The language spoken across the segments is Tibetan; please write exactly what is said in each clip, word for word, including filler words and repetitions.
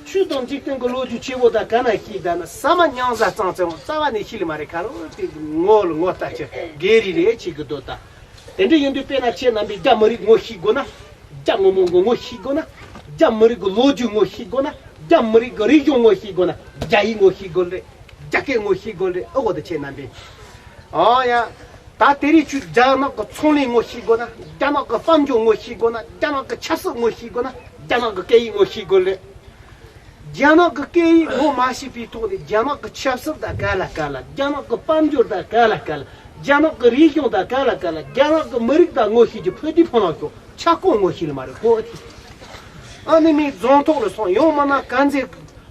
ཆོས་དང་འཇིག་རྟེན་གྱི་ལོ་རྒྱུས་ཆེ་བོ་དང་ག་ན་ཤེས་ད་ན་ས་མ་ཉང་ཟ་གཙང་ཚེ་རང་རྩ་བ་ནས་ཤེས་ལ་མ་རེད། ཁ་ལོ་དེ་ངོ་ལ་ངོ་ལྟ་ཆེ་སྒེར་རེ་རེ་ཆེ་གི་དོ་ད། དེ་འདྲ་ཡིན་དུས་དཔེར་ན་ཁྱེད་རྣམ་པས་རྒྱ་མི་རིགས་ངོ་ཤེས་དགོས་ན། རྒྱ་ངོ་མ་ངོ་ངོ་ཤེས་དགོས་ན། རྒྱ་མི་རིགས་ཀྱི་ལོ་རྒྱུས་ངོ་ཤེས་དགོས་ན། རྒྱ་མི་རིགས་ཀྱི་རིག་གཞུང་ངོ་ཤེས་དགོས་ན། རྒྱ་ཡིག་ངོ་ཤེས་དགོས་རེད། རྒྱ་སྐད་ངོ་ཤེས་དགོས་རེད། ཨོ་གོ་ད་ཁྱེད་རྣམ་པས། ཨོ་ཡ། ད་དེ་རིང་ཁྱོད་རྒྱ་ནག་གི་ཚོང་ལས་ངོ་ཤེས་དགོས་ན། རྒྱ་ནག་གི་དཔལ་འབྱོར་ངོ་ཤེས་དགོས་ན། རྒྱ་ནག་གི་ཆབ་སྲིད་ངོ་ཤེས་དགོས་ན། རྒྱ་ནག་གི་སྐད་ཡིག་ངོ་ཤེས་དགོས་རེད། རྒྱ་ནག་གི་སྐད་ཡིག་ངོ་མ་ཤེས་པའི་ཐོག་ནས་རྒྱ་ནག་གི་ཆབ་སྲིད་དང་ག་ལ་ག་ལ། རྒྱ་ནག་གི་དཔལ་འབྱོར་དང་ག་ལ་ག་ལ། རྒྱ་ནག་གི་རིག་གཞུང་དང་ག་ལ་ག་ལ། རྒྱ་ནག་གི་མི་རིགས་དང་ངོ་ཤེས་རྒྱུ་ཕུ་དུས་ཕུ་ནག་ཤོག་ཆ་ཀོང་ངོ་ཤེས་ལ་མ་རེད་གོ་ཨ་ཐི། ཨ་ནི་མི་རྫོང་ཐོག་ལ་སོང་ཡོང་མ་ན་ག་འཛེ།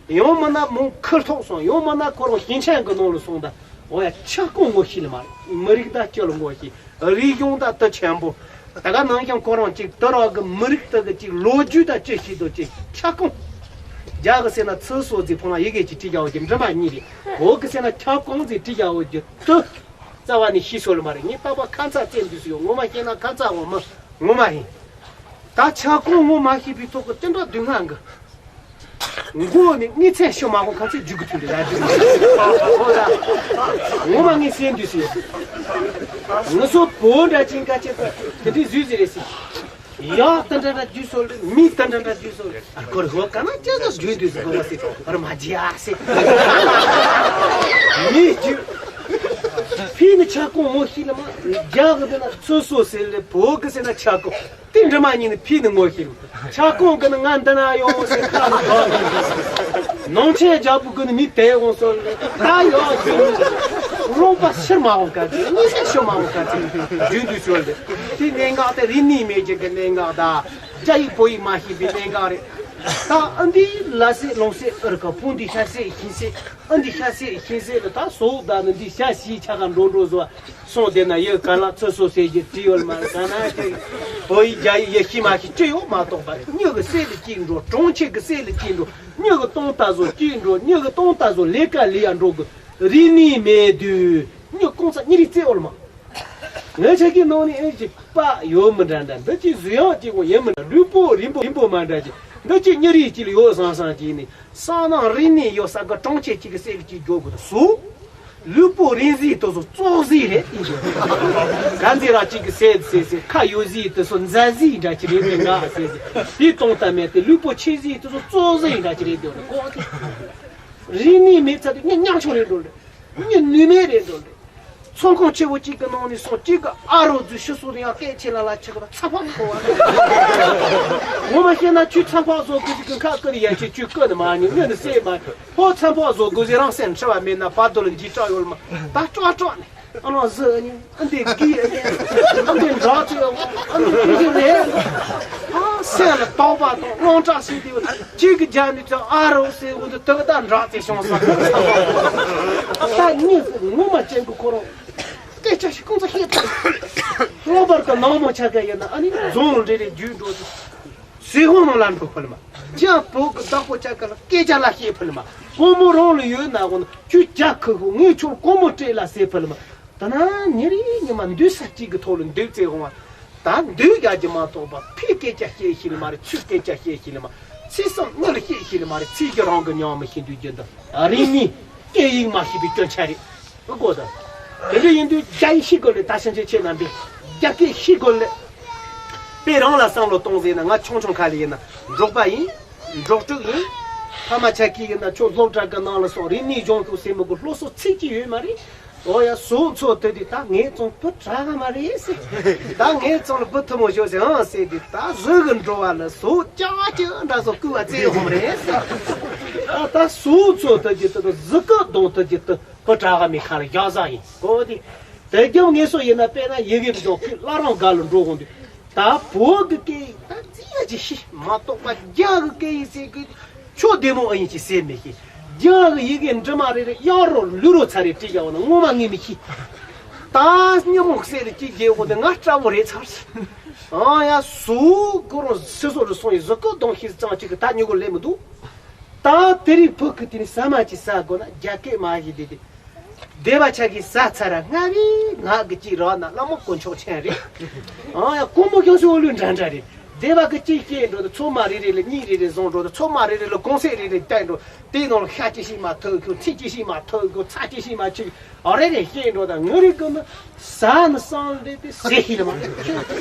ཡོང་མ་ན་མོ་ཁུར་ཐོག་སོང་ཡོང་མ་ན་ཁོ་རང་ཞིང་ཆེན་གི་ནང་ལ་སོང་ད། འོ་ཡ་ཆ་ཀོང་ངོ་ཤེས་ལ་མ་རེད། མི་རིགས་དང་སྤྱི་ལ་ངོ་ཤེས། རིག་གཞུང་དང་དུ་ཆེན་པོ། ད་ག་ནང་བཞིན་ཁོ་རང་གཅིག་དུ་རག་གི་མི་རིགས་དུ་གི་གཅིག་ལོ་རྒྱུས་དང་ཅི་ཤེས་དོ་གཅིག་ཆ་ཀོང་། རྒྱ་གི་ཟེར་ན་ཚུ་སོ་ཟི་ཕོ་ན་ཡི་གེ་གཅིག་བྲིས་རྒྱ་འོ་གི་འབྲི་མ་གཉིས་རེད། བོད་གི་ཟེར་ན་ཆ་ཀོང་ཟི་བྲིས་རྒྱ་འོ་གི་དུ། རྩ་བ་ནས་ཤེས་སོ་ལ་མ་རེད། ངས་རྟག་པར་ཁ་མཚར་བཙལ་འདུག་སུ་ཡོད། ངོ་མ་ཤེས་ན་ཁ་མཚར་འོང་མི་ངོ་མ་ཡིན། ད་ཆ་ཀོང་ངོ་མ་ཤེས་པའི་ཐོག་གི་དེ་འདྲ་སྡུག་བསྔལ་གི་མགོ་ནས་གཉིད་ཚད་ཤོ་མ་གོ་ཁ་ཚིག་རྒྱུག་གི་ཐུན་ཏེ་ལ་རྒྱུག་གི་ཧོ་ལ། ངོ་མ་ངས་སེམས་འདུས་སེ། ངུ་སོ་བོ་འདྲ་ཅིང་ཀ་ཅེ་ད་དེ་འདྲའི་ཟུས་ཟེར་རེད་སི། ཡག་ཏན་ཏན་ར་རྒྱུས་སོ་ལེ་མི་ཏན་ཏན་ར་རྒྱུས་སོ་ལེ། ཨ་ཁོར་ཧོ་ཀ་ན་ཅེ་ད་རྒྱུས་འདུས་སི་གོ་བ་སི་ཨར་མ་ཇི་ཨ་སི། མི་རྒྱུ། ཕི་ནི་ཆ་ཀོང་ངོ་ཤེས་ལ་མ་རྒྱ་གི་དེ་ན་ཚོ་སོ་ཟེར་ལེ་བོ་གི་ཟེར་ན་ཆ་ཀོང་། དེ་འདྲ་མ་ཉིད་ནི་ཕི་ནི་ངོ་ཤེས། ཆ་ཀོང་གི་ནི་ང་འདི་ན་ཡོང་ཟེར་ཁ་ནི་གོ། ནང་ཆེན་རྒྱལ་པོ་གི་ནི་མི་དེ་འོང་སོང་ལེ་ད་ཡོག་ཟེར་ནི། རློམ་པ་ཕྱིར་མ་འོང་ག་ཚེ་གཉིས་ཀ་ཕྱིར་མ་འོང་ག་ཚེ་རྒྱུན་དུ་ཤོར་ལེ། དེ་གནད་འགག་དེ་རིག་གནས་མེད་ཅིག་གི་གནད་འགག་ད། རྒྱ་ཡིག་བོད་ཡིག་མ་ཤེས་པའི་གནད་འགག་རེད། ད་ཨ་འདི་ལ་སེ་ལོང་སེ་ཨར་ཀ་ཕུང་འདི་ཤ་སེ་ཤིན་སེ། ཨ་འདི་ཤ་སེ་ཤིན་སེ་ལ་ད་སོ་ད་ནི་འདི་ཤ་ཤི་ཆ་ག་འགྲོ་འགྲོ་བཟོ། སོང་དེ་ན་ཡོད་ག་ལ་ཚོ་སོ་ཟེར་གྱི་བྲིས་ཡོད་མ་རེད། ག་ན་ཅིག་བོད་ཡིག་རྒྱ་ཡིག་ཡེ་ཤི་མ་ཤི་ཅི་ཡོད་མ་གཏོགས་པ་མྱི་གི་སྲས་ལ་གཅིག་འགྲོ། གྲོང་ཁྱེར་གི་སྲས་ལ་གཅིག་འགྲོ། མྱི་གི་སྟོང་ལྟ་བཟོ་གཅིག་འགྲོ། མྱི་གི་སྟོང་ལྟ་བཟོ་ལས་ཀ་ལས་ཡ་འགྲོ་གི་རིག་གནས་མེད་དུས་མྱི་ཀོང་ཚ་མྱི་རིགས་རྩེ་འོར་མ། ངའི་ཆ་གི་ནང་ནས་ཨེ་ཅིག་པ་ཡོད་མི་འདྲ་འདྲ་འདི་ཅིག་གཟུ་ཡང་གཅིག་འོང་ཡིན་མི་འདྲ་ལུས་པོ་རིང་པོ་རིང་པོ་མ་འདྲ་ཅིག་འདི་ཅིག་མྱི་རིགས་གཅིག་ལ་ཡོད་བཟང་བཟང་གཅིག་ནི། སང་ནང་རིག་གནས་ཡོད་ས་གི་གྲོང་ཁྱེར་གཅིག་གི་སྲས་ལ་གཅིག་འགྱོ་དགོས་དུ་སུ། ལུས་པོ་རིང་ཟིག་དུ་སུ་ཙོག་ཟིག་རེད་དེ་འགྱོ། ག་ཚེ་ར་གཅིག་གི་སྲས་སྲས་སྲས་ཁ་ཡོད་ཟིག་དུ་སུ་མཛའ་ཟིག་འདྲ་ཅི་རེད་དེ་ང་སྲས་སྲས་དེ་སྟོང་ལྟ་མེད་དེ་ལུས་པོ་ཆེ་ཟིག་དུ་སུ་ཙོག་ཟིག་འདྲ་ཅི་རེད་དེ་གོ་དེ། རིག་གནས་མེད་ཚར་དུས་ངས་ཉམ་ཆུང་རེད་འགྲོ་རེད། ངས་ནུས་མེད་རེད་འགྲོ་རེད། ཚོང་ཁང་ཆེ་བོ་གཅིག་གི་ནང་ནས་སོང་གཅིག་གི་ཨ་རོ་རྫུས་ཤི་སོང་ཡང་སྐད་ཆེ་ལ་ལ་ཆེ་གི་ཚ་ཕག་ཁོ་བ། ངོ་མ་བཤད་ན་ཁྱོད་ཚ་ཕག་བཟོ་དགོས་ཀྱི་ཁ་ཀི་ནི་ཡ་ཆེ་ཁྱོད་ཀི་ནི་མ་ཉན་ངོས་ནི་སེ་མ་ཕོ་ཚ་ཕག་བཟོ་དགོས་ཟེར་རང་སེམས་འཁྲི་བ་མེད་ན་བར་དོ་ལ་འཇིགས་སྐྲག་ཡོད་ལ་མ་ད་སྐྲག་སྐྲག་ནས་ཨ་ནང་ཟི་ཨ་ནི་ཨ་འདི་གི་ཨ་ནི་ཨ་འདི་འདྲག་ཅི་ཨ་ནི་ཨ་འདི་རེད་ཨ་སེམས་ལ་དོགས་པ་དང་དངངས་སྐྲག་སེ་དེ་བ། གཅིག་གི་རྒྱབ་ནས་ཚོ་ཨ་རོ་ཟེར་འོ་འདི་དག་ད་འདྲག་ཚེ་བྱུང་ས། ད་ཉིད་ངོ་མ་ཅན་གི་ཁོ་རང་སྐད་ཆ་ཞིག་ཁོང་ཚོ་ཤེས་ཐུབ། གློ་བུར་གི་ནང་མོ་ཆ་ག་ཡིན་ན་ཨ་ནི་རྫོང་འདྲེ་རེ་རྒྱུད་འགྲོ་ཚེ་སྲིད་དབང་ནང་ལ་འགྲོ་ཕོད་མ། རྒྱ་བོད་གི་བདག་པོ་ཆ་ག་ལ་སྐད་ཆ་ལ་ཤེས་ཕོད་མ། སྒོར་མོ་རང་ལ་ཡོད་ན་འོ་ན་ཁྱོད་རྒྱ་ཁུ་ཁུ་ངས་ཁྱོད་སྒོར་མོ་སྤྲད་ལ་ཟེར་ཕོད་མ། ད་ན་ཉིན་རེ་ཉི་མ་འདུག་ས་གཅིག་གི་ཐོག་ལ་འདུག་ཚེ་འོང་བ། ད་འདུག་རྒྱག་རྒྱུ་མ་གཏོགས་པ་ཕའི་སྐད་ཆ་བཤད་ཤེས་ལ་མ་རེད། ཚུར་སྐད་ཆ་བཤད་ཤེས་ལ་མ་རེད། ཚིག་གསུམ་དངུལ་བཤད་ཤེས་ལ་མ་རེད། ཚིག་གི་རང་གི་ཉམས་མི་ཤེས་འདུག་རྒྱུ་འདི་རིག་གནས་སྐད་ཡིག་མ་ཤེས་པའི་སྐྱོན་ཆ་རེད། ཨ་གོ་ད། དེ་འདྲ་ཡིན་དུས་རྒྱ་ཡིག་ཤེས་དགོས་ལེ། ད་ཕྱིན་ཆད་ཁྱེད་རྣམ་པས་རྒྱ་སྐད་ཤེས་དགོས་ལེ། དཔེ་རང་ལ་བསམ་བློ་གཏོང་ཟེར་ན་ང་ཆུང་ཆུང་ཁ་ལ་ཡིན་ན་འབྲོག་པ་ཡིན། འབྲོག་ཕྲུག་ཡིན། ཕ་མ་ཆ་ཁྱི་ཡིན་ན་ཁྱོད་སློབ་གྲྭ་གི་ནང་ལ་སོང་རིག་གནས་སྦྱོང་དགོས་ཟེར་མི་དགོས། སློབ་གསོ་ཚིག་གཅིག་ཡོད་མ་རེད། ཨོ་ཡ་ཟོག་འཚོ་དུས་དུས་ད་ངའི་ཙང་བུ་དྲག་ག་མ་རེད་ཟེར། ད་ངའི་ཙང་ལ་བུ་ཐུ་མོ་ཞོ་ཟེར་ཨང་ཟེར་དུས་ད་གཟུགས་གི་འགྲོ་བ་ལ་ཟོག་ཅག་ཅག་འདྲ་ཟོག་ཀུ་བ་བཙས་ཡོང་རེད་ཟེར། ད་ད་ཟོག་འཚོ་དུས་དུས་ད་གཟུགས་ཀ་གདོང་དུས་དུས་ད་བུ་དྲག་ག་མི་ཁ་ལ་རྒྱག་ས་ཡིན་གོ་དེ། དེ་རྒྱབ་ངེས་སོ་ཡིན་ན་དཔེར་ན་ཡི་གེ་སྦྱོང་ཁུལ་བླ་རང་སྒང་ལ་འགྲོ་འོང་དུས། ད་བོད་ཀྱི་སྐད་ཡིག་ད་ཅི་ཡ་ཅི་ཤེས་མ་གཏོགས་པ་རྒྱ་གི་སྐད་ཡིག་ཟེར་གི་ཆོ་བདེ་མོ་ཨ་ཡིན་ཅི་ཟེར་མི་ཤེས། རྒྱ་གི་ཡི་གེ་འབྲི་མ་རེ་རེ་གཡག་རོ་ལུས་རོ་ཚ་རེ་བྲིས་ཡ་བ་ན་ངོ་མ་ངས་མི་ཤེས། ད་སྙི་མོ་གསེར་ལ་ཅི་རྒྱལ་བོ་དེ་ང་སྐྲ་བོ་རེ་ཚར། ཨང་ཡ་སུ་ཁོ་རང་སི་སོ་རུ་སོང་ཡི་གཟུགས་སྐུ་གདོང་ཤེས་ཙང་ཅིག་གི་ད་མྱུ་གུ་ལས་མི་འདུག་ད་དེ་རིང་བོད་ཁུལ་དེ་ནི་ཟ་མ་ཅི་ཟ་དགོས་ན་རྒྱ་སྐད་མ་ཤེས་དེ་དེ། སྡེ་བ་ཆ་གི་ས་ཚ་ར་ང་རེ་ང་གི་ཅི་ར་ན་བླ་མ་དཀོན་མཆོག་ཆེན་རེད། ཨ་ཡ་དཀོན་པོ་ཀྱང་སུ་ལུས་འདྲ་འདྲ་རེད། སྡེ་བ་གི་གཅིག་སྐྱེས་འགྲོ་དང་། ཚོད་མ་རེ་རེ་ལ་གཉིས་རེ་རེ་བཟུང་འགྲོ་དང་། ཚོད་མ་རེ་རེ་ལ་གུང་ཚིགས་རེ་རེ་བཏགས་འགྲོ། དེའི་ནང་ལ་ཤ་གཅིག་ཤིག་མ་ཐུག་གི། ཚིལ་གཅིག་ཤིག་མ་ཐུག་གི། ཚྭ་གཅིག་ཤིག་མ་ཆུ་གི། ཨ་རེ་རེ་སྐྱེས་འགྲོ་དང་། ངའི་རིགས་ཀྱི་ནི་ཟ་ནི་བསམ་རེ་དེ་ཟེར་ཤེས་ལ་མ།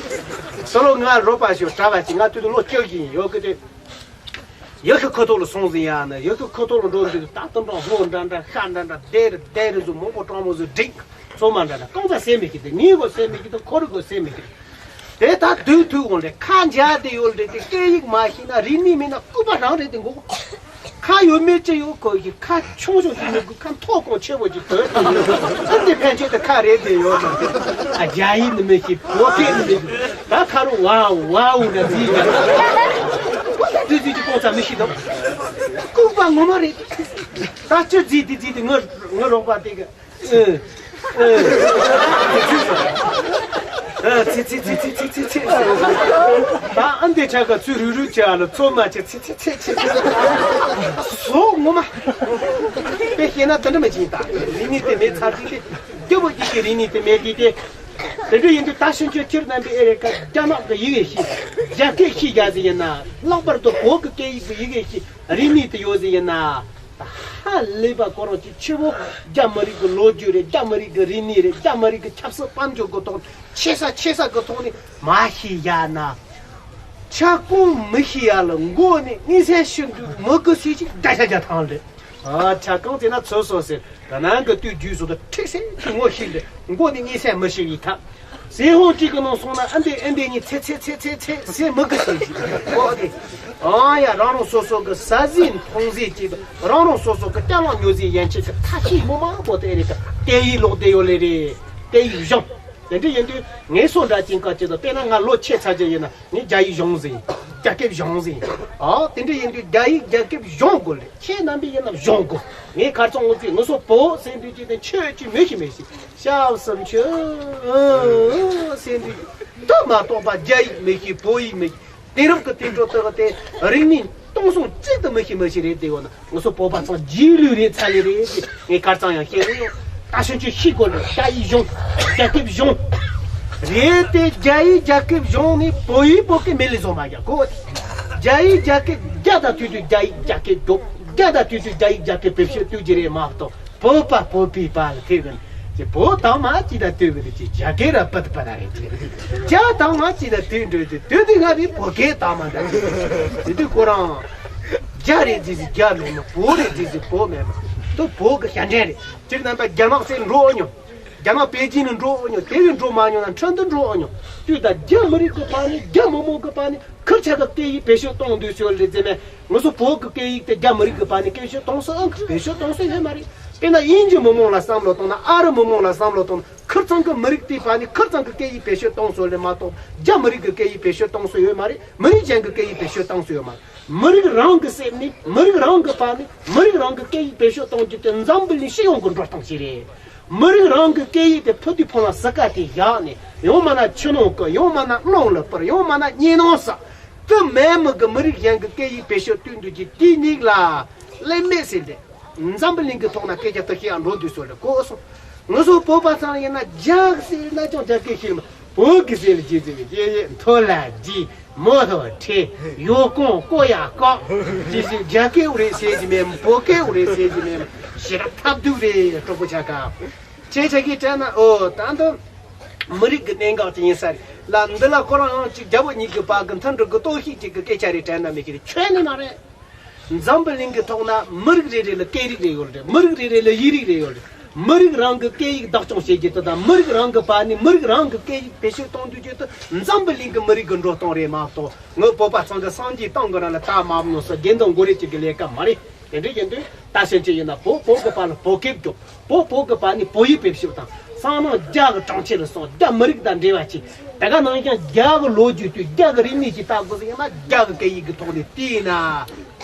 སོ་ལོ་ང་རོགས་པ་ཞིག་གྲྭ་པ་ཅིག་ང་དུས་དུ་ལོ་བཅུ་བཞི་ཡིན་ཡོད་གི་དེ། ཡུལ་གྱི་ཁོ་ཐོག་ལ་སོང་ཟིན་ཡ་ནི། ཡུལ་གྱི་ཁོ་ཐོག་ལ་འགྲོ་འདུག་ད་དུང་འགྲོ་སྔོ་འདྲ་འདྲ་ཤ་འདྲ་འདྲ་དེ་རེ་དེ་རེ་ཟུ་མང་པོ་སྤྲང་མོ་ཟུ་འགྲིག་ཚོད་མ་འདྲ་འདྲ་གང་ཚ་སེ་མི་ཁྱི་དེ་ངའི་གོ་སེ་མི་ཁྱི་དེ་ཁོ་རི་གོ་སེ་མི་ཁྱི་དེ། ད་དུས་དུས་འོང་རེ་ཁ་འཇའ་དེ་ཡོད་རེ་དེ་སྐད་ཡིག་མ་ཤེས་ན་རིག་གནས་མེད་ན་སྐུད་པ་རང་རེད་དེ་མགོ། ཁ་ཡོད་མེད་ཅི་ཡོད་ཁོ་ཡི་ཁ་ཆུང་ཆུང་ཞིག་མི་དགོས། ཁ་མཐོ་གོང་ཆེ་བོ་ཅིག་དོད་ཨ་འདི་ཕན་ཆད་དུ་ཁ་རེད་དེ་ཡོད་ན། ཨ་རྒྱ་ཡིག་ནི་མི་ཤེས། བོད་སྐད་ནི་མི་ཤེས། ད་ཁ་རུ་ཝའོ་ཝའོ་འདྲ་ཟིག་ཡོད། དུས་ཚོད་ཀྱི་ཀོང་ཚ་མི་ཤེས་དང་། ལྐུགས་པ་ངོ་མ་རེད། ད་ཅི་ཟིག་དེ་ཟིག་དེ་ངོ་ངོ་རོགས་པ་དེ་གི། ཨེ། ཨེ། ཨེ། ཚེ་ཚེ་ཚེ་ཚེ། ད་ཨ་འདི་ཆ་ག་ཚུ་རུ་རུ་ཆ་ལ་ཚོད་མ་ཆེ་ཚེ་ཚེ་ཚེ་ཚེ། སོ་ངོ་མ། དཔེ་བཤད་ན་དེ་འདྲ་མི་ཅིག་ད་རིག་གནས་དེ་མེད་ཚར་ཅིག་དེ། རྒྱུ་བོ་ཡིག་གི་རིག་གནས་དེ་མེད་དེ་དེ། དེ་འདྲ་ཡིན་དུས་ད་ཕྱིན་ཆད་ཁྱེད་རྣམ་པས་ཨེ་རེད་ཀ་རྒྱ་ནག་གི་ཡི་གེ་ཤེས། རྒྱ་སྐད་ཤེས་རྒྱ་ཟིག་ཡིན་ན། ལྷག་པར་དུ་བོད་ཀྱི་སྐད་ཡིག་གི་ཡི་གེ་ཤེས། རིག་གནས་དེ་ཡོད་ཟིག་ཡིན་ན། ཧ་ལས་པ་ཁོ་རང་གི་ཆེ་བོ་རྒྱ་མི་རིགས་ཀྱི་ལོ་རྒྱུས་རེད། རྒྱ་མི་རིགས་ཀྱི་རིག་གནས་རེད། རྒྱ་མི་རིགས་ཀྱི་ཆབ་སྲིད་དཔལ་འབྱོར་གྱི་ཐོག་ཆེ་ས་ཆེ་ས་གི་ཐོག་ནས་མ་ཤེས་ཡ་ན། ཆ་ཀོང་མི་ཤེས་ཡ་ལ་མགོ་ནས་ངེས་སེ་ཤི་འདུག་མི་གི་སུས་ཅིག་བརྡ་ཆ་རྒྱ་ཐང་རེད། ཨ་ཆ་ཀོང་ཙེ་ན་ཚོད་སོ་ཟེར། ད་ནང་གི་དུས་རྒྱུས་སུ་དུ་ཁྲིག་སེ་གི་ངོ་ཤེས་རེད། མགོ་ནས་ངེས་སེ་མི་ཤེས་ཡི་ཐབས། ཟས་ཧོང་གཅིག་གི་ནང་སོང་ན་ཨ་འདི་ཨ་འདི་གཉིས་ཚེ་ཚེ་ཚེ་ཚེ་ཚེ་ཟས་མི་དགོས་ཟེར་གྱི། ཨོ་དེ། ཨང་ཡ་རང་རང་སོ་སོ་གི་ཟ་ཟིན་འཐུང་ཟིན་གྱིས་རང་རང་སོ་སོ་གི་སྐྱ་ལང་ཉོ་ཟིན་ཡན་ཆད་ཀྱི་ཐ་ཤི་མོ་མང་པོ་དེ་རེད་ཀ་སྐད་ཡིག་ལོག་བསྡད་ཡོད་ལེ་རེད། སྐད་ཡིག་གཞུང་། དེ་འདྲ་ཡིན་དུས་ངས་སོ་འདྲ་ཅན་ཀ་ཅི་དང་དཔེར་ན་ང་ལོ་ཆེ་ཚ་ཅན་ཡིན་ན་ངས་རྒྱ་ཡིག་གཞུང་ཟིན། རྒྱ་སྐད་གཞུང་ཟིན། ཨ་དེ་འདྲ་ཡིན་དུས་རྒྱ་ཡིག་རྒྱ་སྐད་གཞུང་དགོས་ལེ། ཁྱེད་རྣམ་པས་ཡིན་ན་གཞུང་དགོས། ངས་ཁར་ཚང་ངོ་ཚིག་ངུ་སོ་བོ་ཟེར་དུས་ཅི་དང་ཆོས་ཅི་མི་ཤི་མི་ཤི། ཤ་བསམ་ཆུ་ཟེར་འདི་ད་མ་གཏོགས་པ་རྒྱ་ཡིག་མི་ཤེས། བོད་ཡིག་མི་ཤེས། དེང་རབས་ཀྱི་དུས་འགྲོ་དག་དེ་རིག་གནས་སྟོང་སོང་གཅིག་ཏུ་མི་ཤེས་མི་ཤེས་རེད། དེ་འོ་ན་ང་ཚོ་བོད་པ་ཚང་རྗེས་ལུས་རེད་ཚ་ལེ་རེད་དེ་ངས་གར་ཚང་ཡང་ཤེས་རེད་ཡོད། ད་ཤོད་ཆུ་ཤི་དགོས་ལེ། རྒྱ་ཡིག་གཞུང་རྒྱ་སྐད་གཞུང་རེད་དེ། རྒྱ་ཡིག་རྒྱ་སྐད་གཞུང་ནི་བོད་ཡིག་བོད་སྐད་མེད་ལེ་བཟོ་མ་རྒྱ་གོ། རྒྱ་ཡིག་རྒྱ་སྐད་རྒྱ་དང་དུས་དུས་རྒྱ་ཡིག་རྒྱ་སྐད་སྒྲོག་རྒྱ་དང་དུས་དུས་རྒྱ་ཡིག་རྒྱ་སྐད་བེད་སྤྱོད་བཏུས་ཀྱི་རེད་མ་གཏོགས། བོད་པ་བོད་པའི་བར་ལ་ཐེབས་ཀྱི་ཅེས་བོད་དང་མ་ཅི་ད་ལྟོས་གི་ཅེས་རྒྱ་སྐད་ར་པད་པ་ན་རེད་ཅེས་རྒྱ་དང་མ་ཅི་ད་ལྟོས་འགྲོ་ཅེས་དུས་དུས་ང་བའི་བོད་སྐད་དང་མ་འདྲ་ཅེས་དུས་དུས་ཁོ་རང་རྒྱ་རེད་ཅེས་རྒྱ་མེད་མོ། བོད་རེད་ཅེས་བོད་མེད་མོ། དུ་བོད་གི་ཞབས་འདྲེན་རེད། སྤྱིར་རྣམ་པ་རྒྱ་ནག་སེ་འགྲོ་ཨ་མྱོང་། རྒྱ་ནག་པེ་ཅིན་ནས་འགྲོ་ཨ་མྱོང་། དེ་བས་འགྲོ་མ་མྱོང་ན་ཁྲིན་ཏུ་འགྲོ་ཨ་མྱོང་། དུས་ད་རྒྱ་མི་རིགས་གི་བར་ནས་རྒྱ་མི་མང་གི་བར་ནས་ཁིར་ཆ་གི་སྐད་ཡིག་བེད་སྤྱོད་གཏོང་འདོད་ཤོར་རེད་ཟེར་ནས། ང་ཚོ་བོད་ཀྱི་སྐད་ཡིག་དེ་རྒྱ་མི་རིགས་ཀྱི་བར་ནས་སྐད་ཤོད་གཏོང་སྲོལ་ཨང་ཀི་བེད་སྤྱོད་གཏོང་སྲོལ་ཡོད་མ་རེད། དཔེར་ན་དབྱིན་ཇི་མི་མང་ལ་བསམ་བློ་བཏང་ན། ཨ་རི་མི་མང་ལ་བསམ་བློ་བཏང་ན། ཁིར་ཚང་གི་མི་རིགས་དེའི་བར་ནས་ཁིར་ཚང་གི་སྐད་ཡིག་བེད་སྤྱོད་གཏོང་སྲོལ་ལས་མ་གཏོགས་རྒྱ་མི་རིགས་ཀྱི་སྐད་ཡིག་བེད་སྤྱོད་གཏོང་སྲོལ་ཡོད་མ་རེད། མི་རིགས་གཞན་གྱི་སྐད་ཡིག་བེད་སྤྱོད་གཏོང་སྲོལ་ཡོད་མ་རེད། མི་རིགས་རང་གི་སེམས་ནས་མི་རིགས་རང་གི་བར་ནས་མི་རིགས་རང་གི་སྐད་ཡིག་བེད་སྤྱོད་གཏོང་རྒྱུ་དེ་འཛམ་བུ་གླིང་སྤྱི་ཡོངས་ཀྱི་འགྲོ་སྟངས་ཤིག་རེད། མི་རིགས་རང་གི་སྐད་ཡིག་དེ་ཕུ་དུས་ཕུ་ལ་ཟི་ཀ་དེ་བཞག་ནས། ཡང་མིན་ན་ཆུ་ནང་བསྐོལ། ཡང་མིན་ན་རླུང་ལ་སྤུར། ཡང་མིན་ན་གཉིད་ནང་ཟ། དེ་མེད་མི་གི་མི་རིགས་གཞན་གྱི་སྐད་ཡིག་བེད་སྤྱོད་བཏོན་འདུག་གི་དེའི་ཉིག་ལ་ལེན་མེད་ཟེར་ཏེ། འཛམ་བུ་གླིང་གི་ཐོག་ན་སྐད་ཆ་དེ་ཤེས་ཡ་འགྲོ་འདུག་སོ་རེ་གོ་སོང་། ང་ཚོ་བོད་པ་ཚང་ཡིན་ན་རྒྱ་ཟེར་ན་ཅང་རྒྱ་སྐད་ཤེས་མ། བོད་ཀྱི་ཟེར་ལ་ཇི་ཟེར་བའི་ཡེ་ཡེ་མཐོ་ལ་ཇི། མོ་ཐོ་ཁྲེ། ཡོ་ཀོང་ཀོ་ཡ་ཀོ། ཅི་ཞིག་རྒྱ་སྐད་འུ་རེ་ཟེར་གྱི་མེད། བོད་སྐད་འུ་རེ་ཟེར་གྱི་མེད། ཞེ་དྲག་ཐབས་སྡུག་རེད། གྲོགས་པོ་ཆ་ག་ཁྱེད་ཆ་གིས་དྲན་ན་ཨོ་ད་འདི་མི་རིགས་ཀྱི་གནད་འགག་ཅིག་ཡིན་ས་རེད་ལ། འདི་ལ་ཁོ་རང་ཡང་ཅིག་རྒྱ་བོད་གཉིས་ཀྱི་བར་གྱི་མཐུན་སྒྲིལ་གྱི་གཏོར་བཤིག་ཅིག་གི་སྐད་ཆ་རེད་དྲན་ན་མི་ཤེས་རེད། ཁྱོན་ནས་མ་རེད། འཛམ་བུ་གླིང་གི་ཐོག་ན་མི་རིགས་རེ་རེ་ལ་སྐད་རིགས་རེ་ཡོད་རེད། མི་རིགས་རེ་རེ་ལ་ཡིག་རིགས་རེ་ཡོད་རེད། མི་རིགས་རང་གི་སྐད་ཡིག་བདག་སྐྱོང་བྱེད་རྒྱུ་དེ་དང་། མི་རིགས་རང་གི་བར་ནས་མི་རིགས་རང་གི་སྐད་ཡིག་བེད་སྤྱོད་གཏོང་རྒྱུ་དེ་འཛམ་བུ་གླིང་གི་མི་རིགས་ཀྱི་འགྲོ་སྟངས་རེད་མ་གཏོགས། ངའི་བོད་པ་ཚང་གི་སངས་རྒྱས་བཏང་གི་རང་ལ་ད་མ་མནོ་ས་དགེ་འདུན་མགོ་རེ་གཅིག་གི་ལས་ཀ་མ་རེད། དེ་འདྲ་ཡིན་དུས་ད་ཕྱིན་ཆད་ཡིན་ན་བོད་བོད་ཀྱི་བར་ལ་བོད་སྐད་སྐྱོབ། བོད་བོད་ཀྱི་བར་ནས་བོད་ཡིག་བེད་སྤྱོད་དང་། སང་ནང་རྒྱ་གི་གྲོང་ཁྱེར་ལ་སོང་རྒྱ་མི་རིགས་དང་འབྲེལ་བ་བྱེད། དེ་ག་ནང་བཞིན་རྒྱ་གི་ལོ་རྒྱུས་དུས་རྒྱ་གི་རིག་གནས་ཀྱི་ལྟ་དགོས་ཟེར་ཡིན་ན་རྒྱ་གི་སྐད་ཡིག་གི་ཐོག་ནས་བལྟས་ན་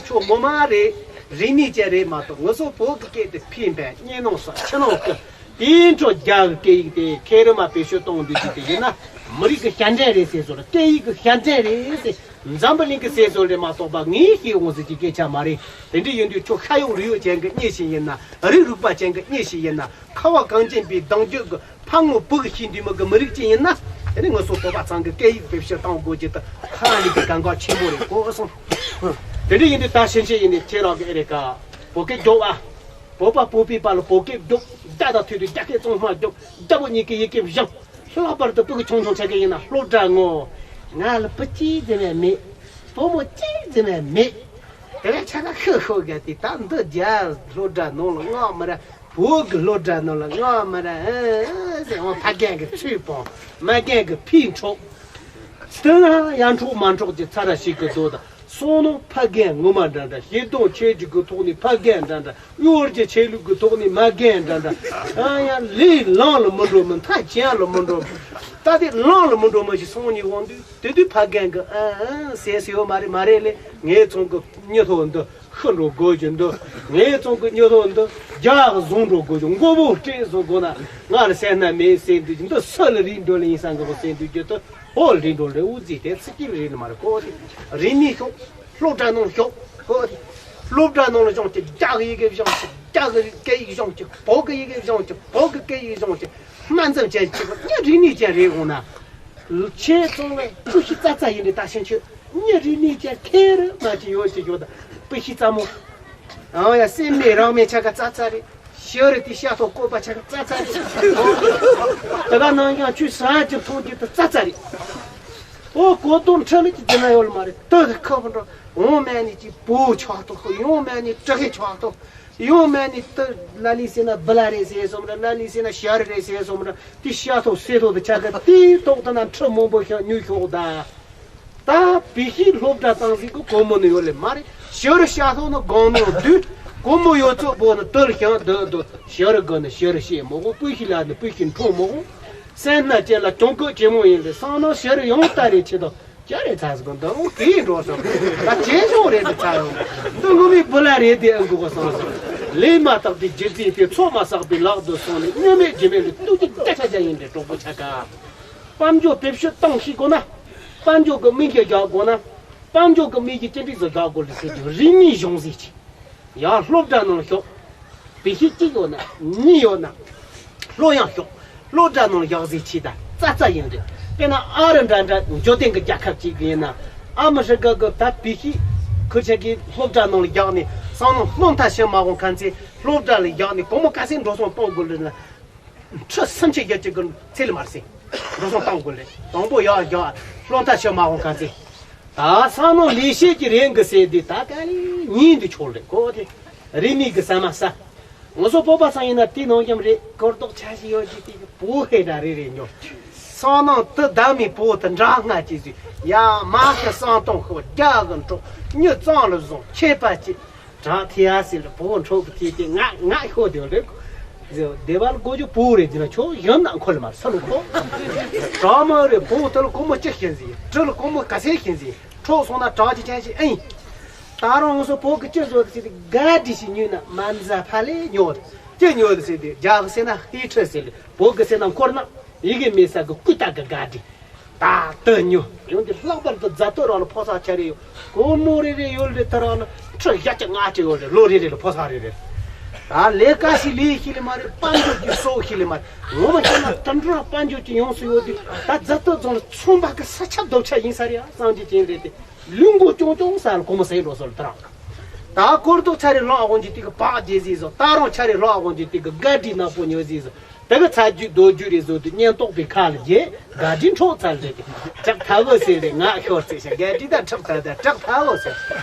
ཆོག་ངོ་མ་རེད། རིག་གནས་ཅན་རེད་མ་གཏོགས། ང་ཚོ་བོད་ཀྱི་སྐད་དེ་ཕན་པས་གཉིས་ནང་སོགས་ཕྱི་ནང་ཀུན། དེའི་འཕྲོ་རྒྱ་གི་སྐད་ཡིག་དེ་ཁེ་རི་མ་བེད་སྤྱོད་གཏོང་འདོད་ཀྱི་དེ་ཡིན་ན། མི་རིགས་ཀྱི་ཞབས་འདྲེན་རེད་ཟེར་སོང་། སྐད་ཡིག་གི་ཞབས་འདྲེན་རེད་ཟེར། འཛམ་བུ་གླིང་གི་ཟེར་སོང་རེད་མ་གཏོགས་པ་ངས་ཤེས་འོང་ཟེར་གྱི་སྐད་ཆ་མ་རེད། དེ་འདྲ་ཡིན་དུས་ཁྱོད་ཤ་ཡོད་རི་ཡོད་ཅན་གྱི་མྱི་ཞིག་ཡིན་ན། རིགས་རུས་པ་ཅན་གྱི་མྱི་ཞིག་ཡིན་ན། ཁ་བ་གངས་ཅན་པའི་གདུང་རྒྱུད་ཀྱི་ཕ་ངོ་བུ་གི་ཤེས་འདུས་མི་གི་མི་རིགས་ཅིག་ཡིན་ན། དེ་ནི་ངུ་སོ་བོད་པ་ཚང་གི་སྐད་ཡིག་བེད་སྤྱོད་གཏོང་དགོས་རྒྱུ་དེ་ཧ་ལས་པའི་གལ་འགངས་ཆེན་པོ་རེད་གོ་སོང་། དེ་འདྲ་ཡིན་དུས་ད་ཕྱིན་ཆད་ཡིན་ནི་ཁྱེད་རང་གི་ཨེ་རེད་ཀ་བོད་སྐད་རྒྱོབ་ཨ། བོད་པ་བོད་པའི་བར་ལ་བོད་སྐད་རྒྱོབ། རྒྱ་དང་ཐུག་དུས་རྒྱ་སྐད་གཙང་མ་རྒྱོབ། རྒྱ་བོད་གཉིས་ཀའི་ཡི་གེ་སྦྱང་། ལྷག་པར་དུ་སྤུ་གུ་ཆུང་ཆུང་ཆ་ག་ཡིན་ན་སློབ་གྲྭ་ངོ་། ང་ལ་སྤུ་གཅིག་ཙམ་ཡང་མེད། བུ་མོ་གཅིག་ཙམ་ཡང་མེད། དེ་བས་ཆ་ག་ཤོད་ཤོད་ག་དེ་ད་འདི་རྒྱ་སློབ་གྲྭ་ནང་ལ་མངགས་མི་ར། བོད་ཀྱི་སློབ་གྲྭ་ནང་ལ་མངགས་མི་ར། ཨེ་ཟེར་འོ་ཕ་རྒན་གྱི་ཚུལ་སྤོང་། མ་རྒན་གྱི་ཕི་འཕྲོག་དེ་ན་ཡར་འཕྲོག་མར་འཕྲོག་གི་ཚ་ར་ཞིག་གི་དོ་དང་། སོང་ནོ་ཕ་རྒན་ངོ་མ་འདྲ་འདྲ། ཞེ་སྡང་ཆེ་སྒྲིག་གི་ཐོག་ནས་ཕ་རྒན་འདྲ་འདྲ། གཡོ་སྒྱུ་ཆེ་ལུགས་ཀྱི་ཐོག་ནས་མ་རྒན་འདྲ་འདྲ། ཨ་ཡ་ལས་ལམ་ལ་མི་འགྲོ་མི། མཐའ་ཅན་ལ་མི་འགྲོ་མི། ད་དེ་ལམ་ལ་མི་འགྲོ་མི་ཞིག་སོང་ནས་འོང་དུས། དེ་དུས་ཕ་རྒན་གྱི་ཨ་ཨ་ཟེར་སྲིད་ཡོད་མ་རེད། མ་རེད་ལེ། ངའི་ཚང་གི་མྱི་ཐོག་འདི་ཤི་འགྲོ་དགོས་ཀྱི་འདུག་ངའི་ཚང་གི་མྱི་ཐོག་འདི་རྒྱག་བཟུང་འགྲོ་དགོས་ཀྱི། མགོ་བོ་སྤྲད་བཟོ་དགོས་ན་ང་ལ་སེམས་ན་མེད་ཟེར་འདུག་འདི་སུ་ལ་རིགས་འགྲོ་ལ་ཡིན་ས་འགའ་བོ་ཟེར་འདུག་རྒྱུ་དུ་ཧོ་རིགས་འགྲོ་ལ་འུ་ཙི་དེ་ཚིག་གི་རིགས་ལ་མ་རེད་གོ། དེ་རིག་གནས་ཤོག་སློབ་གྲྭ་ནང་ཤོག་གོ། དེ་སློབ་གྲྭ་ནང་ལ་སྦྱོང་གི། རྒྱ་གི་ཡི་གེ་སྦྱོང་གི། རྒྱ་གི་སྐད་ཡིག་སྦྱོང་གི། བོད་གི་ཡི་གེ་སྦྱོང་གི། བོད་གི་སྐད་ཡིག་སྦྱོང་གི། སྨན་འཛོམས་ཅན་གཅིག་པ་ཉིད་རིག་གནས་ཅན་རེད་འོང་ན། ཁྱེད་ཚང་ལ་སྤུ་ཤི་ཙ་ཙ་ཡིན་དེ་ད་ཕྱིན་ཆད་ཉིད་རིག་གནས་ཅན་ཁེ་རུ་མ་ཅི་ཡོད་ཅི་ཡོད་ད་སྤུ་ཤི་ཙ་མོ། ཨང་ཡ་སེམས་མེད་རང་མེད་ཆ་ག་ཙ་ཙ་རེད། ཤི་རི་དེ་ཤ་ཐོག་བཀོད་པ་ཆ་ག་ཙ་ཙ་རེད། ད་ག་ནང་ཀྱང་ཆུ་ས་ཅིག་མཐོང་རྒྱུ་དེ་ཙ་ཙ་རེད། ཨོ་གོ་དོན་ཁྲི་ལ་ཅི་དེ་ན་ཡོད་ལ་མ་རེད། ཏི་དེ་ཁ་བུ་འགྲོ་འོང་མེད་ནི་ཅི་བོ་ཆགས་ཐོག་ཡོང་མེད་ནི་དྲི་གི་ཆགས་ཐོག་ཡོང་མེད་ནི་ཏི་ལ་ལི་ཟེར་ན་བི་ལ་རེད་ཟེར་སོམ་ར། ལ་ལི་ཟེར་ན་ཤ་རི་རེད་ཟེར་སོམ་ར། དེ་ཤ་ཐོག་སེ་ཐོག་དེ་ཆ་ག་དེའི་ཐོག་ཏུ་ན་ཁྲི་མང་པོ་ཤ་ཉུལ་ཤོག་ད། ད་བི་ཤི་སློབ་གྲྭ་བཏང་ཟིག་གི་གོ་མོ་ནི་ཡོད་ལེ་མ་རེད། ཤ་རི་ཤ་ཐོག་ནི་གང་ནོ་དུས་གོ་མོ་ཡོད་ཚོད་པོ་ནི་དུ་ལ་ཤ་འདི་འདི་ཤ་རི་གི་ནི་ཤ་རི་ཤེས་མོ་གོ། སྤུ་ཤི་ལ་ནི་སྤུ་ཤི་འཕྲོ་མོ་གོ། སེམས་ན་ཅན་ལ་གྱོང་གུད་ཇེ་མོ་ཡིན་ལེ། སང་ནོ་ཤ་རི་ཡོང་ལྟ་རེ་ཆེ་དོ། ཅ་རེ་ཚ་ཟིག་འདི་འུ་གི་འགྲོ་སོང་། ད་ཇེ་ཆུང་རེད་འདི་ཚ་ཡོང་། འདི་ངུ་མི་བུ་ལ་རེད་དེ་ཨ་འགུག་ག་སོང་སོང་། ལས་མ་དག་དེ་རྒྱུ་རྩིས་དེ་ཚོགས་མ་བསགས་པའི་ལག་ཏུ་སོང་ནས་མྱོས་མེད་རྒྱུ་མེད་ལ་ཏུ་ཅི་ཏ་ཆ་ཅ་ཡིན་ཏེ་གྲོགས་པོ་ཆ་ག་དཔལ་འབྱོར་བེད་སྤྱོད་གཏོང་ཤེས་དགོས་ན། དཔལ་འབྱོར་གྱི་མི་གི་རྒྱག་དགོས་ན། དཔལ་འབྱོར་གྱི་མི་གི་ཅི་འདྲ་ཟིག་རྒྱག་དགོས་ལ་ཟེར་དུས་རིག་གནས་གཞུང་ཟིག་ཅིག་ཡང་སློབ་གྲྭ་ནང་ཤོག་བི་ཤི་གཅིག་ཡོད་ན་གཉིས་ཡོད་ན། སློབ་ཡང་ཤོག་སློབ་གྲྭ་ནང་ཡག་ཟིག་ཆི་ད་ཙ་ཙ་ཡིན་རེད། དཔེར་ན་ཨ་རི་འདྲ་འདྲ་འབྱོར་ལྡན་གྱི་རྒྱལ་ཁབ་ཅིག་ཡིན་ན། ཨ་མི་རི་ཀ་གི་ད་བི་ཤི་ཁུ་ཆ་གི་སློབ་གྲྭ་ནང་ལ་ཡག་ནས་སང་ནང་སློབ་མཐར་ཕྱིན་མ་འོང་མཁན་ཚེ་སློབ་གྲྭ་ལ་ཡག་ནས་སྒོར་མོ་ག་ཚད་འགྲོ་སོང་གཏོང་དགོས་ལ་ན། ཁྲི་སུམ་ཅུ་བརྒྱད་ཅུ་གི་ཚད་ལ་མར་སེང་འགྲོ་སོང་གཏོང་དགོས་ལ་དང་པོ་ཡག་ཡག་སློབ་མཐར་ཕྱིན་མ་འོང་མཁན་ཚེ། ད་སང་ནང་ལས་བྱེད་ཀྱི་རིང་གི་ཟེར་དུས་ད་ག་ལེ་ཉིན་དུ་ཆོག་རེད་གོ་དེ། རིག་གནས་ཀྱི་ཟ་མ་ཟ། ང་ཚོ་བོད་པ་ཚང་ཡིན་ན་དེ་ནང་རྒྱམ་རེད། གོར་རྡོག་ཆ་ཞིག་ཡོད་ཀྱི་དེ་གི་བོ་ཧེ་ར་རེ་རེ་ཉོ། སང་ནང་དུ་བདག་མི་བོ་དུ་འདྲ་སྔ་ཅི་ཟིག་ཡ་མ་ཤི་སང་གཏོང་ཤོག་རྒྱ་གི་འཕྲོག་མྱི་གཙང་ལ་བཟུང་ཁྱད་པར་ཅི། དྲག་ཐི་ཡ་སི་ལ་བོ་འཕྲོག་གི་ཐི་དེ་ང་ང་ཤོ་དེ་རེད། སྡེ་བ་ལ་གོ་རྒྱུ་བོ་རེད་དེ་ན་ཆོ་ཡང་ན་འཁོར་ལ་མ་ས་ལུ་ཁོ། དྲག་མ་རེད་བོ་དེ་ལ་གོ་མོ་ཅི་ཤེས་ཟིག་དྲི་ལ་གོ་མོ་ག་སེ་ཤེས་ཟིག་འཕྲོག་སོང་ན་དྲག་ཅི་ཅན་ཞིག་ཨེ་ཡིན། ད་རུང་ང་ཚོ་བོད་ཀྱི་སྤྱི་ཚོགས་ཀྱི་ཆེད་དུ་དགའ་སྒྲིག་ཞིག་ཉོས་ན་མ་འཛའ་ཕ་ལས་ཉོ་རེད། ཅི་ཉོ་རེད་ཟེར་དུས་རྒྱ་གི་ཟེར་ན་ཧི་ཁྲི་ཟེར་ལེ། བོད་ཀྱི་ཟེར་ན་འཁོར་ན་ཡི་གེ་མེད་ས་གི་ཀུ་ཏ་གི་དགའ་སྒྲིག་ད་ལྟ་ཉོ་ཡོང་དུས་ལྷག་པར་དུ་རྫ་སྟོད་རང་ལ་ཕོ་གསར་ཆ་རེ་ཡོད། སྒོར་མོ་རེ་རེ་ཡོད་རེད། ད་རང་ལ་ཁྲི་བརྒྱད་ཅུ་ལྔ་བཅུ་ཡོད་རེད། ལོ་རེ་རེ་ལ་ཕོ་གསར་རེ་རེ། ད་ལས་ཀ་ཞིག་ལས་ཤེས་ལེ་མ་རེད། དཔལ་འབྱོར་གྱི་གསོག་ཤེས་ལེ་མ་རེད། ངོ་མ་བྱས་ན་དུད་འགྲོ་དཔལ་འབྱོར་གྱི་ཡོངས་སུ་ཡོད་དུས་ད་རྫ་སྟོད་རྫོང་ལ་ཚོང་པ་གི་ས་ཆ་རྡོབ་ཆ་ཡིན་ས་རེད་ཨ་སངས་རྒྱས་ཅན་རེད་དེ། ལུས་མགོ་ཅོང་ཅོང་ས་ལ་སྒོར་མོ་ཟེར་འགྲོ་སོང་ལ་ད་རང་། ད་སྒོར་རྡོག་ཆ་རེ་ལོང་ཨ་དགོན་གྱི་དེ་གི་བག་རྒྱས་ཟིག་བཟོ། ད་རུང་ཆ་རེ་ལོང་ཨ་དགོན་གྱི་དེ་གི་དགའ་སྒྲིག་ནག་པོ་ཉོ་ཟིག་བཟོ། དེ་གི་ཚ་རྒྱུད་རྡོ་རྒྱུད་རེ་བཟོ་དུས་གཉེན་རྟོག་པའི་ཁ་ལ་རྒྱས་དགའ་སྒྲིག་འཕྲོག་ཚར་རེད་དེ། ཁྲག་ཐལ་བོ་ཟེར་རེད། ང་ཤོར་ཚེ་ཤ་དགའ་སྒྲིག་དང་ཁྲག་ཐལ་དང་ཁྲག་ཐལ་བོ་ཟེར།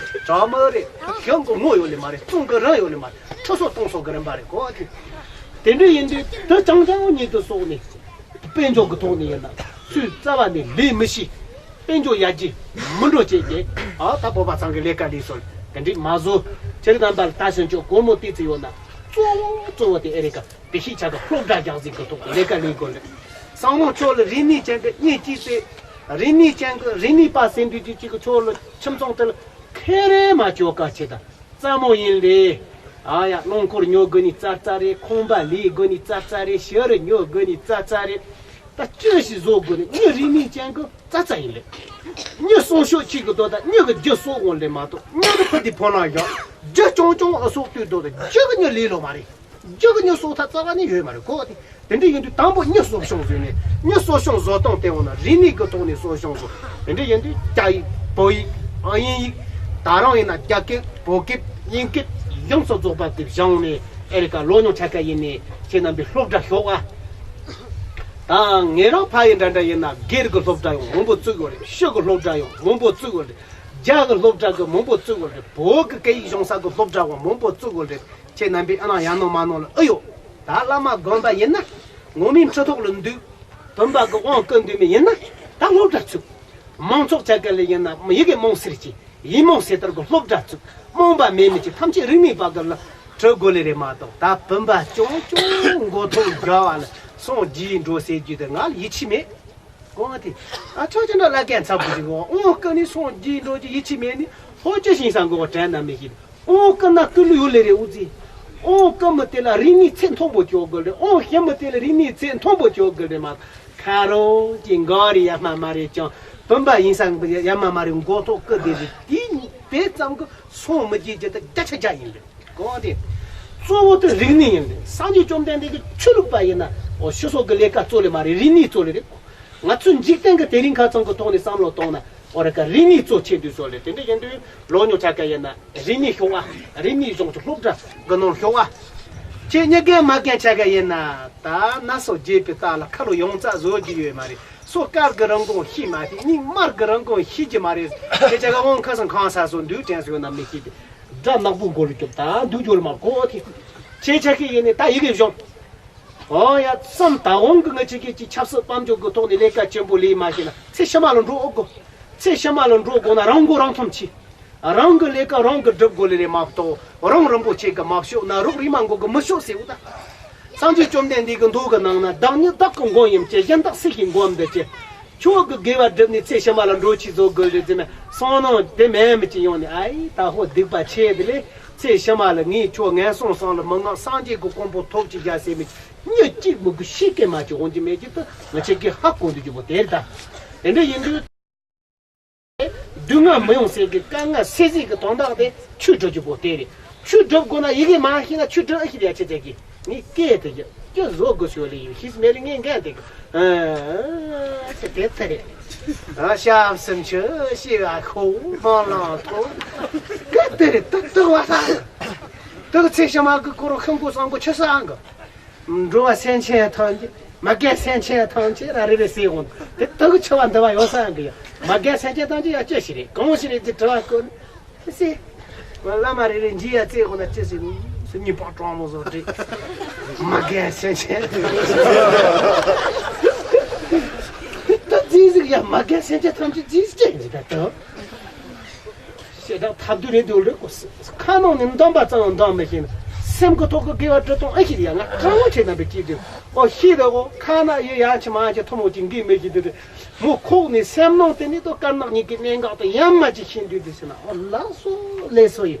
གྲོགས་མོ་རེད། གཞུང་གི་ངོ་ཡོད་ལེ་མ་རེད། བཙོང་གི་རང་ཡོད་ལེ་མ་རེད། ཁྲི་སོ་སྟོང་སོ་གི་རིན་པ་རེད་གོ་དེ། དེ་འདྲ་ཡིན་དུས་དེ་རྐྱང་རྐྱང་ཉིད་དུ་སོགས་ནས། དཔལ་འབྱོར་གྱི་ཐོག་ནས་ཡིན་ན་ཚུལ་རྩ་བ་ནས་ལས་མི་ཤེས། དཔལ་འབྱོར་ཡར་རྒྱས་མི་འགྲོ་བྱས་ཏེ། ཨ་ད་བོད་པ་ཚང་གི་ལས་ཀ་ལས་སོང་དེ་འདྲས་མ་བཟོ། ཁྱེད་རྣམ་པ་ལ་ད་ཕྱིན་ཆད་སྒོར་མོ་ཏོག་ཙམ་ཡོད་ན་གཙོ་བོ་གཙོ་བོ་དེ་ཨེ་རེད་ཀ་བེད་ཤེས་བྱ་གི་སློབ་གྲྭ་རྒྱག་ཟིག་གི་ཐོག་ལས་ཀ་ལས་དགོས་རེད། སང་ནང་ཁྱོད་ལ་རིག་གནས་ཅན་གྱི་གཉིས་ཀྱིས་ཏེ། རིག་གནས་ཅན་གྱི་རིག་གནས་པ་ཟེར་འདུག་ཅིག་ཅིག་གི་ཁྱོད་ལ་ཁྱིམ་ཚང་དེ་ལ་ཁེ་རེ་མ་བཅོལ་ཀ་ཆེ་ད། རྩ་མོ་ཡིན་ལེ། ཨ་ཡ་རླངས་འཁོར་ཉོ་དགོས་ནི་རྩ་རྩ་རེད། ཁང་པ་ལས་དགོས་ནི་རྩ་རྩ་རེད། ཤི་རི་ཉོ་དགོས་ནི་རྩ་རྩ་རེད། ད་ཅི་ཞིག་བཟོ་དགོས་ནི་མྱི་རིག་གནས་ཅན་གི་རྩ་རྩ་ཡིན་ལེ། མྱི་སྲུང་སྐྱོབ་བྱེད་དགོས་དོ། ད་མྱི་གི་རྒྱུ་གསོག་འོང་ལེ་མ་གཏོགས་མྱི་གི་ཕུ་དེ་ཕོ་ན་ཡག་རྒྱུ་ཅུང་ཅུང་ཨ་སོགས་ལྟོས་དོ། ད་རྒྱུ་གི་མྱི་ལས་ལོ་མ་རེད། རྒྱུ་གི་མྱི་སོགས་ཐ་རྩ་བ་ནི་ཡོད་མ་རེད་གོ་དེ། དེ་འདྲ་ཡིན་དུས་དང་པོ་མྱི་གསོ་སྐྱོང་བཟོས་ནས། མྱི་གསོ་སྐྱོང་བཟོ་སྟངས་དེ་འོ་ན་རིག་གནས་ཀྱི་ཐོག་ནས་གསོ་སྐྱོང་བཟོ། དེ་འདྲ་ཡིན་དུས་རྒྱ་ཡིག་བོད་ཡིག་དབྱིན་ཡིག་ད་རང་ཡིན་ན་རྒྱ་སྐད་བོད་སྐད་དབྱིན་སྐད་ཡོངས་སུ་རྫོགས་པ་དེ་སྦྱངས་ནས། ཨེ་རི་ཀ་ལོ་ཉུང་ཆ་ག་ཡིན་ནས་ཁྱེད་རྣམ་པའི་སློབ་གྲྭ་ཤོག་ཨ། ད་ངེད་རང་ཕ་ཡི་འདྲ་འདྲ་ཡིན་ན་སྒེར་གྱི་སློབ་གྲྭ་ཡང་མང་པོ་བཙུགས་ཡོད་རེད། ཕྱི་གི་སློབ་གྲྭ་ཡང་མང་པོ་བཙུགས་ཡོད་རེད། རྒྱ་གི་སློབ་གྲྭ་གི་མང་པོ་བཙུགས་ཡོད་རེད། བོད་གི་སྐད་ཡིག་སྦྱོང་ས་གི་སློབ་གྲྭ་ཡང་མང་པོ་བཙུགས་ཡོད་རེད། ཁྱེད་རྣམ་པས་ཨ་ནང་ཡར་ནང་མར་ནང་ལ་ཨེ་ཡོད། ད་བླ་མ་དགོན་པ་ཡིན་ན་ངོ་མའི་ཁྲི་ཐོག་ལ་འདུག་བུམ་པ་གི་དབང་བསྐུར་འདུག་མི་ཡིན་ན་ད་སློབ་གྲྭ་ཚུགས། མང་ཚོགས་ཆ་ག་ལ་ཡིན་ན་ཡི་གེ་རྨོངས་སེལ་གྱི་ཡིག་རྨོངས་སེལ་ལྟར་གྱི་སློབ་གྲྭ་ཚུགས། རྨོངས་པ་མེད་མི་གཅིག་ཐམས་ཅད་རིག་གནས་པ་གི་ལ་གྲུ་གོ་ལེ་རེད་མ་གཏོགས། ད་བུམ་པ་ཅུང་ཅུང་མགོ་ཐོག་རྒྱ་བ་ལ་སངས་རྒྱས་འགྲོ་ཟེར་རྒྱུ་དེ་ང་ལ་ཡིད་ཆེས་མེད། གོང་དེ་ཨ་ཆོག་ཅི་འདྲ་ལ་ཀན་ཚ་བུ་ཞིག་གོ་ཨོ་ཀ་ནི་སངས་རྒྱས་འགྲོ་རྒྱུ་ཡིད་ཆེས་མེད་ནི་ཧོ་ཅི་ཤིང་སང་གོ་དྲན་ན་མི་ཤེས། ཨོ་ཀ་ན་ཀུ་ལུ་ཡོད་ལེ་རེ་ཨུ་ཙི། ཨོ་ཀ་མི་དེ་ལ་རིག་གནས་ཚད་མཐོན་པོ་ཅོག་གི་རེད། ཨོ་ཤི་མི་དེ་ལ་རིག་གནས་ཚད་མཐོན་པོ་ཅོག་གི་རེད་མ། ཁ་རོ་ཅི་འགའ་རེ་ཡ་མ་མ་རེད་ཀྱང་བུམ་པ་ཡིན་སང་ཡ་མ་མ་རེད་མགོ་ཐོག་ཀི་དེ་རེད། དེ་དེ་ཙམ་གི་སོང་མི་རྒྱུ་རྒྱུ་དེ་བརྒྱ་ཆ་བརྒྱ་ཡིན་པས། གོ་དེ་གཙོ་བོ་དེ་རིག་གནས་ཡིན་པས། སངས་རྒྱས་བཅོམ་ལྡན་འདས་ཀྱི་ཆོས་ལུགས་པ་ཡིན་ན་ཨོ་ཕྱི་སོག་གི་ལས་ཀ་གཙོ་ལས་མ་རེད། རིག་གནས་གཙོ་ལས་རེད། ང་ཚོའི་འཇིག་རྟེན་གྱི་དེ་རིང་ཁ་ཚང་གི་ཐོག་ནས་བསམ་བློ་གཏོང་ན་ཨོ་ར་ཀ་རིག་གནས་གཙོ་ཆེ་དུས་སོག་ལས། དེ་འདྲ་ཡིན་དུས་ལོ་ཉུང་ཆ་ག་ཡིན་ན་རིག་གནས་ཤོག་ཨ། རིག་གནས་སྦྱོང་ཆུ་སློབ་གྲྭ་གི་ནང་ཤོག་ཨ། ཁྱེད་མྱི་རྒན་མ་རྒན་ཆ་ག་ཡིན་ན་ད་ན་སོ་རྒྱས་པའི་རྟགས་ལ་ཁ་ལོ་ཡོངས་རྩ་བཟོ་རྒྱུ་ཡོད་མ་རེད། སོ་དཀར་གི་རིན་གོང་ཤེས་མ་ཤེས། སྙིང་དམར་གི་རིན་གོང་ཤེས་ཀྱི་མ་རེད། ཁྱེད་ཆ་ག་དབང་ཁ་སང་གང་ས་སོ་འདུག་དྲན་སོ་ཡོད་ན་མི་ཤེས་ཏེ། དགྲ་ནག་པོ་མགོ་ལ་སྐྱོབ་ད་འདུག་འགྱོ་ལ་མ་གོ་ཐི། ཁྱེད་ཆ་གི་ཡིན་ནི་ད་ཡི་གེ་སྦྱོང་། ཨོ་ཡ་བསམ་ད་འོང་གི་ང་ཅིག་གིས་ཅིག་ཆབ་སྲིད་དཔལ་འབྱོར་གི་ཐོག་ནས་ལས་ཀ་ཆེན་པོ་ལས་མ་ཤེས་ན་ཚེ་ཕྱི་མ་ལ་འགྲོ་ཨོ་དགོ། ཚེ་ཕྱི་མ་ལ་འགྲོ་དགོ་ན་རང་མགོ་རང་ཐོམ་ཆེ། རང་གི་ལས་ཀ་རང་གི་སྒྲུབ་དགོ་ལས་རེད་མ་གཏོགས་རང་རིན་པོ་ཆེ་གི་མ་ཤོག་ན་རོགས་རིགས་མ་མགོ་གི་མི་ཤོག་ཟེར་བ་ད། སངས་རྒྱས་བཅོམ་ལྡན་འདས་ཀྱི་མདོ་གི་ནང་ན་བདག་ཉིད་བདག་གི་མགོན་ཡིན་གྱི། གཞན་དག་སྲིད་ཞིའི་མགོན་འདི་ཀྱི། ཁྱོད་ཀྱི་དགེ་བ་བསྒྲུབས་ནས་ཚེ་ཕྱི་མ་ལ་འགྲོ་ཆེད་བཟོ་དགོས་རེད་ཟེར་ན་བསམ་ནོ་དེ་མེད་མི་ཅི་ཡོང་ནས་ཨ་ཡི་ད་ཧོ་སྡིག་པ་ཆེ་དེ་ལས་ཚེ་ཕྱི་མ་ལ་ངས་ཁྱོད་ངན་སོང་གསུམ་ལ་མི་མངགས། སངས་རྒྱས་ཀྱི་གོ་འཕང་ཐོབ་ཅིག་བྱ་ཟེར་མི་མྱི་གཅིག་མི་དགོས་ཤི་སྐད་མ་ཅིག་འོང་གི་མེད་ཀྱི་ད་ང་ཆེ་གི་ཧ་གོ་འདུག་ཅིག་པོ་དེར་ད། དེ་འདྲ་ཡིན་དུས་སྡུག་བསྔལ་མི་ཡོང་ཟེར་གི་དཀའ་ངལ་སེལ་ཟེར་གི་དོན་དག་དེ་ཆོས་སྒྲུབ་ཀྱི་པོ་དེ་རེད། ཆོས་སྒྲུབ་དགོས་ན་ཡི་གེ་མ་ཤེས་ན་ཆོས་སྒྲུབ་ཨེ་ཤེས་ཡ་ཆེ་ཆེ་གི་ངས་སྐད་དེ་ཡ་སྐད་བཟོ་དགོས་ཞོ་ལེ་ཡོད་ཤེས་མེད་ལེ་ངས་འགན་དེ་གི་ཨ་ཆེ་དེ་ཚེ་རེད། ཨ་ཞབས་སེམས་ཆུ་ཤེས་ཨ་ཁོ་མ་ལང་ཐོ་སྐད་དེ་རེད། ཏག་ཏག་བ་ས་ཏག་ཚེ་ཤ་མ་གི་ཁོ་རོ་ཤང་གོ་སང་གོ་ཆུ་སང་གི་འགྲོ་བ་སེམས་ཅན་ཐམས་ཅད་མ་རྒན་སེམས་ཅན་ཐམས་ཅད་ར་རེ་རེ་ཟེར་འོང་། དེ་དག་ཆུ་བ་འདི་བ་ཡོད་ས་ཡང་གི་ཡ་མ་རྒན་སེམས་ཅན་ཐམས་ཅད་ཡ་ཅི་ཞིག་རེད་གང་ཞིག་རེད་ཅེས་དྲི་བ་བཀོད་ན་ཟེར། བླ་མ་རེ་རེ་འཇིགས་ཡ་བཙལ་འོང་ན་ཅི་ཟེར་ནི་སུ་གཉིས་པག་གྲོང་མོ་བཟོ་རེད། མ་རྒན་སེམས་ཅན་ད་རྫིས་ཟིག་ཡ་མ་རྒན་སེམས་ཅན་ཐམས་ཅད་རྫིས་ཅི་ཡིན་ད་དུ། ཞེ་དྲག་ཐབས་སྡུག་རེད་འདུག་རེད་གོ། ཁ་ནང་ནས་འདམ་པ་ཙམ་ཡང་འདམ་མི་ཤེས་ན་སེམས་ཀྱི་ཐོག་གི་དགེ་བ་དྲི་སྟོང་ཨེ་ཤེས་ཡ་ང་སྤྲང་བོ་ཆེ་ན་པའི་སྐྱིད་འདུག་ཨོ་ཤེས་འདུག་གོ། ཁ་ན་ཡི་ཡང་ཆེ་མ་ཆེ་ཐུ་མོ་ཅིག་འགིག་མི་ཤེས་འདུག་རེད་མོ། ཁོག་ནས་སེམས་ནང་དེ་ནས་ཏོ་དཀར་ནག་གཉིས་ཀྱི་གནད་འགག་དེ་ཡང་མ་ཅིག་ཤེས་འདུག་དེ་ཟེར་ན་ཨོ་ལགས་སོ་ལས་སོ་ཡིན།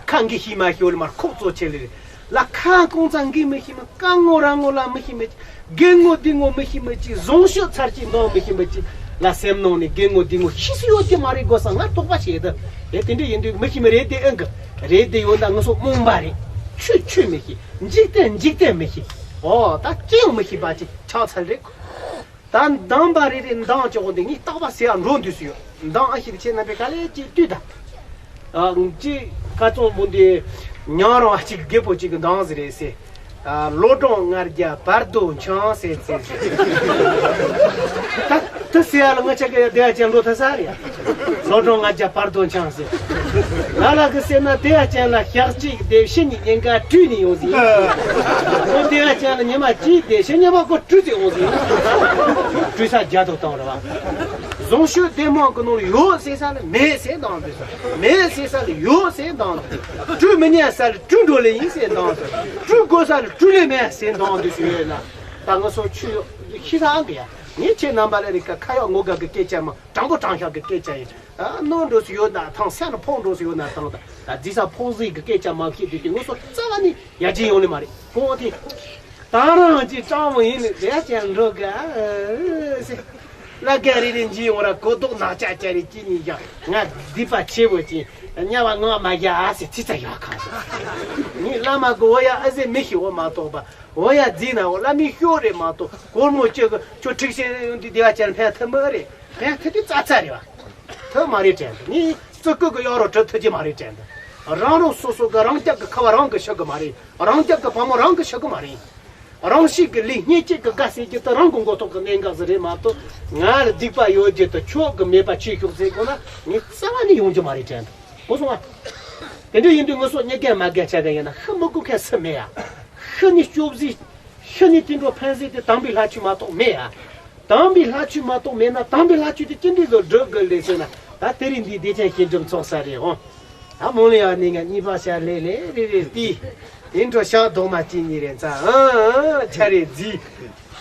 ཁ་འགི་ཤི་མ་ཤོ་ལ་མར་ཁོག་ཙོ་ཆེ་ལེ་ལ་ཁ་ཀོང་ཙང་འགི་མི་ཤི་མ་ཀ་ངོ་ར་ངོ་ལ་མི་ཤི་མི་ཅི་རྒན་ངོ་འདི་ངོ་མི་ཤི་མི་ཅི་བཟང་ཤོས་ཚར་ཅི་འདང་མི་ཤི་མི་ཅི་ལ་སེམས་ནང་ནས་རྒན་ངོ་འདི་ངོ་ཤི་སུ་ཡོད་ཀྱི་མ་རེད་དགོས་ས་ང་དོགས་པ་བྱེད་ད། དེ་དེ་འདྲ་ཡིན་དུས་མི་ཤི་མི་རེད་དེ་ཨང་གི་རེད་དེ་ཡོད་ན་ང་ཚོ་རྨོངས་པ་རེད། ཆོས་ཆོས་མི་ཤི་འཇིག་རྟེན་འཇིག་རྟེན་མི་ཤི་ཨོ་ད་ཅི་ཡང་མི་ཤི་པ་ཅི་ཆགས་ཚར་རེད། ད་འདང་པ་རེ་རེ་འདང་ཅོག་འདི་ངས་རྟག་པ་ཟེར་ཡ་འགྲོ་འདུག་སུ་ཡོད་འདང་ཨ་ཤེས་ཆེ་ན་པའི་ག་ལེ་ཅིག་བཏུས་ད། ཅིག་ཁ་ཚོང་བུ་འདི་ཉང་རོང་ཨ་ཅིག་རྒད་པོ་ཅིག་གི་འདང་ཟེར་རེད་ཟེར། ལོ་གྲངས་ལྔ་བརྒྱ་བར་དོ་འཆང་ཟེར་ཟེར་ཟེར། ད་དེ་ཟེར་ཡ་ལ་ང་ཅག་གི་ཡ་བདེ་བ་ཅན་འགྲོ་ཐ་ས་རེད་ཡ། ལོ་གྲངས་ལྔ་བརྒྱ་བར་དོ་འཆང་ཟེར། ལ་ལ་གི་ཟེར་ན་བདེ་བ་ཅན་ལ་ཞག་གཅིག་བསྡད་ཕྱི་ཉིན་ཉིན་འགའ་བཀྲུས་ནས་ཡོང་ཟིན། ཁོ་བདེ་བ་ཅན་ལ་ཉི་མ་གཅིག་བསྡད་ཕྱི་ཉི་མ་ཁོ་བཀྲུས་ཏེ་ཡོང་ཟིན། བཀྲུས་ས་རྒྱ་དུ་བཏང་རེད་བ། བཟང་སྤྱོད་བདེ་མོ་གི་ནང་ལ་ཡོད་ཟེར་ས་ལ་མེད་ཟེར་འདང་དུ་ཟེར། མེད་ཟེར་ས་ལ་ཡོད་ཟེར་འདང་དུ་ཟེར། བཀྲུས་མི་ཉན་ས་ལ་བཀྲུས་འགྲོ་ལེ་ཡིན་ཟེར་འདང་དུ་ཟེར། བཀྲུས་དགོས་ས་ལ་བཀྲུས་ལེ་མེད་ཟེར་འདང་དུ་ཟེར་ཡོད་ན། ད་ང་ཚོ་ཆུ་ཤི་ས་ཨང་གི་ཡ། ངས་ཁྱེད་རྣམ་པ་ལ་རིག་ག་ཁ་ཡག་ངོ་དགའ་གི་སྐད་ཆ་མ། དྲང་པོ་དྲང་བཞག་གི་སྐད་ཆ་ཡིན། ཨ་གནོད་འགྲོ་སུ་ཡོད་ན་ཐང་སེམས་ལ་ཕོག་འགྲོ་སུ་ཡོད་ན་ཐང་ད་ད་རྫི་ས་ཕོག་ཟིག་གི་སྐད་ཆ་མ་བཤད་དུས་ཀྱི་ངོ་སོ་རྩ་བ་ནི་ཡ་ཅི་ཡོང་ནི་མ་རེད་གོ་དེ། ད་རང་ཅི་སྤྲང་བོ་ཡིན་ནི་དེ་ཅན་འགྲོ་ག་ཨ་སེ། བླ་རྒན་རེ་རེ་འཇིགས་ཡོང་ར་གོ་ལྡོག་ནག་ཅག་ཅག་རེ་ཅི་ནི་ཡ་ང་སྡིག་པ་ཆེ་བོ་ཅིག་དམྱལ་བ་ངོ་མ་ཡ་ཨ་སི་ཚི་ཚ་ཡ་ཁ་སོ། ངས་བླ་མ་གི་འོ་ཡ་ཨ་ཟེ་མི་ཤི་འོ་མ་གཏོགས་པ་འོ་ཡ་རྫིས་ན་འོ་བླ་མའི་ཤོག་རེ་མ་གཏོགས་སྒོར་མོ་གཅིག་གི་ཁྱོད་ཁྲིག་ཤེས་ཡོང་དུས་བདེ་བ་ཅན་ཕན་ཐུབ་མི་རེད། ཕན་ཐུབ་དུས་ཙ་ཙ་རེད་བ། ཐུབ་མ་རེད་དྲན་འདུག་ངས་བརྩི་བཀུར་གི་གཡོག་རོ་གྲུབ་ཐུབ་ཀྱི་མ་རེད་དྲན་འདུག་རང་རང་སོ་སོ་གི་རང་རྒྱབ་གི་ཁ་བ་རང་གི་ཤོག་གི་མ་རེད། རང་རྒྱབ་གི་བ་མོ་རང་གི་ཤོག་གི་མ་རེད། རང་ཤུགས་ཀྱི་ལས་སྙེད་ཅིག་གི་དགའ་སེ་ཀྱི་དུ་རང་གི་མགོ་ཐོག་གི་གནད་འགག་ཟིག་རེད་མ་གཏོགས་ང་ལ་སྡིག་པ་ཡོད་རྒྱུ་དུ་ཆོག་གི་མེད་པ་ཆེ་ཤོག་ཟེར་དགོས་ན་ངས་རྩ་བ་ནས་ཡོང་རྒྱུ་མ་རེད་དྲན་འདུག་གོ་སོང་ང་། དེ་འདྲ་ཡིན་དུས་ངུ་སོགས་གཉིས་ཀས་མ་རྒན་ཆ་ག་ཡིན་ན་ཤི་མི་དགོས་མཁན་སུ་མེད་ཡ། ཤི་ནི་སྐྱོབ་ཟིག་ཤི་ནི་དེ་འགྲོ་ཕན་ཟིག་དེ་དམ་པའི་ལྷ་ཆོས་མ་གཏོགས་མེད་ཡ། དམ་པའི་ལྷ་ཆོས་མ་གཏོགས་མེད་ན་དམ་པའི་ལྷ་ཆོས་དེ་ཅི་འདྲ་བཟོ་སྒྲུབ་དགོས་ལས་ཟེར་ན་ད་དེ་རིང་འདིའི་བདེ་ཆེན་ཞི་འགྲིམ་ཚོགས་ས་རེད་འོང་། ད་མོ་ལེ་ཡ་ནི་ང་གཉིས་པ་ཤ་ལེ་ལེ་རེ་རེ་ཏི། དེ་འགྲོ་ཤ་རྡོག་མ་གཅིག་གཉིས་རེ་ཙ་ཨ་ཆ་རེ་རྫི།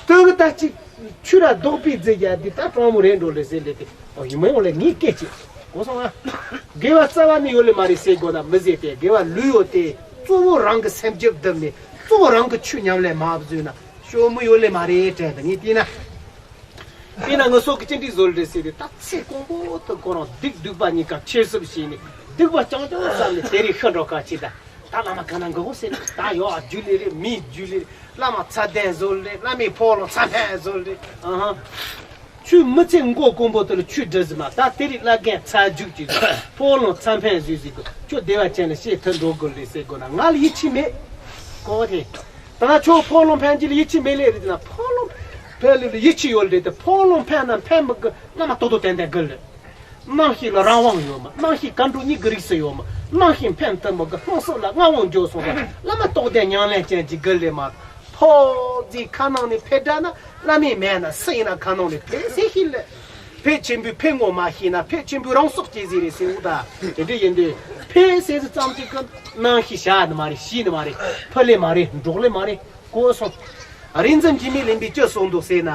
སྟོད་གི་ད་གཅིག་ཆུ་ར་རྡོག་པའི་རྫི་རྒྱ་འདི་ད་གྲོང་མོ་རེ་འགྲོ་ལེ་ཟེར་ལེ་ཏི། ཨོ་ཡི་མོ་ཡོང་ལེ་ངའི་སྐད་ཅིག་གོ་སོང་ཨ། དགེ་བ་རྩ་བ་ནས་ཡོད་ལེ་མ་རེད་ཟེར་དགོས་ན་མི་ཟེར་ཏེ་དགེ་བ་ལུས་ཡོད་དེ་གཙོ་བོ་རང་གི་སེམས་རྒྱུད་བསྡུམ་ནས་གཙོ་བོ་རང་གི་ཆོས་ཉམས་ལེན་མ་བཟོས་ན་ཤོ་མོ་ཡོད་ལེ་མ་རེད་དྲན་ད་ངས་བལྟས་ན། དེས་ན་ངུ་སོགས་ཀྱི་ཅི་འདྲའི་བཟོ་འདྲ་ཟེར་ཏེ་ད་ཚེ་གང་པོ་དུ་ཁོ་རང་སྡིག་སྡིག་པ་གཉིས་ཀ་ཆེ་སུབ་བྱས་ནས་སྡིག་པ་རྐྱང་རྐྱང་བསམ་ནས་དེ་རིང་ཤི་འགྲོ་ཁ་ཆེ་ད། ད་བླ་མ་ག་ན་འགོ་ཟེར་ད་ཡོ་ཨ་རྒྱུ་ལས་རེད་མིའི་རྒྱུ་ལས་རེད་བླ་མ་ཚ་གདན་བཟོ་ལས་བླ་མའི་ཕོ་ལོ་ཚ་ཕན་བཟོ་ལས་ཨ་ཧ། ཆུ་མི་ཚེ་མགོ་དཀོན་པོ་དེ་ལ་ཆུ་འདྲ་ཟི་མ་ད་དེ་རིང་བླ་རྒན་ཚ་རྒྱུག་ཅིག་ཕོ་ལོ་ཚ་ཕན་བཟོས་ཟིག་གི་ཁྱོད་བདེ་བ་ཅན་ལ་ཤེས་ཐུབ་འགྲོ་དགོས་ལས་ཟེར་དགོས་ན་ང་ལ་ཡིད་ཆེས་མེད་གོ་དེ། ད་ན་ཁྱོད་ཕོ་ལོང་ཕན་གྱི་ལ་ཡིད་ཆེས་མེད་ལེ་རེད་ན་ཕོ་ལོང་ཕན་ལེ་ལ་ཡིད་ཆེས་ཡོད་ལེ་དེ་ཕོ་ལོང་ཕན་ན་ཕན་མི་དགོས་རྣམ་པ་ཏོག་ཏོག་ཏན་ཏན་དགོས་ལེ། རྣམ་ཤེས་ལ་རང་དབང་ཡོད་མ་རྣམ་ཤེས་ག་འགྲོ་གཉིས་ཀྱི་རིགས་སུ་ཡོད་མ་རྣམ་ཤེས་ཕན་ཐོགས་མི་དགོས་སྣང་སྲིད་ལ་མངའ་དབང་འཇོག་སོང་བ་བླ་མ་རྟོགས་ལྡན་ཉམས་ལེན་ཅན་གྱི་དགོས་ལེ་མ་ཕོ་རྫི་ཁ་ནང་ནས་ཕེ་དྲ་ན་བླ་མའི་མེད་ན་སུ་ཡིན་ན་ཁ་ནང་ནས་ཕེ་སེ་ཤི་ལེ། ཕེ་ཆེན་པོའི་ཕེ་ངོ་མ་ཤེས་ན་ཕེ་ཆེན་པོའི་རང་སྲོག་སྐྱེ་ཟིན་རེད་ཟེར་འུ་ད་དེ་འདྲ་ཡིན་དུས་ཕེ་སེ་སི་ཙམ་གཅིག་གི་རྣམ་ཤེས་བྱ་ནི་མ་རེད་ཤི་ནི་མ་རེད་ཕུ་ལེ་མ་རེད་འབྲོག་ལེ་མ་རེད། གོ་སོང་། རིག་འཛིན་འཇིགས་མེད་གླིང་པས་ཅི་གསུངས་འདུག་ཟེར་ན།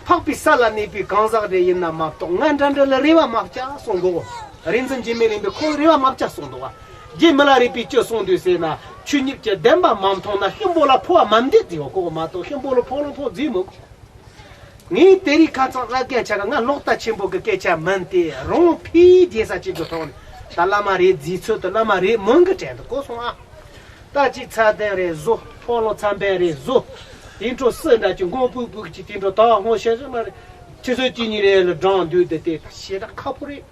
འཕགས་པའི་ས་ལ་གནས་པའི་གང་ཟག་རེ་ཡིན་ན་མ་གཏོགས་ང་འདྲ་འདྲ་ལ་རེ་བ་མ་བྱ་གསུངས་འདུག་རིག་འཛིན་འཇིགས་མེད་གླིང་པས་ཁོ་རེ་བ་མ་བྱ་གསུངས་འདུག་བ། རྗེ་མི་ལ་རས་པས་ཅི་གསུངས་འདུག་ཟེར་ན་ཆོས་ཉིད་ཀྱི་བདེན་པ་མ་མཐོང་ན་གཤིན་པོ་ལ་འཕོ་བ་མ་འདེད་ཟེར་བ་གོ་མ་གཏོགས་གཤིན་པོ་ལ་འཕོ་ལོང་འཕོ་རྫི་མོ། ངས་དེ་རིང་ཁ་ཚང་བླ་རྒན་ཆ་ག་ང་ལོག་ལྟ་ཆེན་པོ་གི་སྐད་ཆ་མིན་ཏེ་རང་ཕིའི་རྒྱལ་ས་གཅིག་གི་ཐོག་ནས་ད་བླ་མ་རེད་རྫི་ཚོད་དུ་བླ་མ་རེད་མོན་གི་དྲན་དུ་གོ་སོང་ཨ། ད་ཅིག་ཚ་གདན་རེ་བཟོ། ཕོ་ལོ་ཚ་འབན་རེ་བཟོ། དེ་འཕྲོ་སུ་འདྲ་ཅིག་མགོ་ཕུག་ཕུག་ཅིག་དེ་འཕྲོ་ད་སྔོ་ཤ་ཤ་མ་རེད། ཆུ་ཚོད་གཅིག་གཉིས་རེ་ལ་འགྲང་འདུག་དེ་དེ་ཞེ་དྲག་ཁག་པོ་རེད།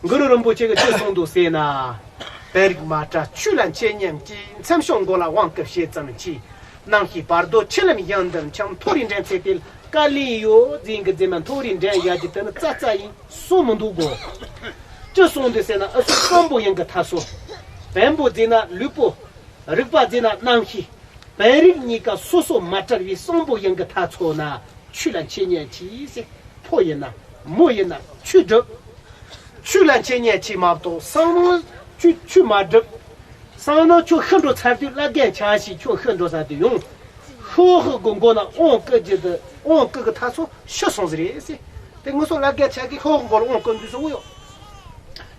གུ་རུ་རིན་པོ་ཆེ་གིས་ཅི་གསུངས་འདུག་ཟེར་ན། བོད་རིགས་མ་གྲྭ་ཆོས་ལ་འཆད་ཉན་གྱིས། མཚན་བྱང་མགོ་ལ་དབང་བསྐུར་བྱེད་ཙམ་གྱིས། ནམ་ཞིག་བར་དོ་ཆུ་ལམ་ཡང་འདིར་འཁྱམས། མཐོ་རིས་འགྲན་ཚེ་དེ་ལ་དཀའ་ལས་ཡོད། རྫིང་གི་རྫི་མ་མཐོ་རིས་འགྲན་ཡ་གྱི་དེ་ནི་རྩ་རྩ་ཡིན། སུ་མི་འདུག་གོ། ཅི་གསུངས་འདུག་ཟེར་ན་ཨ་སུ་གསོན་པོ་ཡིན་གི་ཐ་སོ། བེམ་པོ་རྫི་ན་ལུས་པོ། རིག་པ་རྫི་ན་རྣམ་ཤེས། བོད་རིགས་གཉིས་ཀ་སོ་སོ་མ་བྲལ་བའི་གསོན་པོ་ཡིན་གི་ཐ་ཚོ་ན་ཆོས་ལ་འཆད་ཉན་གྱིས་ཟེར། ཕོ་ཡིན་ན་མོ་ཡིན་ན་ཆོས་སྒྲུབ། ཆོས་ལ་འཆད་ཉན་གྱིས་མ་གཏོགས་སང་ནང་ཆོས་ཆོས་མ་སྒྲུབ། སང་ནང་ཆོས་ཤི་འགྲོ་ཚར་དུས་བླ་རྒན་ཆ་ཞིག་ཆོས་ཤི་འགྲོ་ཚར་དུས་ཡོང་། ཤོག་ཤོག་གི་མགོ་ན་དབང་བསྐུར་རྒྱུ་དེ་དབང་བསྐུར་གི་ཐ་ཚོ་ཤི་སོང་ཟེར་རེད་ཟེར། དེ་ངོ་སོ་བླ་རྒན་ཆ་གིས་ཤོག་ཤོག་མགོ་ལ་དབང་བསྐུར་འདུག་ཟེར་འུ་ཡོད།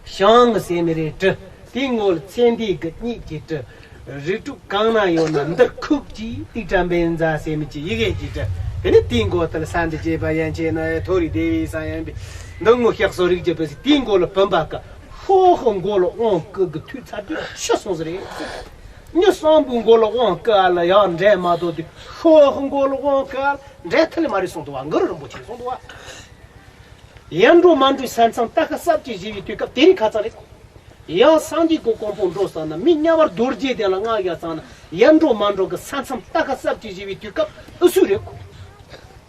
བྱང་ཟེར་མི་རེ་བྲི། དེའི་ངོ་ལ་ཚེ་འདས་ཀྱི་གཉིད་ཀྱིས་བྲི། རིགས་དྲུག་གང་ན་ཡོད་ན་འདིར་ཁུག་ཅིག་ཏིག་ཏྲ་འབེན་ཛ་ཟེར་མི་ཅིག་ཡི་གེ་ཅིག་བྲི། དེ་ནི་དེའི་མགོ་དེ་ལ་ས་འདི་བྱེད་པ་ཡན་ཆད་ན་མཐོ་རིས་བདེ་བའི་ས་ཡན་པས་འདི་ངོ་ཤག་སོ་རིགས་ཀྱི་བུ་ཟེར་དེའི་མགོ་ལ་བུམ་པ་ཀ་ཤོག་ཤོག་མགོ་ལ་དབང་བསྐུར་གི་དུས་ཚར་དུས་ཤི་སོང་ཟེར་རེད། མྱི་གསོན་པོའི་མགོ་ལ་དབང་བསྐུར་ཨ་ལ་ཡང་འདྲེན་མ་ཐུབ་དུས་ཤོག་ཤོག་མགོ་ལ་དབང་བསྐུར་ཨ་ལ་འདྲེན་ཐུབ་ལེ་མ་རེད་གསུངས་འདུག་བ། གུ་རུ་རིན་པོ་ཆེས་གསུངས་འདུག་བ། ཡར་འགྲོ་མར་འགྲོའི་ས་མཚམས་རྟ་ཁ་གསབ་ཀྱིས་བཞི་བའི་དུས་སྐབས་དེ་རིང་ཁ་ཚ་རེད། ཡང་སངས་རྒྱས་ཀྱི་གོ་འཕང་འགྲོ་བསམ་ན་མི་དམྱལ་བར་རྡོ་རྗེ་གདན་ལ་སྔགས་ཡ་ཚང་ན་ཡར་འགྲོ་མར་འགྲོ་གི་ས་མཚམས་རྟ་ཁ་གསབ་ཀྱིས་བཞི་བའི་དུས་སྐབས་ཨུ་སུ་རེད།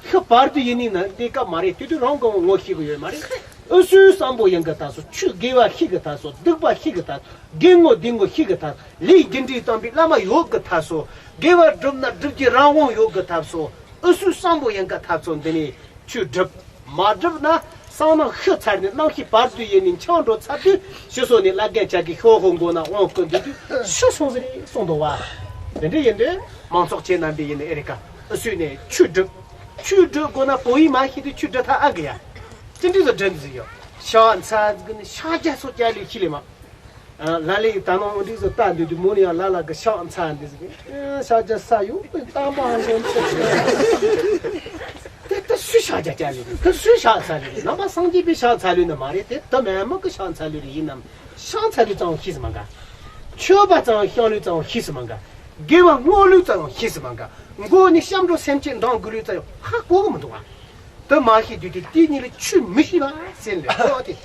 ཤི་བར་དུ་ཡིན་ནི་ན་དེ་སྐབས་མ་རེད་དེ་དུས་རང་གི་ངོ་ཤེས་གི་ཡོད་མ་རེད། ཨུ་སུའི་བསམ་པོ་ཡིན་གི་ད་སོ་ཆུ་དགེ་བ་ཤེས་གི་ད་སོ་སྡིག་པ་ཤེས་གི་ད་སོ་དགེ་ངོ་སྡིག་ངོ་ཤེས་གི་ད་སོ་ལས་རྒྱུ་འབྲས་དམ་པའི་བླ་མ་ཡོད་གི་ད་སོ་དགེ་བ་བསྒྲུབ་ན་བསྒྲུབ་ཀྱི་རང་དབང་ཡོད་གི་ད་སོ་ཨུ་སུའི་བསམ་པོ་ཡིན་གི་ད་སོ་འདི་ནས་ཆུ་སྒྲུབ། མ་བསྒྲུབས་ན་སང་ནང་ཤི་ཚར་ནས་རྣམ་ཤེས་བར་དོ་ཡེ་ནས་འཆང་འགྲོ་ཚར་དུས་ཤི་སོང་ནས་བླ་རྒན་ཆ་གི་ཤོག་ཧོ་མགོ་ན་དབང་བསྐུར་འདུག་དུས་ཤི་སོང་ཟེར་རེད་གསུངས་འདུག་བ། དེ་འདྲ་ཡིན་དུས་མང་ཚོགས་ཁྱེད་རྣམ་པས་ཡིན་ནས་ཨེ་རི་ཀ་ཨུ་སུས་ནས་ཆུ་སྒྲུབ། ཆུ་སྒྲུབ་དགོས་ན་བོད་ཡིག་མ་ཤེས་དུས་ཆུ་སྒྲུབ་ཐབས་ཨ་གི་ཡ། ཅི་འདྲ་ཟེར་སྒྲུབ་ཟིག་ཡོད། ཤ་ཚ་གི་ནི་ཤ་རྒྱ་སོགས་རྒྱ་ལུས་ཤི་ལེ་མ། ལ་ལས་ད་ནང་འདི་ཚོ་ལྟ་འདི་དུས་མོ་ནི་ཡང་ལ་ལ་གི་ཤག་མཚན་འདི་ཟིག་ཤག་རྒྱ་ས་ཡོད་པའི་གཏམ་པ་ཧང་སང་ཆེ་ཆེ། དེ་ལྟ་ སུས་ཕྱག་རྒྱ་བསྐྱལ་ལེ་རེད། ད་སུས་ཕྱག་འཚལ་ལེ་རེད། ནང་པ་སངས་རྒྱས་པའི་ཕྱག་འཚལ་ལེ་ནི་མ་རེད་དེ། ད་མེད་མི་གི་ཕྱག་འཚལ་ལེ་རེད། ཡིན་ནམ་ཕྱག་འཚལ་ལེ་ཙང་ཤེས་སུ་མ་འགའ། མཆོད་པ་ཙང་ཤང་ལེ་ཙང་ཤེས་སུ་མ་འགའ། དགེ་བ་བསྔོ་ལེ་ཙང་ཤེས་སུ་མ་འགའ། མགོ་ནས་སྐྱབས་འགྲོ་སེམས་བསྐྱེད་འདང་དགོས་ལེ་ཙང་ཧ་གོ་གི་མི་འདུག་ཨ། དེ་མ་ཤེས་དུས་དེ་དེའི་ཉིན་ལ་ཆོས་མི་ཤེས་པ་ཟེར་ལེ་ཨོ་དེ།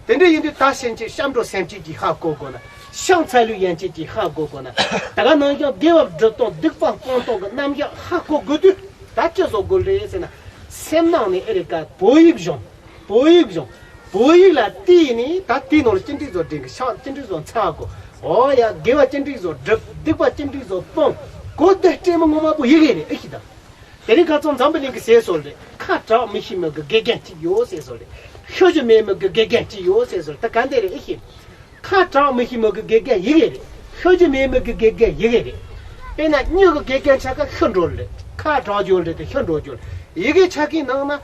དེ་འདྲ་ཡིན་དུས་ད་ཕྱིན་ཆད་སྐྱབས་འགྲོ་སེམས་བསྐྱེད་ཀྱིས་ཧ་གོ་དགོས་ན། ཕྱག་འཚལ་ལོའི་ཡན་ཆད་ཀྱིས་ཧ་གོ་དགོས་ན། ད་ག་ནང་བཞིན་དགེ་བ་སྒྲུབ་སྟངས་སྡིག་པ་སྤོང་སྟངས་ཀྱི་རྣམ་གཞག་ཧ་གོ་དགོས་དུས་ད་ཅི་བཟོ་དགོས་རེད་ཟེར་ན། སེམས་ནང་ནས་ཨེ་རེད་ཀ་བོད་ཡིག་སྦྱོང་། བོད་ཡིག་སྦྱོང་། བོད་ཡིག་ལ་བལྟས་ནས་ད་དེའི་ནང་ལ་ཅི་འདྲ་བཟོ་འདྲེན་གི། ཕྱག་ཅི་འདྲ་བཟོ་འཚལ་དགོས། ཨོ་ཡ། དགེ་བ་ཅི་འདྲ་བཟོ་སྒྲུབ། སྡིག་པ་ཅི་འདྲ་བཟོ་སྤོང་། གོ་བདེ་སྤྲད་མི་ངོ་མ་པོ་ཡི་གེ་རེད་ཨེ་ཤི་ད། དེ་རིང་ཁ་སང་འཛམ་བུ་གླིང་གི་ཟེར་སྲོལ་རེད། ཁ་གྲག་མི་ཤེས་མི་གི་དགེ་རྒན་གཅིག་ཡོད་ཟེར་སྲོལ་རེད། ཤོད་རྒྱུ་མེད་མི་གི་དགེ་རྒན་གཅིག་ཡོད་ཟེར་སྲོལ་རེད། ད་ག་འདི་རེད་ཨེ་ཤེས། ཁ་གྲག་མི་ཤེས་མི་གི་དགེ་རྒན་ཡི་གེ་རེད། ཤོད་རྒྱུ་མེད་མི་གི་དགེ་རྒན་ཡི་གེ་རེད། དཔེར་ན་སྨྱུ་གི་དགེ་རྒན་ཆ་ག་ཤོད་འགྲོ་ལེ། ཁ་གྲག་རྒྱུ་རེད་དེ་ཤོད་འགྲོ་རྒྱུ་རེད། ཡི་གེ་ཆ་གའི་ནང་ན་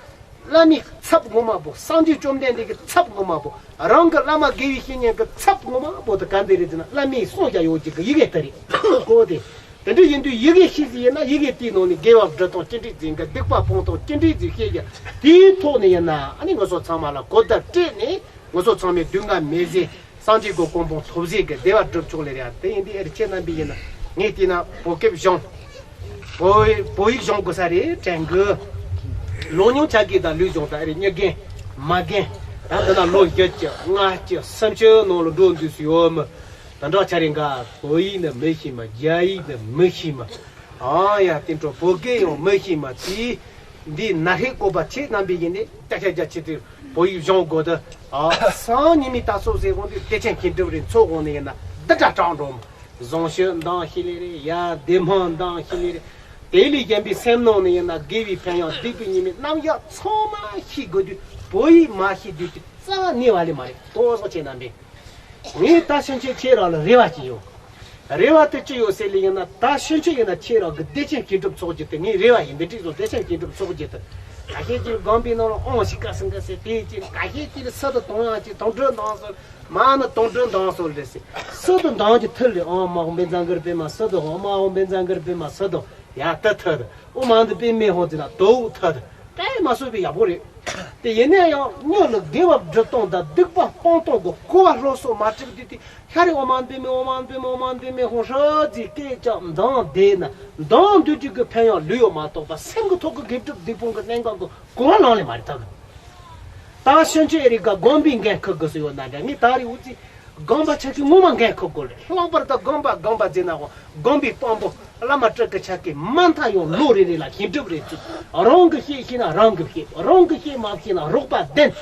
བླ་མའི་ཚབ་ངོ་མ་པོ། སངས་རྒྱས་བཅོམ་ལྡན་འདས་ཀྱི་ཚབ་ངོ་མ་པོ། རང་གི་བླ་མ་དགེ་བའི་བཤེས་གཉེན་གྱི་ཚབ་ངོ་མ་པོ་དེ་ག་འདི་རེད་ཟེར་ན། བླ་མའི་གསུང་བྱ་ཡོད་ཅིག་གི་ཡི་གེ་དེ་རེད། གོ་དེ། དེ་འདྲ་ཡིན་དུས་ཡི་གེ་ཤེས་ཟིན་ཡིན་ན་ཡི་གེ་དེའི་ནང་ནས་དགེ་བ་སྒྲུབ་སྟངས་ཅི་འདྲ་ཟིན་གི། སྡིག་པ་སྤོང་སྟངས་ཅི་འདྲ་ཟིན་ཤེས་ཀྱི། དེའི་ཐོག་ནས་ཡིན་ན་ཨ་ནི་ང་ཚོ་ཚང་མ་ལ་གོ་བརྡ་སྤྲད་ནས་ང་ཚོ་ཚང་མས་སྡུག་བསྔལ་མེད་ཟེར། སངས་རྒྱས་ཀྱི་གོ་འཕང་ཐོབ་ཟེར་གི་བདེ་བ་སྒྲུབ་ཆོག་ལེ་རེད། དེ་ཡིན་དུས་ཨེ་རེད་ཁྱེད་རྣམ་པས་ཡིན་ན་ངས་བལྟས་ན་བོད་སྐད་སྦྱོང་། བོད་བོད་ཡིག་སྦྱོང་དགོས་ས་རེད་དྲན་གི། ལོ་ཉུང་ཆ་གི་དང་ལུས་སྦྱོང་དང་ཨེ་རེད་མྱི་རྒན་མ་རྒན། ད་འདི་ན་ལོ་བཞི་བཅུ་ལྔ་བཅུ་སུམ་ཅུ་ནང་ལ་འགྲོ་འདུག་སུ་ཡོད་མི། ད་འདྲ་ཆ་རེ་འགའ་བོད་ཡིག་ནི་མི་ཤེས་མ། རྒྱ་ཡིག་ནི་མི་ཤེས་མ། ཨང་ཡ་དེ་འཕྲོ་བོད་སྐད་ཡང་མི་ཤེས་མ། དེ་འདི་ན་ཧེ་བཀོད་པ་ཆེ་རྣམ་པས་ཡིན་ནི་ད་ཆ་རྒྱ་ཆེ་དུས་བོད་ཡིག་སྦྱོང་དགོས་དུ། ཨ་སང་ཉི་མའི་ད་སོ་ཟེར་གོང་དུ་བདེ་ཆེན་མཁས་གྲུབ་རེ་ཚོགས་གོང་ནས་ཡིན་ན་འདི་འདྲ་དྲག་འགྲོ་མ། བཟང་སྤྱོད་འདང་ཤེས་ལེ་རེད། ཡ་བདེ་སྨོན་འདང་ཤེས་ལེ་རེད། དེ་ལས་གཞན་པའི་སེམས་ནང་ནས་ཡིན་ན་དགེ་བའི་ཕན་ཡོན་སྡིག་པའི་ཉེས་དམིགས་རྣམ་གཞག་ཚང་མ་ཤེས་དགོས་དུས་བོད་ཡིག་མ་ཤེས་དུས་ཀྱི་རྩ་བ་ནས་བ་ལས་མ་རེད། གོ་སོང་ཁྱེད་རྣམ་པས། ངས་ད་ཕྱིན་ཆད་ཁྱེད་རང་ལ་རེ་བ་ཅིག་ཡོད། རེ་བ་དེ་ཅི་ཡོད་ཟེར་ལེ་ཡིན་ན། ད་ཕྱིན་ཆད་ཡིན་ན་ཁྱེད་རང་གི་བདེ་ཆེན་མཁས་གྲུབ་ཚོགས་རྒྱུ་དེ་ངའི་རེ་བ་ཡིན། འདི་འགྲིག་སོང་། བདེ་ཆེན་མཁས་གྲུབ་ཚོགས་རྒྱུ་དེ། ཁ་ཤས་ཀྱིས་དགོན་པའི་ནང་ལ་ཨང་ཞིག་ག་སེང་ག་ཟེར་དེ་ཅི། ཁ་ཤས་ཀྱིས་སུ་དང་གཏོང་ཡག་ཅིག་དང་སྒྲུབ་གནང་སོང་། མ་ནི་དང་སྒྲུབ་གནང་སོང་རེད་ཟེར། སུ་དང་གཏོང་རྒྱུ་ཐུལ་ལེ། ཨང་མ་ཧོ་བན་ཙང་གར་པེ་མ་སུ་དང་། ཨང་མ་ཧོ་བན་ཙང་གར་པེ་མ་སུ་དང་། ཡ་ད་ཐད། ཨོ་མ་འདི་པེ་མེ་ཧོ་ཙི་ན་དོ་ཐད། ཀའི་མ་སོ་པའི་ཡག་པོ་རེད། དེ་ཡིན་ན་ཡང་སྔོན་ལ་དགེ་བ་སྒྲུབ་སྟངས་དང་སྡིག་པ་སྤོང་སྟངས་ཀྱི་གོ་བ་སློབ་གསོ་མ་སྤྲད་དུས་དེ་ཤ་རེ་ཨོ་མ་འདི་པེ་མེ་ཨོ་མ་འདི་པེ་མེ་ཨོ་མ་འདི་པེ་མེ་ཧོ་ཧྲ་ཙི་སྐད་ཅག་འདང་བསྡད་ན་འདང་འདོད་ཀྱི་གི་ཕན་ཡོན་ལུས་ཡོད་མ་གཏོགས་པ་སེམས་ཀྱི་ཐོག་གི་དགེ་སྒྲུབ་སྡིག་སྤོང་གི་གནད་འགག་གི་གོ་བ་ལོན་ལེ་མ་རེད་ཐག་གི། ད་ཕྱིན་ཆད་ཨེ་རི་ཀ་དགོན་པའི་འགན་འཁུར་དགོས་སུ་ཡོད་ན་འདྲ། ངས་ད་རེས་འུ་ཚོས་དགོན་པ་ཆ་གི་ངོ་མ་འགན་འཁུར་དགོས་རེད། ལྷག་པར་དུ་དགོན་པ་དགོན་པ་ཟེར་ན་འོ་དགོན་པའི་དཔོན་པོ་བླ་མ་སྤྲུལ་སྐུ་ཆ་གི་མ་མཐའ་ཡང་ལོ་རེ་རེ་ལ་ཞིབ་འཇུག་རེ་བྱེད། རང་གི་ཤེས་ཤེས་ན་རང་གི་ཤེས། རང་གི་ཤེས་མ་ཤེས་ན་རོགས་པ་བདེན།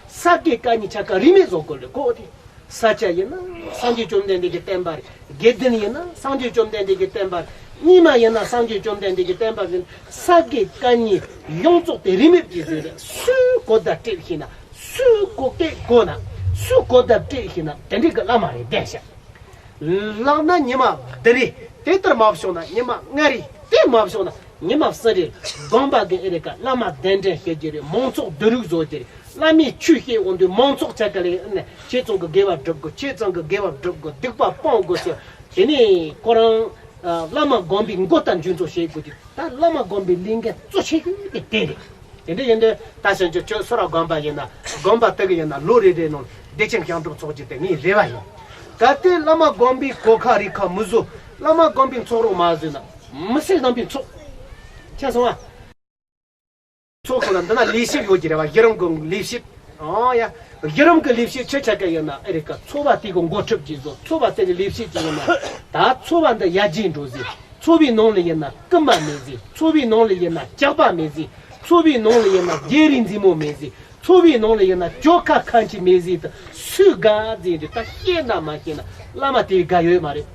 ས་དགེ་བཀའ་རྙིང་ཆ་ག་རིས་མེད་བཟོ་དགོས་རེད་གོ་དེ། ས་སྐྱ་ཡིན་ན་སངས་རྒྱས་བཅོམ་ལྡན་འདས་ཀྱི་བསྟན་པ་རེད། དགེ་ལྡན་ཡིན་ན་སངས་རྒྱས་བཅོམ་ལྡན་འདས་ཀྱི་བསྟན་པ་རེད། རྙིང་མ་ཡིན་ན་སངས་རྒྱས་བཅོམ་ལྡན་འདས་ཀྱི་བསྟན་པ་རེད། ས་དགེ་བཀའ་རྙིང་ཡོངས་རྫོགས་དེ་རིས་མེད་ཀྱི་ཟེར་རེད། སུས་གོ་བརྡ་སྤྲད་ཤེས་ན། སུས་གོ་སྐད་གོ་ན། སུས་གོ་བརྡ་སྤྲད་ཤེས་ན་དེ་འདྲའི་གི་བླ་མ་རེད་བདེན་ཤག་ལགས་ན་ཉི་མ་བདུན་རེ། དེ་ལྟར་མ་བྱུང་ན་ཉི་མ་ལྔ་རེ། དེ་མ་བྱུང་ན་ཉི་མ་གསུམ་རེ། དགོན་པ་གི་ཨེ་རི་ཀ་བླ་མ་གདན་འདྲེན་བྱེད་རྒྱུ་རེད། མང་ཚོགས་བསྡུ་རུག་བཟོ་རྒྱུ་རེད། བླ་མས་ཆོས་བཤད་འོང་དུས་མང་ཚོགས་ཆ་ག་ལས་ཨེ་ནས་ཁྱེད་ཚང་གི་དགེ་བ་སྒྲུབ་དགོས། ཁྱེད་ཚང་གི་དགེ་བ་སྒྲུབ་དགོས། སྡིག་པ་སྤོང་དགོས་ཟེར། དེ་ནས་ཁོ་རང་བླ་མ་དགོན་པའི་མགོ་ལྟ་འཇུ་ཚོགས་བྱེད་དགོས་དུས་ད་བླ་མ་དགོན་པའི་ལས་འགན་གཙོ་ཆེ་ཤོས་དེ་དེ་རེད། དེ་འདྲ་ཡིན་དུས་ད་ཕྱིན་ཆད་ཁྱོད་སུ་ར་དགོན་པ་ཡིན་ན་དགོན་པ་དེ་གི་ཡིན་ན་ལོ་རེ་རེ་ནང་བདེ་ཆེན་ཞིང་སྒྲུབ་ཚོགས་རྒྱུ་དེ་ངའི་རེ་བ་ཡིན། གལ་ཏེ་བླ་མ་དགོན་པའི་གོ་ཁ་རི་ཁ་མི་བཟོ། བླ་མ་དགོན་པའི་ཚོགས་རོགས་མ་བཟོས་ན་མི་སེར་རྣམ་པའི་ཚོགས། ཁྱེད་སོང་ཨ། ཚོགས་ཁོ་ན་འདི་ན་ལས་བྱེད་ཡོད་ཀྱི་རེད་བ། གཞི་རིམ་གྱི་ལས་བྱེད། ཨང་ཡ། གཞི་རིམ་གྱི་ལས་བྱེད་ཆོས་ཆ་ག་ཡིན་ན་ཨེ་རི་ཀ་ཚོགས་པ་དེ་གི་འགོ་ཁྲིད་ཀྱིས་བཟོ། ཚོགས་པ་དེ་གི་ལས་བྱེད་ཀྱིས་ཡིན་ན་ད་ཚོགས་པ་འདི་ཡར་རྒྱས་འགྲོ་ཟེར། ཚོགས་པའི་ནང་ལ་ཡིན་ན་རྐུན་མ་མེད་ཟེར། ཚོགས་པའི་ནང་ལ་ཡིན་ན་ཇག་པ་མེད་ཟེར། ཚོགས་པའི་ནང་ལ་ཡིན་ན་རྒྱལ་རིགས་འཛིང་མོ་མེད་ཟེར། ཚོགས་པའི་ནང་ལ་ཡིན་ན་གྱོད་ཁ་ཁ་འཆི་མེད་ཟེར། ད་སུས་དགའ་ཟེར་དུས་ད་ཤེས་ན་མ་ཤེས་ན་བླ་མ་དེས་དགའ་ཡོད་མ་རེད།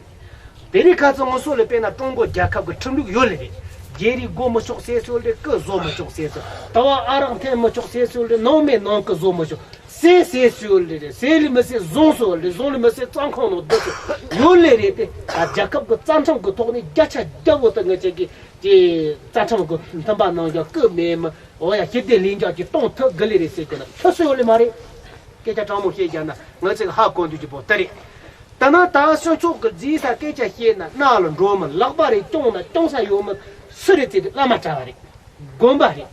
དེ་རིང་ཁ་སང་ང་ཚོ་ལ་དཔེར་ན་ཀྲུང་གོ་རྒྱལ་ཁབ་ཀྱི་ཁྲིམས་ལུགས་ཡོད་ལེ་རེད། རྒྱལ་རིགས་དགོས་མི་ཆོག་ཟེར་སྲོལ་རེད། སྐུ་བཟོ་མི་ཆོག་ཟེར་སྲོལ། དུ་བ་ཨ་རག་འཐེན་མི་ཆོག་ཟེར་སྲོལ་རེད། ནང་མི་ནང་སྐུ་བཟོ་མི་ཆོག་ཟེར་ཟེར་སྲོལ་ལེ་རེད། ཟས་ལས་མི་ཟས་བཟུང་སྲོལ་རེད། བཟུང་ལས་མི་ཟས་གཙང་ཁང་ནང་བསྡུ་སྲོལ་ཡོད་ལེ་རེད་དེ། ད་རྒྱལ་ཁབ་ཀྱི་རྩ་ཁྲིམས་ཀྱི་ཐོག་ནས་བརྒྱ་ཆ་བརྒྱ་བོ་ད་ངེད་ཅག་གི་ཀྱི་རྩ་ཁྲིམས་ཀྱི་མཐུན་པ་ནང་བཞག་སྐུ་མེད་མི་འོ་ཡ་ཞི་བདེ་ལྷིང་འཇགས་ཀྱི་གཏོང་ཐུབ་གི་ལེ་རེད་ཟེར་གི་ན་ཐུབ་སྲོལ་ཡོད་ལེ་མ་རེད། སྐད་ཆ་དྲང་མོ་བཤད་རྒྱུ་ན་ང་ཚོས་ཧ་གོ་འདོད་ཀྱི་པོ་དེ་རེད། ད་ན་ད་སྤྱི་ཚོགས་ཀྱི་རྫིས་ས་སྐད་ཆ་བཤད་ན་རྣ་ལ་འགྲོ་མི། ལག་པ་རེ་རྐྱོང་ན་རྐྱོང་ས་ཡོད་མི་སུ་རེད་ཟེར་དུས་བླ་མ་གྲྭ་བ་རེད། དགོན་པ་རེད།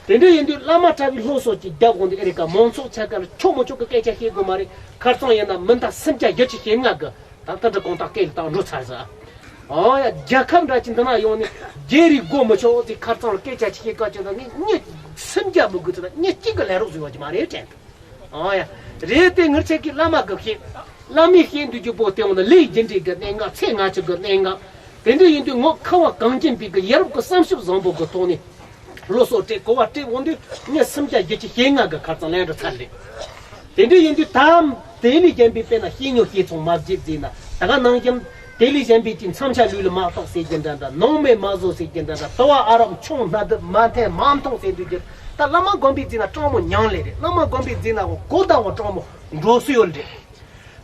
དེ་འདྲ་ཡིན་དུས་བླ་མ་གྲྭ་པའི་སློབ་གསོ་ཅིག་བརྒྱབ་འོང་དུས་ཨེ་རེད་ཀ། མང་ཚོགས་ཆ་ག་ལ་ཆོག་མི་ཆོག་གི་སྐད་ཆ་བཤད་དགོས་མ་རེད། ཁ་རྩང་ཡིན་ན་མི་འདང་སུམ་བརྒྱ་བཞི་བཅུ་ཞེ་ལྔ་གི་ད་ལྟ་འདྲ་གང་དག་སྐད་ལ་བཏང་འགྲོ་ཚར་ཟིན། ཨང་ཡ། རྒྱལ་ཁབ་འདྲ་ཅིག་འདི་ན་ཡོང་ནས་རྒྱལ་རིགས་སྒོ་མི་ཆོག་དེ་ཁ་རྩང་ལ་སྐད་ཆ་ཅིག་བཤད་ག་ཅིག་ན་ངས་མི་སུམ་བརྒྱ་མི་དགོས་ཚེ་ན་མི་གཅིག་གི་ལས་རོགས་བཟོས་པ་ཅིག་མ་རེད་དྲན། ཨང་ཡ། རེད་དེ་ངར་ཆེ་གི་བླ་མ་གི་བཤད། བླ་མའི་བཤད་འདུག་རྒྱུ་པོ་དེ་འོང་ན་ལས་རྒྱུ་འབྲས་ཀྱི་གནད་འགག་ཚེ་སྔ་ཕྱི་གི་གནད་འགག་དེ་འདྲ་ཡིན་དུས་ངོ་ཁ་བ་གངས་ཅན་པའི་གི་ཡ་རབས་ཀྱི་བསམ་ཞིབ་བཟང་པོ་གི་ཐོག་ནས་སློབ་གསོ་སྤྲད་གོ་བ་སྤྲད་འོང་དུས་ངས་སུམ་བརྒྱ་བཞི་བཅུ་ཞེ་ལྔ་གི་ཁ་རྩང་ལེན་འགྲོ་ཚར་རེད། དེ་འདྲ་ཡིན་དུས་ད་དེ་ལས་གཞན་པའི་དཔེར་ན་བཤད་ཉོ་བཤད་ཚོང་མ་བརྗེད་བརྫིས་ན་ད་ག་ནང་བཞིན་དེ་ལས་གཞན་པའི་ཅིག་མཚམས་ཆ་ལུས་ལ་མ་གཏོགས་ཟེར་གྱི་འདྲ་འདྲ། ནང་མི་མ་བཟོ་ཟེར་གྱི་འདྲ་འདྲ། དུ་བ་ཨ་རབ་མཆོང་སྣ་དུ་མ་འཐེན་མ་མཐོང་ཟེར་འདུག་གི། ད་བླ་མ་དགོན་པའི་རྫིས་ན་སྤྲང་མོ་མྱང་ལེ་རེད། བླ་མ་དགོན་པའི་རྫིས་ན་གོ་ད་བ་སྤྲང་མོ་འགྲོ་སུ་ཡོད་རེད།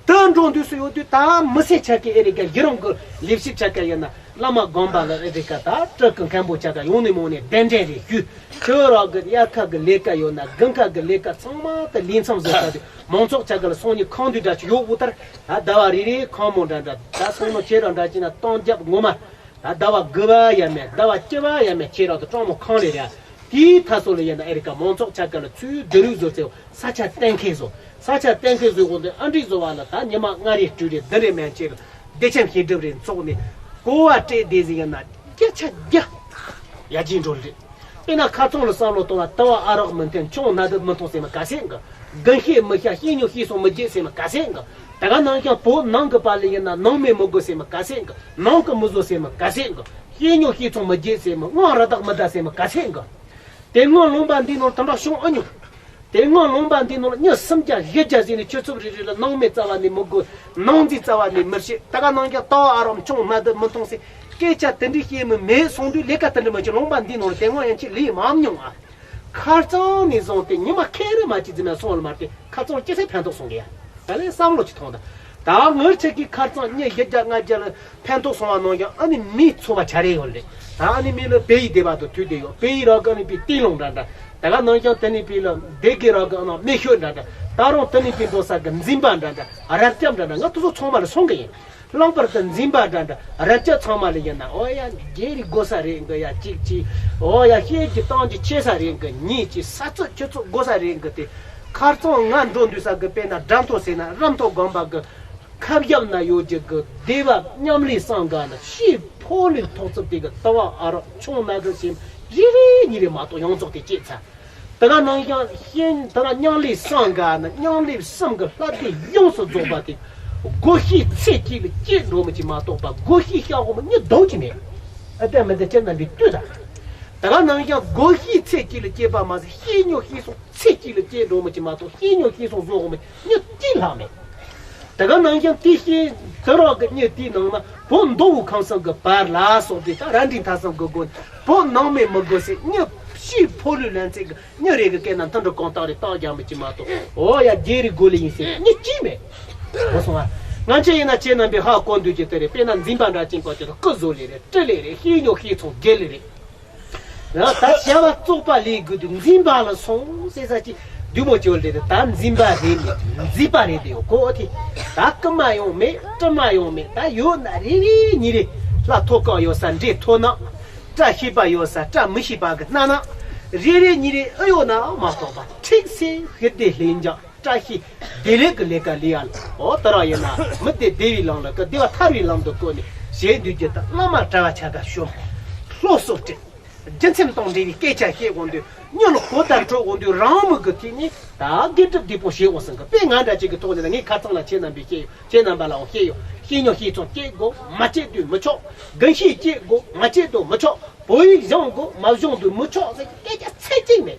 ད་འགྲོ་འདུག་སུ་ཡོད་དུས་ད་མི་སེར་ཆ་གི་ཨེ་རེད་ཀ། གཞི་རང་གི་ལས་བྱེད་ཆ་ག་ཡིན་ན་བླ་མ་དགོན་པ་ལ་ཨེ་རེད་ཀ། ད་སྤྲུལ་སྐུ་མཁན་པོ་ཆ་ག་ཡོང་ནས་མོ་ནས་གདན་འདྲེན་རེ་ཞུས། ཆོས་རོགས་གི་དབྱར་ཁ་གི་ལས་ཀ་ཡོད་ན་དགུན་ཁ་གི་ལས་ཀ་ཚང་མ་ད་ལས་མཚམས་བཟོས་ཚར་དུས་མང་ཚོགས་ཆ་ག་ལ་སོང་ནས་ཁང་དུས་འདྲ་ཅིག་ཡོད་འུ་ཐར། ད་ཟླ་བ་རེ་རེའི་ཁང་མོ་འདྲ་འདྲ། ད་སོང་ནོ་ཁྱེད་རང་འདྲ་ཅིག་ན་སྟོང་རྒྱབ་ངོ་མ། ད་ཟླ་བ་དགུ་བ་ཡ་མེད། ཟླ་བ་བཅུ་བ་ཡ་མེད། ཁྱེད་རང་ཚོ་སྤྲང་མོ་ཁང་ལས་རེད། དེའི་མཐའ་སོ་ལ་ཡིན་ན་ཨེ་རི་ཀ་མང་ཚོགས་ཆ་ག་ལ་ཚུལ་བསྡུ་རུག་བཟོ་ཚེ་ས་ཆ་གཏན་འཁེལ་བཟོ། ས་ཆ་གཏན་འཁེལ་བཟོས་འོང་དུས་ཨ་འདྲི་བཟོ་བ་ལ་ད་ཉི་མ་ལྔ་རེ་དྲུག་རེ་བདུན་རེ་མན་ཆད་ལ་བདེ་ཆེན་ཤེས་སྒྲུབ་རེ་འཚོགས་ནས་གོ་བ་སྤྲད་བསྡད་ཟིན་ཡིན་ན་བརྒྱ་ཆ་བརྒྱ་ཡར་རྒྱས་འགྲོ་ལེ། དཔེར་ན་ཁ་ཚང་ལ་བསམ་བློ་གཏོང་བ། ལྟ་བ་ཨ་རག་མི་འཐེན། ཆུང་སྣ་དུ་མི་མཐོང་ཟེར་མི་ག་ཟེ་འགའ། དགུན་ཤེས་མི་ཤ། ཤེས་ཉོ་ཤེས་སོང་མི་རྒྱས་ཟེར་མི་ག་ཟེ་འགའ། ད་ག་ནང་བཞིན་བོད་ནང་གི་པ་ལི་ཡིན་ན་ནང་མི་མི་དགོས་ཟེར་མི་ག་ཟེ་འགའ། ནང་གི་མི་བཟོ་ཟེར་མི་ག་ཟེ་འགའ། ཤེས་ཉོ་ཤེས་སོང་མི་རྒྱས་ཟེར་མི་དངངས་ར་དག་མི་ད་ཟེར་མི་ག་ཟེ་འགའ། དེ་སྔོན་ལུང་པ་འདི་ནང་དུ་འདྲ་བྱུང་ཨ་ཉོ། དེ་སྔོན་ལུང་པ་འདི་ནང་ལ་མྱི་སུམ་བརྒྱ་བཞི་བརྒྱ་ཟིན་ནས་ཆུ་ཚོད་རེ་རེ་ལ་ནང་མི་རྩ་བ་ནས་མི་དགོས། ནང་རྫས་རྩ་བ་ནས་མི་བྱེད། ད་ག་ནང་བཞིན་ལྟ་བ་ཨ་རག་ཆུང་སྣ་དུ་མི་མཐོང་ཟེར། སྐད་ཆ་དེ་འདྲའི་བཤད་མི་མེད་སོང་དུས་ལས་ཀ་དེ་འདྲ་མ་བྱེད། ལུང་པ་འདི་ནང་ལ་དེ་སྔོན་ཡང་ཅིག་ལས་མ་མྱོང་ཨ། ཁ་རྩང་ནས་བཟུང་སྟེ་ཉི་མ་ཁེ་རེ་མ་གཅིག་འཛིན་ན་སོང་བ་མ་རེད། ཁ་རྩང་སྐྱེ་སའི་ཕན་ཐོགས་སོང་གི་ཡ། ད་ལས་བསམ་བློ་ཅིག་ཐོངས་དང་། ད་ངར་ཆེ་གི་ཁ་རྩང་མྱི་བཞི་བརྒྱ་ལྔ་བརྒྱ་ལ་ཕན་ཐོགས་སོང་བ་ནང་ཀྱང་ཨ་ནི་མིའི་འཚོ་བ་བྱ་རེ་ཡོད་རེད། ད་ཨ་ནི་མི་ལ་བལ་ཡུལ་སྡེ་བ་དང་དུས་སྡེ་ཡོད། བལ་ཡུལ་ར་ག་ནི་པའི་ཏི་ལོང་འདྲ་འདྲ། ད་ག་ནང་ཀྱང་དེ་ནི་པའི་ལ་སྡེ་དགེ་ར་ག་ནང་མི་ཤོད་འདྲ་འདྲ། ད་རུང་དེ་ནི་པའི་འགྲོ་ས་གི་འཛིན་པ་འདྲ་འདྲ། རབ་སྐྱབས་འདྲ་འདྲ། ང་དེ་ཚོ་ཚང་མ་ལ་སོང་གི་ཡིན། ལྷག་པར་དུ་འཛིན་པ་འདྲ་འདྲ་རབ་སྐྱབས་ཚང་མ་ལ་ཡིན་ན་ཨོ་ཡ་རྒྱལ་རིགས་དགོས་ས་རེད་འགི་ཡ་གཅིག་གཅིག་ཨོ་ཡ་བཤད་ཀྱི་གཏམ་གྱི་ཆེ་ས་རེད་འགི་གཉིས་ཀྱི་ས་ཚོད་ཆུ་ཚོད་དགོས་ས་རེད་འགི། དེ་ཁ་རྩང་ང་འགྲོ་འདུག་ས་གི་དཔེར་ན་དགྲ་མཐོ་ཟེར་ན་རམ་མཐོ་དགོན་པ་གི་ཁ་བཞབ་ན་ཡོད་ཀྱི་གི་སྡེ་བ་མཉམ་ལས་སང་ག་ན་ཤི་ཕོ་ལུས་ཐོག་ཚུབ་དེ་གི་ལྟ་བ་ཨ་རག་ཆུང་ན་གི་སེམས་རེ་རེ་གཉིས་རེ་མ་གཏོགས་ཡོངས་རྫོགས་དེ་སྐྱེས་ཚར། དེ་ག་ནང་བཞིན་ཤེས་དེ་ན་མཉམ་ལས་སང་ག་ན་མཉམ་ལས་གསུམ་གི་ལྷ་སྡེ་ཡོངས་སུ་རྫོགས་པ་དེ་སྒོ་ཤེས་ཚེ་གཅིག་ལ་སྐྱེས་འགྲོ་མི་གཅིག་མ་གཏོགས་པ་སྒོ་ཤེས་ཤ་འོ་མི་གཉིས་ལྡོག་གི་མེད། ཨ་ལྟ་མི་ལྟ་ཁྱེད་རྣམ་པས་ལྟོས་དང་། དེ་ག་ནང་བཞིན་སྒོ་ཤེས་ཚེ་གཅིག་ལ་སྐྱེས་པ་མ་ཟད་ཤེས་ཉོ་ཤེས་སོང་ཚེ་གཅིག་ལ་སྐྱེས་འགྲོ་མི་གཅིག་མ་གཏོགས་ཤེས་ཉོ་ཤེས་སོང་བཟོ་འོ་མི་གཉིས་གཅིག་ལྷག་མེད། དེ་ག་ནང་བཞིན་དེ་བཞིན་དེ་རག་གི་གཉིས་དེའི་ནང་ན་བོད་མདོ་དབུས་ཁམས་གསུམ་གི་བར་ལ་སོགས་ཏེ་ད་ར་འདྲིས་མཐའ་གསུམ་གི་སྒོ་ནས་བོད་ནང་མི་མི་དགོས་ཟེར་གཉིས་ཤི་ཕོ་ལུས་ལན་ཚིག་གི་གཉིས་རེ་གི་སྐད་ན་མཐུན་སྒྲིལ་གང་དག་རེ་རྟགས་རྒྱག་མི་གཅིག་མ་གཏོགས་ཨོ་ཡ་རྒྱལ་རིགས་དགོས་ལེ་ཡིན་ཟེར་གཉིས་གཅིག་མེད། གོ་སོང་ཨ། ང་ཚོ་ཡིན་ན་ཁྱེད་རྣམ་པས་ཧ་གོ་འདོད་ཀྱི་དེ་རེད། དཔེར་ན་འཛིན་པ་འདྲ་ཅན་གོ་ཅི་རུ་སྐུ་བཟོ་ལེ་རེད། སྤྲུལ་ལེ་རེད། ཤེས་ཉོ་ཤེས་ཚོང་རྒྱལ་ལེ་རེད། ཡང་ད་བྱ་བ་བཙོག་པ་ལས་དགོས་དུས་འཛིན་པ་ལ་སོང་ཟེར་ས་ཅིག་བདུད་མོ་བཅོལ་ཏེ་ད་འཛིན་པ་རེད་མེད་འཛིན་པ་རེད་དེ་ཡོད་གོ་དེ། ད་རྐུ་མ་ཡོང་མེད་སྤྲུལ་མ་ཡོང་མེད་ད་ཡོད་ན་རེ་རེ་གཉིས་རེ་ལྷ་ཐོ་བཀག་ཡོད་ས་འདྲེ་ཐོ་ནག་བཀྲ་ཤིས་པ་ཡོད་ས་བཀྲ་མི་ཤིས་པ་གི་སྣ་ནག་རེ་རེ་གཉིས་རེ་ཨེ་ཡོད་ན་མ་གཏོགས་པ་ཁྲིག་སེ་ཧི་ལྡེ་ལྷིང་འཇགས། བཀྲ་ཤིས་བདེ་ལེགས་ཀྱི་ལས་ཀ་ལས་ཡ་ལ་འོ་ད་ར་ཡིན་ན་མི་བདེ་བདེ་བའི་ལམ་ལ་ཀི་བདེ་བ་ཐར་བའི་ལམ་དུ་བཀོད་ནས་བྱེད་འདོད་ཀྱི་ད་བླ་མ་གྲྭ་བ་ཆ་ག་ཤོམ་སློབ་གསོ་སྤྲད། རྒྱུ་མཚན་དང་འབྲེལ་བའི་སྐད་ཆ་བཤད་འོང་དུས་མྱི་ལ་གོ་བརྡ་འཕྲོད་འོང་དུས་རང་མི་གི་ཐིག་ནས་ད་དགེ་སྒྲུབ་བདེ་པོ་བྱེད་འོང་ཟིན་གི་དཔེ་ང་འདྲ་ཅིག་གི་ཐོག་ནས་ལ་ངས་ཁ་ཚང་ལ་ཁྱེད་རྣམ་པས་བཤད་ཡོད། ཁྱེད་རྣམ་པ་ལའང་བཤད་ཡོད། ཤེས་ཉོ་ཤེས་ཚོང་སྐྱེས་དགོ་མ་སྐྱེས་དུས་མི་ཆོག་དགུན་ཤེས་སྐྱེས་དགོ་མ་སྐྱེས་དུས་མི་ཆོག་བོད་ཡིག་སྦྱོང་དགོ་མ་སྦྱོང་དུས་མི་ཆོག་ཟེར་གི་སྐད་ཆ་ཚིག་གཅིག་མེད།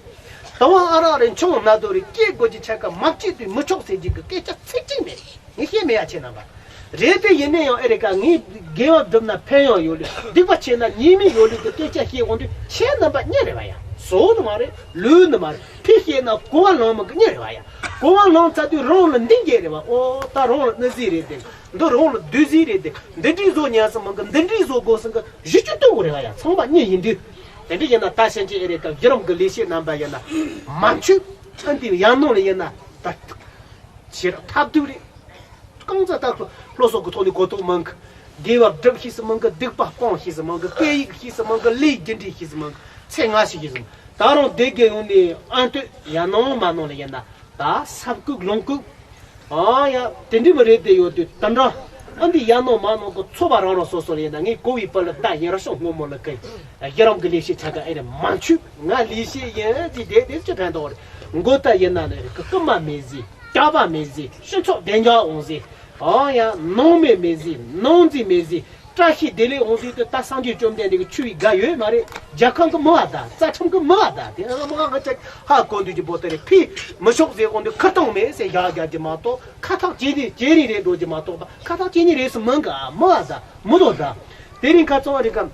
ལྟ་བ་ཨ་རག་རེ་མཆོང་ན་དོ་རེ་སྐྱེ་དགོས་ཀྱི་ཆ་ག་མ་སྐྱེ་དུས་མི་ཆོག་ཟེར་གྱི་གི་སྐད་ཆ་ཚིག་གཅིག་མེད། ངས་བཤད་མེད་ཡ་ཁྱེད་རྣམ་པ། རེད་དེ་ཡིན་ན་ཡང་ཨེ་རེད་ཀ་ངས་དགེ་བ་བསྒྲུབ་ན་ཕན་ཡོན་ཡོད་ལུགས་སྡིག་པ་བྱས་ན་ཉེས་དམིགས་ཡོད་ལུགས་ཀྱི་སྐད་ཆ་བཤད་འོང་དུས་ཁྱེད་རྣམ་པ་གཉིད་རེ་བ་ཡ་བཟོ་དུ་མ་རེད་ལུས་ནི་མ་རེད་ཕི་བཤད་ན་གོ་བ་ལོང་མི་གི་གཉིད་རེ་བ་ཡ་གོ་བ་ལོང་ཚར་དུས་རང་ལ་འདི་འགྱེད་རེ་བ་ཨོ་ད་རང་ལ་གནོད་ཟིག་རེད་དེ་འདི་རང་ལ་བདུད་ཟིག་རེད་དེ་འདི་འདྲའི་བཟོ་ཉན་ས་མི་གི་འདི་འདྲའི་བཟོ་དགོས་ས་གི་གཞི་བཅུ་སྟོན་དགོས་རེ་བ་ཡ་ཚང་མ་གཉིད་ཡིན་དུས། དེ་འདྲ་ཡིན་ན་ད་ཕྱིན་ཆད་ཨེ་རེད་ཀ་བཞི་རིམ་གི་ལས་བྱེད་རྣམ་པ་ཡིན་ན་མ་མཆུ་ཨ་འདི་ཡང་ནང་ལ་ཡིན་ན་ད་ཆེ་ར་ཐབས་སྡུག་རེད། རྐང་ཚ་ད་སློབ་གསོ་གི་ཐོག་ནས་གོ་རྟོགས་མང་གི་དགེ་བ་སྒྲུབ་ཤེས་སུ་མང་གི་སྡིག་པ་སྤོང་ཤེས་སུ་མང་གི་སྐད་ཡིག་ཤེས་སུ་མང་གི་ལས་རྒྱུ་འབྲས་ཤེས་སུ་མང་གི་ཚེ་སྔ་ཤེས་ཤེས་སུ་མང་། ད་རུང་སྡེ་དགེ་ཡོང་ནས་ཨ་མདོ་ཡར་ནང་མར་ནང་ལ་ཡིན་ན་ད་ས་ཁུག་ལུང་ཁུག་ཨ་ཡ་དེ་འདྲ་མི་རེད་དེ་ཡོད་དུས་ད་འདྲ་ཨ་འདི་ཡར་ནང་མར་ནང་གི་ཚོ་བ་རང་རང་སོ་སོ་ལ་ཡིན་ན། ངས་གོ་བའི་བར་ལ་ད་ཡིན་ར་ཤོག་སྔོན་མོ་ལ་ཀི་ཡི་རང་གི་ལས་བྱེད་ཆ་ག་ཨེ་རེད་མ་འཆུག་ང་ལས་བྱེད་ཡིན་ཅི་དེ་དེ་ཅི་ཕན་ཐོགས་རེད། མགོ་ད་ཡིན་ན་ནི་རེད་ཀི་རྐུ་མ་མེད་ཟིག་ཀྲག་པ་མེད་ཟིག་སྤྱི་ཚོགས་བདེ་འཇགས་འོང་ཟིག་ཨ་ཡ་ནང་མི་མེད་ཟིག་ནང་འཛིང་མེད་ཟིག་བཀྲ་ཤིས་བདེ་ལེགས་འོང་ཟིག་དུ་ད་སངས་རྒྱས་བཅོམ་ལྡན་འདས་ཀྱི་ཆོས་པའི་དགའ་ཡོད་མ་རེད། རྒྱལ་ཁང་གི་མི་བ་ད་རྩ་ཁྲིམས་གི་མི་བ་ད་དེ་ཨ་མ་ང་ཅག་ཧ་གོ་འདུག་གི་བོ་དེ་རེད། ཕི་མི་ཤོག་ཟེར་གོང་དུ་ཁུར་སྟོང་མེད་ཟེར་ཡག་རྒྱག་གི་མ་གཏོགས་ཁ་ཐག་ཇེ་ནི་ཇེ་རིང་རེད་འགྲོ་གི་མ་གཏོགས་པ་ཁ་ཐག་ཇེ་ནི་རེད་སུ་མང་གི་ཨ་མི་བ་ད་མི་དོ་ད་དེ་རིང་ཁ་ཚང་རིག་གམ།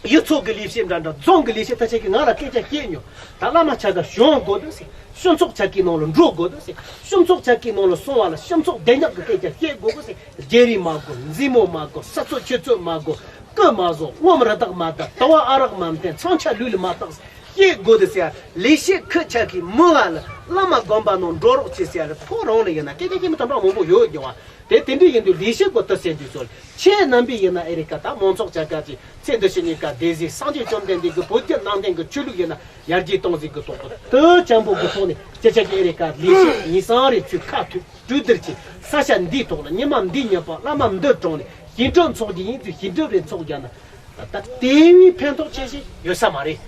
ཡུལ་ཚོ་གི་ལས་བྱེད་འདྲ་འདྲ་རྫོང་གི་ལས་བྱེད་ད་ཆ་གི་ང་ལ་སྐད་ཆ་བཤད་མྱོང་། ད་བླ་མ་ཆ་ག་གཞུང་དགོས་འདུག་ཟེར། སྤྱི་ཚོགས་ཆ་གི་ནང་ལ་འགྲོ་དགོས་འདུག་ཟེར། སྤྱི་ཚོགས་ཆ་གི་ནང་ལ་སོང་བ་ལ་སྤྱི་ཚོགས་བདེ་འཇགས་ཀྱི་སྐད་ཆ་བཤད་དགོས་གོ་ཟེར། རྒྱལ་རིགས་མ་དགོས། མཛེས་མོ་མ་དགོས། ས་ཚོད་ཆུ་ཚོད་མ་དགོས། སྐུ་མ་བཟོ། ངོམ་རི་དྭགས་མ་བདག་དུ་བ་ཨ་རག་མ་འཐེན། མཚོན་ཆ་ལུས་ལ་མ་བཏགས་བཤད་དགོས་འདུག་ཟེར། ལས་བྱེད་ཁུལ་ཆ་གི་མི་བ་ལ་བླ་མ་དགོན་པ་ནང་འགྲོ་རོགས་བྱེད་ཟེར་ལ་ཕོ་རང་ལ་ཡིན་ན་སྐད་ཆ་བཤད་མི་དམ་པ་མང་པོ་ཡོད་ཀྱང་བ། དེ་དེ་འདྲ་ཡིན་དུས་ལས་བྱེད་པོ་ལྟ་ཟེར་དུས་ཚོད་ཁྱེད་རྣམ་པས་ཡིན་ན་ཨེ་རི་ཀ་ད་མང་ཚོགས་བྱ་དགའ་ཅིག་ཚེ་འདི་ཕྱི་གཉིས་ཀ་བདེ་ཟིག་སངས་རྒྱས་བཅོམ་ལྡན་འདས་ཀྱི་བོད་བརྒྱུད་ནང་བསྟན་གྱི་ཆོས་ལུགས་ཡིན་ན་ཡར་རྒྱས་གཏོང་ཟིག་གི་ཐོག་ཏུ་དུ་ཅན་པོ་གི་ཐོག་ནས་ཅི་ཆ་གི་ཨེ་རི་ཀ་ལས་བྱེད་ཡིན་སང་རེ་ཚུལ་ཁ་ཐུག་གྲོས་བསྡུར་གྱིས་ས་ཆ་འདིའི་ཐོག་ལ་ཉི་མ་འདི་ཉི་པ་བླ་མ་འདི་གྲོང་ནས་ཞི་འགྲིག་ཚོགས་རྒྱུ་ཡིན་ཚུལ་ཞི་འགྲིག་རེ་ཚོགས་རྒྱ་ན་ད་དེ་བས་ཕན་ཐོགས་ཆེ་ཞིག་ཡོད་ས་མ་རེད།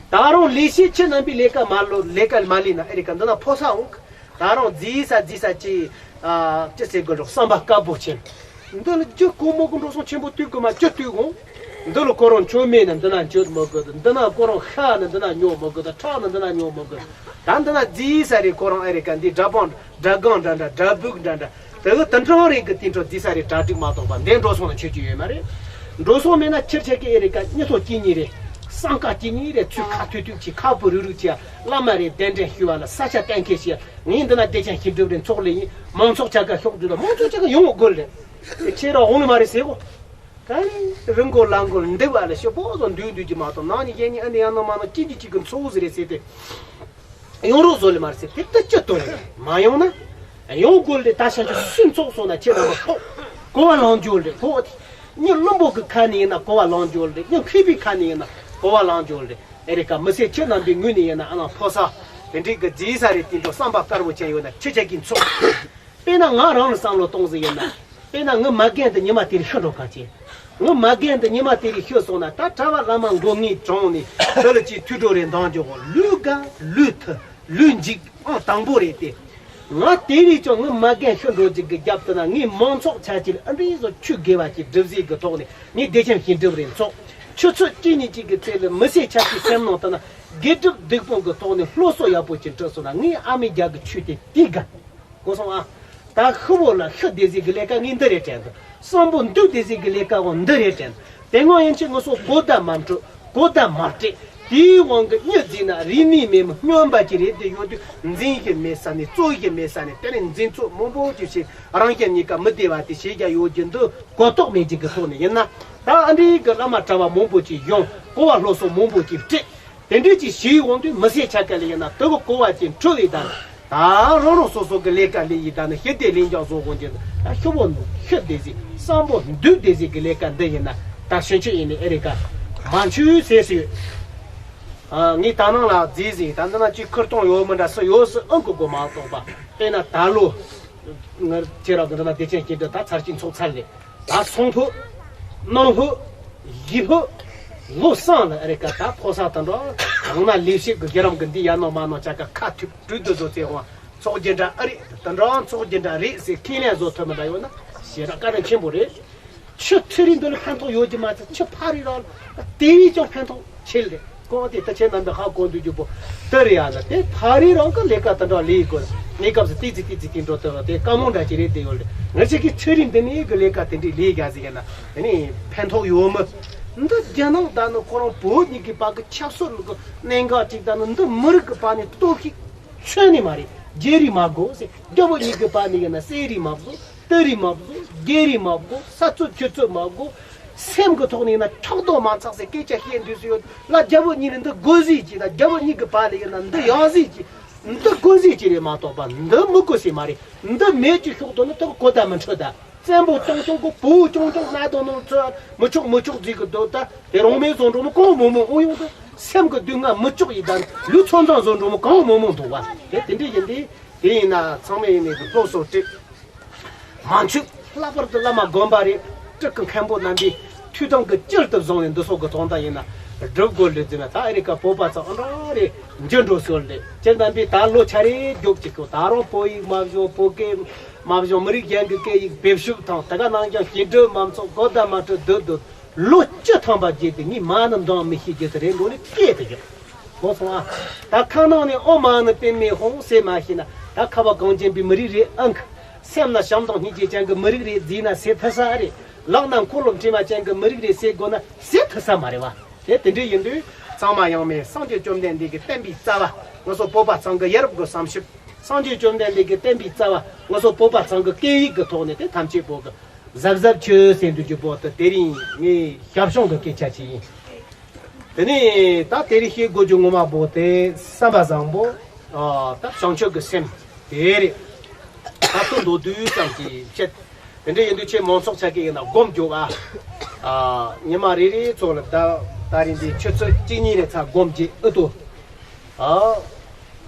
ད་རུང་ལས་བྱེད་ཁྱེད་རྣམ་པས་ལས་ཀ་མ་ལོ་ལས་ཀ་མ་ལས་ན་ཨེ་རི་ཀ་འདི་ན་ཕོ་ས་འོང་གི་ད་རུང་རྫིས་ས་རྫིས་ས་ཅི། ཨ་ཅི་ཟེར་དགོས་རོགས་བསམ་པ་དཀར་པོ་ཆེན། འདི་ལ་རྒྱུ་ཀོ་མོ་གི་འགྲོ་སོང་ཆེན་པོ་བཏུས་དགོས་མ་ཅི་བཏུས་དགོས། འདི་ལ་ཁོ་རང་མཆོད་མེ་ན་འདི་ན་མཆོད་མི་དགོས། འདི་ན་ཁོ་རང་ཤ་ན་འདི་ན་ཉོ་མི་དགོས། ཁྲག་ན་འདི་ན་ཉོ་མི་དགོས། ད་འདི་ན་རྫིས་ས་རེད། ཁོ་རང་ཨེ་རི་ཀ་འདི་དགྲ་པང་དགྲ་སྒང་འདྲ་འདྲ་དགྲ་བུག་འདྲ་འདྲ་དེ་གི་དུ་འཕྲང་རེད་གི་དེ་འཕྲོ་རྫིས་ས་རེད། གྲ་སྒྲིག་མ་གཏོགས་པ་འདི་འགྲོ་སོང་ལ་མཆོད་རྒྱུ་ཡོད་མ་རེད། འགྲོ་སོང་མེད་ན་ཁྱེར་ཁྱེར་གི་ཨེ་རི་ཀ་མྱི་ཐོ་སྐྱེ་ཉིན་རེད། སང་ཀ་སྐྱེ་ཉིན་རེད། ཚུལ་ཁ་ཐུག་ཐུག་ཆེ་ཁ་བུ་རུག་རུག་ཆེ་བླ་མ་རེད། གདན་འདྲེན་ཞུ་བ་ལ་ས་ཆ་གཏན་འཁེལ་བྱས། ངས་འདི་ན་བདེ་ཆེན་ཞི་འགྲིག་རེ་ཚོགས་ལས་ཡིན། མང་ཚོགས་ཆ་ག་ཤོག་འདུག་ལ་མང་ཚོགས་ཆ་ག་ཡོང་དགོས་རེད། དེ་ཁྱེད་རང་འོང་ལ་མ་རེད་ཟེར་གོ་ག་རེ་རི་མགོ་ལ་མགོ་འདི་བ་ལ་ཤོག་པོ་བཟོ་འདུག་འདུག་གི་མ་གཏོགས་ནང་ནས་གཞན་ནི་ཨ་ནི་ཡང་ན་མ་ནོ་གཅིག་གི་གཅིག་གི་འཚོ་བ་ཟེར་རེད་ཟེར་ཏེ་ཡོང་རོགས་བཟོ་ལ་མ་རེད་ཟེར་དེ་ལྟ་ཅི་ལྟོས་རེད། མ་ཡོང་ན་ཡོང་དགོས་རེད། ད་ཤ་ཆུ་སུན་ཚོགས་སོང་ན་ཁྱེད་རང་ལ་ཕོག་གོ་བ་ལང་འཇོག་རེད། ཕོག་དེ་ཉི་བླུན་པོ་གི་ཁ་ནས་ཡིན་ན་གོ་བ་ལང་འཇོག་རེད། ཉི་མཁས་པའི་ཁ་ནས་ཡིན་ན་གོ་བ་ལང་འཇོག་རེད། ཨེ་རི་ཀ་མི་སེར་ཁྱེད་རྣམ་པའི་ངོས་ནས་ཡིན་ན་ཨ་ནང་ཕོ་ས་དེ་འདྲའི་གི་རྫིས་ས་རེད། དེ་འདྲ་བསམ་པ་དཀར་པོ་ཅན་ཡོད་ན་ཁྱེད་ཅག་གིས་འཚོ། དཔེར་ན་ང་རང་ལ་བསམ་བློ་གཏོང་ཟིག་ཡིན་ན། དཔེར་ན་ངའི་མ་རྒན་དེ་ཉི་མ་དེ་རིང་ཤི་འགྲོ་ག་ཅེ། ངའི་མ་རྒན་དེ་ཉི་མ་དེ་རིང་ཤི་སོང་ན་ད་གྲྭ་བ་བླ་མ་མགོ་ངའི་གྲོང་ནས་དེ་ལ་ཅིག་ཐུགས་སྤྲོ་རེ་འདང་རྒྱོ་གོ་ལུས་དགའ་ལུས་ཐུ་ལུས་འཇིགས་ཨང་དང་པོ་རེད་དེ། ང་དེ་རིང་ཀྱང་ངའི་མ་རྒན་ཤི་འགྲོ་ཅིག་གི་རྒྱབ་ཏུ་ན་ངའི་མང་ཚོགས་ཆ་ཅིག་ཨ་འདྲའི་བཟོ་ཆོས་དགེ་བ་ཅིག་སྒྲུབ་ཟིག་གི་ཐོག་ནས་ངའི་བདེ་ཆེན་ཞི་འགྲིག་རེ་འཚོགས། ཆུ་ཚོད་གཅིག་གཉིས་གཅིག་གི་ཚེ་ལ་མི་སེར་ཆ་ཅིག་སེམས་ནང་དུ་ན་དགེ་སྒྲུབ་སྡིག་སྤོང་གི་ཐོག་ནས་སློབ་གསོ་ཡག་པོ་ཅིག་སྤྲད་སོང་ན་ངའི་ཨ་མའི་རྒྱ་གི་ཆོས་དེ་དེ་དགའ། གོ་སོང་ཨ། ད་ཤི་བོ་ལ་ཤི་བདེ་ཟིག་གི་ལས་ཀ་ངས་འདི་རེད་དྲན་འདུག་བསམ་པོ་འདུག་བདེ་ཟིག་གི་ལས་ཀ་འོང་འདི་རེད་དྲན་འདུག་དེ་སྔོན་ཡན་ཆད་ངུ་སོ་གོ་བརྡ་མ་འཕྲོད་གོ་བརྡ་མ་སྤྲད། དེའི་དབང་གི་མྱི་རྫིས་ན་རིག་གནས་མེད་མི་སྨྱོན་པ་ཅིག་རེད་དེ་ཡོང་དུས་འཛིན་གི་མེད་ས་ནས་རྩོད་གི་མེད་ས་ནས་དེ་ནས་འཛིན་ཚོད་མང་པོ་ཅིག་བྱས་རང་གཞན་གཉིས་ཀ་མི་བདེ་བ་དེ་བྱེད་རྒྱ་ཡོད་ཀྱི་འདུག་གོ་རྟོགས་མེད་ཅིག་གི་ཐོག་ནས་ཡིན་ན་ད་ཨ་འདྲའི་གི་བླ་མ་གྲྭ་བ་མང་པོ་ཅིག་ཡོང་གོ་བ་སློབ་གསོ་མང་པོ་ཅིག་སྤྲད། དེ་འདྲའི་ཅིག་ཞིག་འོང་དུས་མི་སེར་ཆ་ག་ལ་ཡིན་ན་དེ་གི་གོ་བ་ཅིག་འཕྲོད་ཡི་ད་ད་རང་རང་སོ་སོ་གི་ལས་ཀ་ལས་ཡི་ད་ནི་ཤི་བདེ་ལེན་རྒྱག་བཟོ་དགོས་ཀྱི་ད་ཤི་བོ་ཤི་བདེ་ཟིག་བསམ་པོ་འདུག་བདེ་ཟིག་གི་ལས་ཀ་འདི་ཡིན་ན་ད་ཕྱིན་ཆད་ཡིན་ནི་ཨེ་རི་ཀ་མ་འཆུ་ཟེར་སྲིད། ངས་ད་ནང་ལ་རྫིས་ཟིག་ད་འདི་ན་ཅིག་ཁུར་གཏོང་ཡོད་མི་འདྲ་སུ་ཡོད་སུ་ཨང་གི་གོ་མ་གཏོགས་པ་དཔེར་ན་ད་ལོ་ང་ཁྱེད་རང་གི་འདི་ན་བདེ་ཆེན་སྐྱིད་འདྲ་ད་ཚར་གཅིག་འཚོགས་ཚར་ལེ། ད་སོང་ཕུ། ནང་ཕུ། ཡི་ཕུ། ལོ་གསང་ལ་ཨ་རི་ཀ་ད་ཕོ་ས་དང་འགྲོ་གང་ན་ལས་བྱེད་ཀྱི་རྒྱལ་རམ་གི་འདི་ཡ་ནོ་མ་ནོ་ཅག་ག་ཁ་ཐུབ་གྲོས་བསྡུར་བཟོ་ཚེ་འོང་ཚོགས་རྒྱན་འདྲ་ཨ་རི་དང་འགྲོ་ཚོགས་རྒྱན་འདྲ་རེད་ཟེར་ཁས་ལེན་བཟོ་ཐུབ་མི་འདྲ་ཡོད་ན་ཞེ་དྲག་བཀའ་དྲིན་ཆེན་པོ་རེད། ཆུ་ཚེ་རིང་འདི་ལ་ཕན་ཐོགས་ཡོད་ཀྱི་མ་ཚད་ཆུ་ཕ་རི་རང་དེ་བས་ཀྱང་ཕན་ཐོགས་ཆེ་ལེ། ཀོང་དེ་ད་ཆེ་ན་འདི་ཧ་གོ་འདུག་རྒྱུ་པོ་ད་རེད་ཡ་ལ་དེ་ཕ་རི་རང་གི་ལས་ཀ་ད་འདྲ་ལས་དགོས་གནས་སྐབས་སུ་ཏི་ཙི་ཏི་ཙི་དེ་འགྲོ་ད་དེ་དཀའ་མོ་འདྲ་ཅི་རེད་དེ་ཡོད་ལེ། ང་ཅག་གི་ཚེ་རིང་འདི་ནས་གི་ལས་ཀ་དེ་འདྲའི་ལས་རྒྱ་ཟིག་ཡ་ན་དེ་ནས་ཕན་ཐོགས་ཡོད་མི་འདི་རྒྱ་ནག་ད་ནི་ཁོ་རང་བོད་གཉིས་ཀྱི་བར་གི་ཆབ་སྲིད་ལ་གི་གནད་འགག་ཅིག་ད་ནི་འདི་མི་རིགས་ཀྱི་བར་ནས་གཏོར་བཤིག་ཆོས་ནི་མ་རེད། རྒྱལ་རིགས་མ་དགོས་ཟེར་རྒྱ་བོད་གཉིས་ཀྱི་བར་ནས་ཡིན་ན་སེ་རིགས་མ་དགོས། ཏི་རིགས་མ་དགོས། རྒྱལ་རིགས་མ་དགོས། ས་ཚོད་ཆུ་ཚོད་མ་དགོས། སེམས་ཀྱི་ཐོག་ནས་ཡིན་ན་ཁྲག་རྡོག་མ་ཚགས་སའི་སྐད་ཆ་བཤད་འདུག་སུ་ཡོད་ལ་རྒྱ་བོད་གཉིས་ནི་འདི་དགོས་ཟིག་ཅིག་དང་རྒྱ་བོད་གཉིས་ཀྱི་བར་ལ་ཡིན་ན་འདི་ཡག་ཟིག་ཅིག་འདི་དགོས་ཟིག་ཅིག་རེད་མ་གཏོགས་པ་འདི་མི་དགོས་ཟིག་མ་རེད། འདི་མེད་ཀྱི་ཤོག་དོ་ནི་དེ་གོ་ད་མི་འཕྲོད་ད། བཙན་པོ་ཅོང་ཅོང་གི་བུ་ཅོང་ཅོང་ན་དོ་ནོ་ཚོ་མི་ཆོག་མི་ཆོག་ཟིག་གི་དོ་ད་དེ་རང་མེད་བཟོ་འགྲོ་མི་གང་མོ་མོ་ཨོ་ཡོང་ད། སེམས་ཀྱི་སྡུག་བསྔལ་མི་ལྕོགས་ཡི་དང་ལུས་ཚོ་མཚོན་བཟོ་འགྲོ་མོ་གང་མང་མང་འདུག་བ། དེ་དེ་འདྲ་ཡིན་དུས་དེ་ཡིན་ན་ཚང་མས་ཡིན་ནས་སློབ་གསོ་སྤྲད། མ་འཆུག་ལྷག་པར་དུ་བླ་མ་དགོན་པ་རེད། སྤྲུལ་སྐུ་མཁན་པོ་རྣམ་པའི་ཐུགས་དམ་གྱི་བཅུད་དུ་བཟུང་ནས་འདི་ཚོ་གི་དོན་དག་ཡིན་ན་སྒྲུབ་དགོས་ལས་འཛིན་པ་ད་ཨེ་རི་ཀ་བོད་པ་ཚོ་ཨ་འདྲ་རེད་འགྱུར་འགྲོ་སྲོལ་རེད། ཁྱེད་རྣམ་པས་ད་ལོ་ཆ་རེ་རྒྱོབ་ཀྱི་ཁྱོད་ད་རུང་བོད་ཡིག་མ་བཟོ། བོད་སྐད་མ་བཟོ། མི་རིགས་གཞན་གྱི་སྐད་ཡིག་བེད་སྤྱོད་དང་དེ་ག་ནང་ཀྱང་སྐྱིད་འགྲོ་མ་ཚོགས་གོ་ད་མ་འཕྲོད་སྡོད་སྡོད། ལོ་བཅུ་ཐམ་པ་རྗེས་དུ་ངས་མ་ནི་འདང་མི་ཤེས་རྒྱུ་དེ་རེད་འགྲོ་ནི་སྐད་དུ་ཡོད། གོ་སོང་ཨ། ད་ཁ་ནང་ནས་ཨོ་མ་ནི་པདྨེ་ཧཱུྃ་ཟེར་མ་ཤེས་ན་ད་ཁ་བ་གངས་ཅན་པའི་མི་རིགས་རེད་ཨང་། སེམས་ན་བྱམས་དང་སྙིང་རྗེ་ཅན་གྱི་མི་རིགས་རེད་བརྫིས་ན་ཟེར་ཐུབ་ས་རེད། ལག་ན་འཁོར་ལོ་བྲིས་མ་ཅན་གྱི་མི་རིགས་རེད་ཟེར་དགོས་ན་ཟེར་ཐུབ་ས་མ་རེད་བ། དེ་དེ་འདྲ་ཡིན་དུས་ཚང་མ་ཡང་མེད་སངས་རྒྱས་བཅོམ་ལྡན་འདས་ཀྱི་བསྟན་པའི་རྩ་བ་ང་ཚོ་བོད་པ་ཚང་གི་ཡ་རབས་ཀྱི་བསམ་ཞིབ། སངས་རྒྱས་བཅོམ་ལྡན་འདས་ཀྱི་བསྟན་པའི་རྩ་བ་ང་ཚོ་བོད་པ་ཚང་གི་སྐད་ཡིག་གི་ཐོག་ནས་དེ་ཐམས་ཅད་པོ་གི་གཟབ་གཟབ་བྱོས་ཟེར་འདུག་རྒྱུ་པོ་དེ་དེ་རིང་ངའི་ཞབས་ཞུ་གི་སྐད་ཆ་ཅིག་ཡིན། དེ་ནས་ད་དེ་རིང་བཤད་དགོས་རྒྱུ་ངོ་མ་པོ་དེ་བསམ་པ་བཟང་པོ། ཨ་ད་བྱང་ཆུབ་ཀྱི་སེམས་དེ་རེད། ད་དུང་མདོར་བསྡུས་ཙམ་གྱིས་བཤད། དེ་འདྲ་ཡིན་དུས་ཁྱེད་མང་ཚོགས་ཆ་གི་ཡིན་ན་སྒོམ་རྒྱོབ་ཨ། ཨ་ཉི་མ་རེ་རེའི་ཚོགས་ལ་ད་ད་རིང་འདི་ཆུ་ཚོད་གཅིག་གཉིས་རེ་ཚ་སྒོམ་གྱི་ཨུ་ཏུ། ཨ་